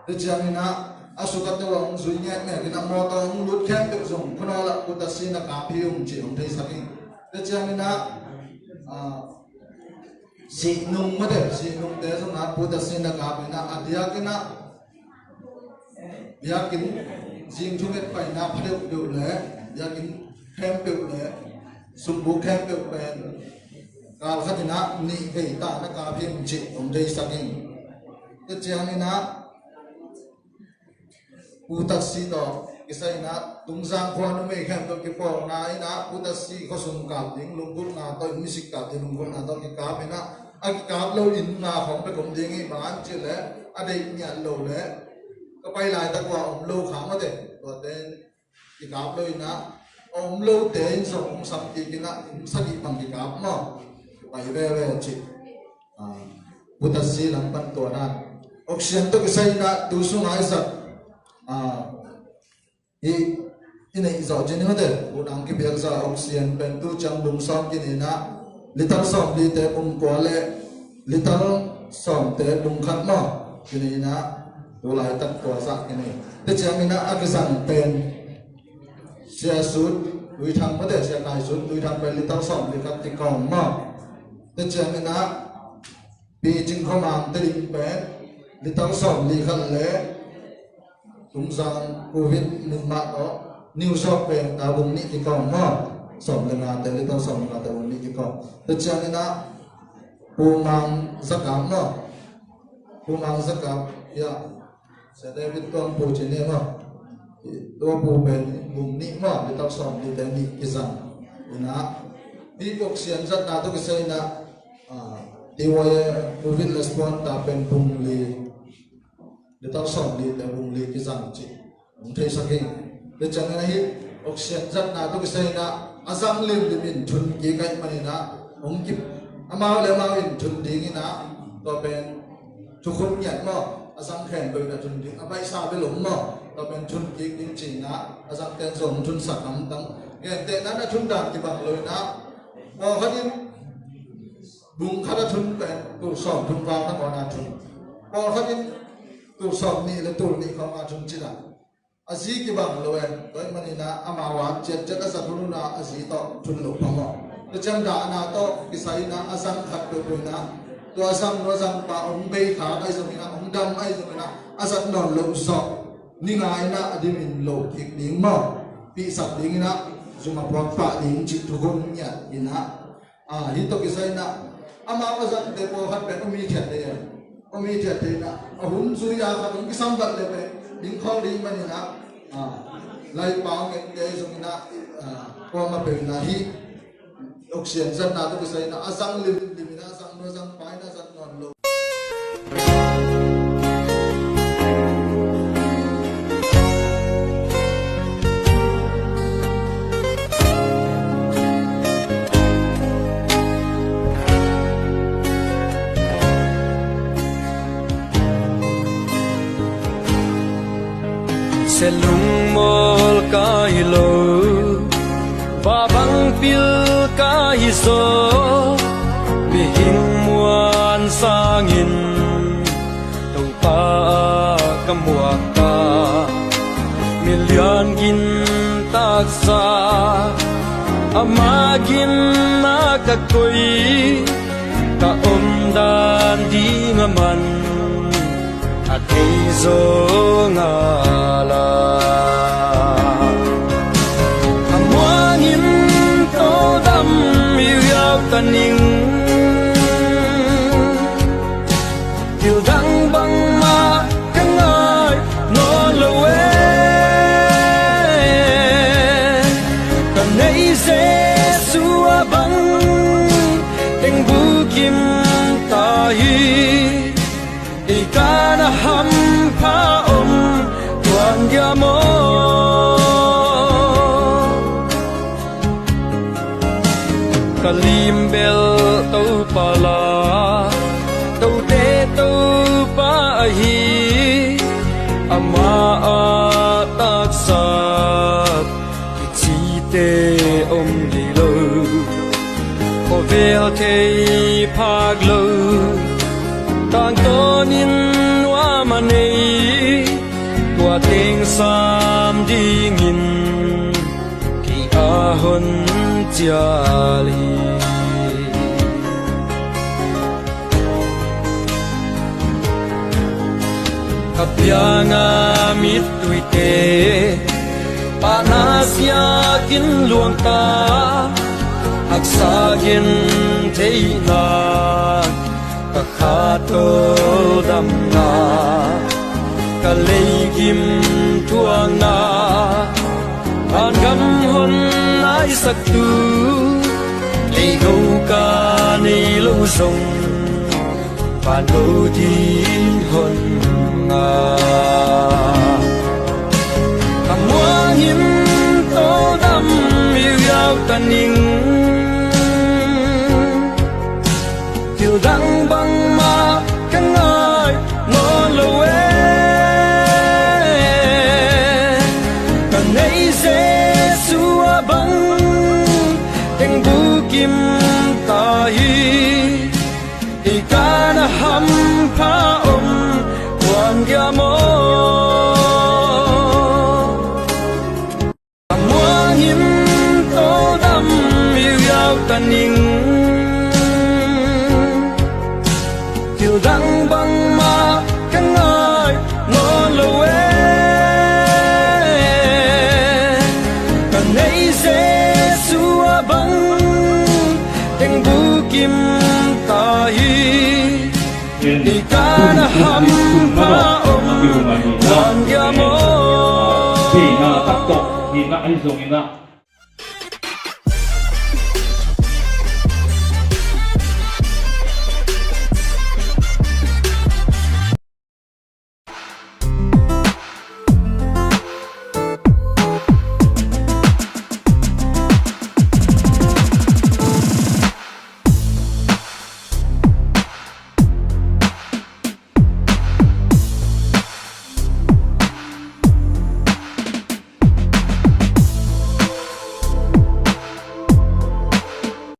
Tua ciangin ah a sukate uh a hong zui ngekngek in ah mawtaw hong lut khempeuh zong khuanawl ah Pu Tasi na kap hi ung cih hong theisak hi. Tua ciangin ah, ah, Sihnung mate, Sihnungte zong ah Pu Tasi na kap in ah a diakin ah biakinn zing thunget paina pha deuhdeuh le biakinn khempeuh le sumbuk khempeuh pen kal khat in ah nih vei ta na kap hi ung cih hong theisak hi. Tua ciangin ah Pu Tasi tawh kisai in ah Tungzang khua numei khempeuh kipawlna in ah Pu Tasi khuasung kap ding lunggulhna tawh in misik kap ding lunggulhna tawh kikap in ah a kikap lo inn nga khawng pek om ding hi. Bang hang hiam cih leh a deih ngiat lo le ka pai laitak uh a om lo kha mate, tuate in kikap lo in ah a om lote in zong hong sam kik in ah kum sagih bang kikap maw, pai veve cih. Ah, Pu Tasi lam pan tua dan. Oxygen tawh kisai in ah tu sungah i zat, ah, i, i neih zawh cih ni mate, u nang kipiaksa oxygen pen tu ciang bung sawm kinin ah liter sawmlite bung kua le liter sawmte bung khat maw kinin ah tu laitak tua zah kinin. Tua ciangin ah a kizang pen Sia Sut Tuithang mate, Sia Kai Sut Tuithang pen liter sawmli khat kikawm maw. Tua ciangin ah Pi Cing Khua Mangte ding pen liter sawmli khat le Tungzang Covid nih mah tawh New South Wales ta bung nih kikawm maw. Sawm le ngate, liter sawm le ngate bung nih kikawm. Tua ciangin ah Pu Mang Za Kap maw. Pu Mang Za Kap, ya. Sia David Tuang Pu ci ni maw. Tua pu pen bung nih maw, liter sawmlite nih kizang. In ah hih oxygen zatna tawh kisai in ah, ah, T Y A Covid response ta pen bung li, liter sawmlite bung li kizang cih hong theisak hi. Tua ciangin ah hih oxygen zatna tawh kisai in ah a zang limlim in thun kik ahih manin ah hong kip, amau le amau in thun ding in ah tua pen thukhun ngiat maw, a zang khempeuh in ah thun ding, a baihsa bel om maw, tua pen thun kik ding ci in ah a zangte in zong thunsak hamtang. Gentehna in ah thun dan kibang lo in ah pawlkhat in bung khat a thun pen tul sawm thun val na kawn a thun, pawlkhat in tul sawmnih le tul nih khawng a thun cih dan. A zi kibang lo e. Tua ahih manin ah amau a ciatciat a zat hun un ah a zi tawh thun lo phamawh. Tua ciang dahna tawh kisai in ah a zang khat peuhpeuh in ah tua a zang nu a zang pa hong bei khak ahi zongin ah, hong dam ahi zongin ah, a zat nawn loh zawh ni nga in ah a dimin lo kik ding maw, pihsak ding in ah zum a puak pah ding cih thukhun ngiat in ah, ah, hih tawh kisai in ah amau a zangte pawlkhat pen om hithiat thei e. Om hithiat thei in ah a hun zui a khat hong kisam vat le pen ding khol ding manin ah, ah, laipau ngette zong in ah, ah, kuamah peuh in ah hih oxygen zatna tawh kisai in ah a zang limlim in ah a zang nu a zang pa in ah a zat nawn lo. Sia lungmual ka hi lo, va bang pil ka hi zaw, mihing muan sangin Topa ah ka muak ta. Milian gin taksa, ama gin ah ka koih, ka omdan ding a man a thei zaw ngal a. A muang in todam i riau ta ning, thil dang bangmah ka ngai nawn lo e. Ka neih Jesu a bang teng bukim ta hi. Ei kan a hampha om tuan dia maw? Ka lim bel Topa la, tote Topa ahi, ama a taksa kicite om dih lo. Khawvel thei phak lo, tangtawnin nuam a nei, tua teng sam dingin kei a hon cial hi. Ka pianga mittuite, pahna siakin luangta, haksa gentheihna, ka khat tawldamna, ka leikim thuakna, vangam hon naisaktu, leigo ka nei lo zong, vanlo ding hon ngah. Ka muang him tawldam hiuhiau ta ning, thil dang bangmah ka ngai nawn lo e. Ka neih Jesu a bang teng bukim ta hi. Hih ka na hampha om tuan dia maw? Ka muang him tawldam hiuhiau ta ning, thil dang bangmah ka ngai nawn lo e. Ka neih Jesu a bang teng bukim ta hi. Hih ka na hampha om tuan dia maw? Theihna tak tawh, hihna ahi zongin ah,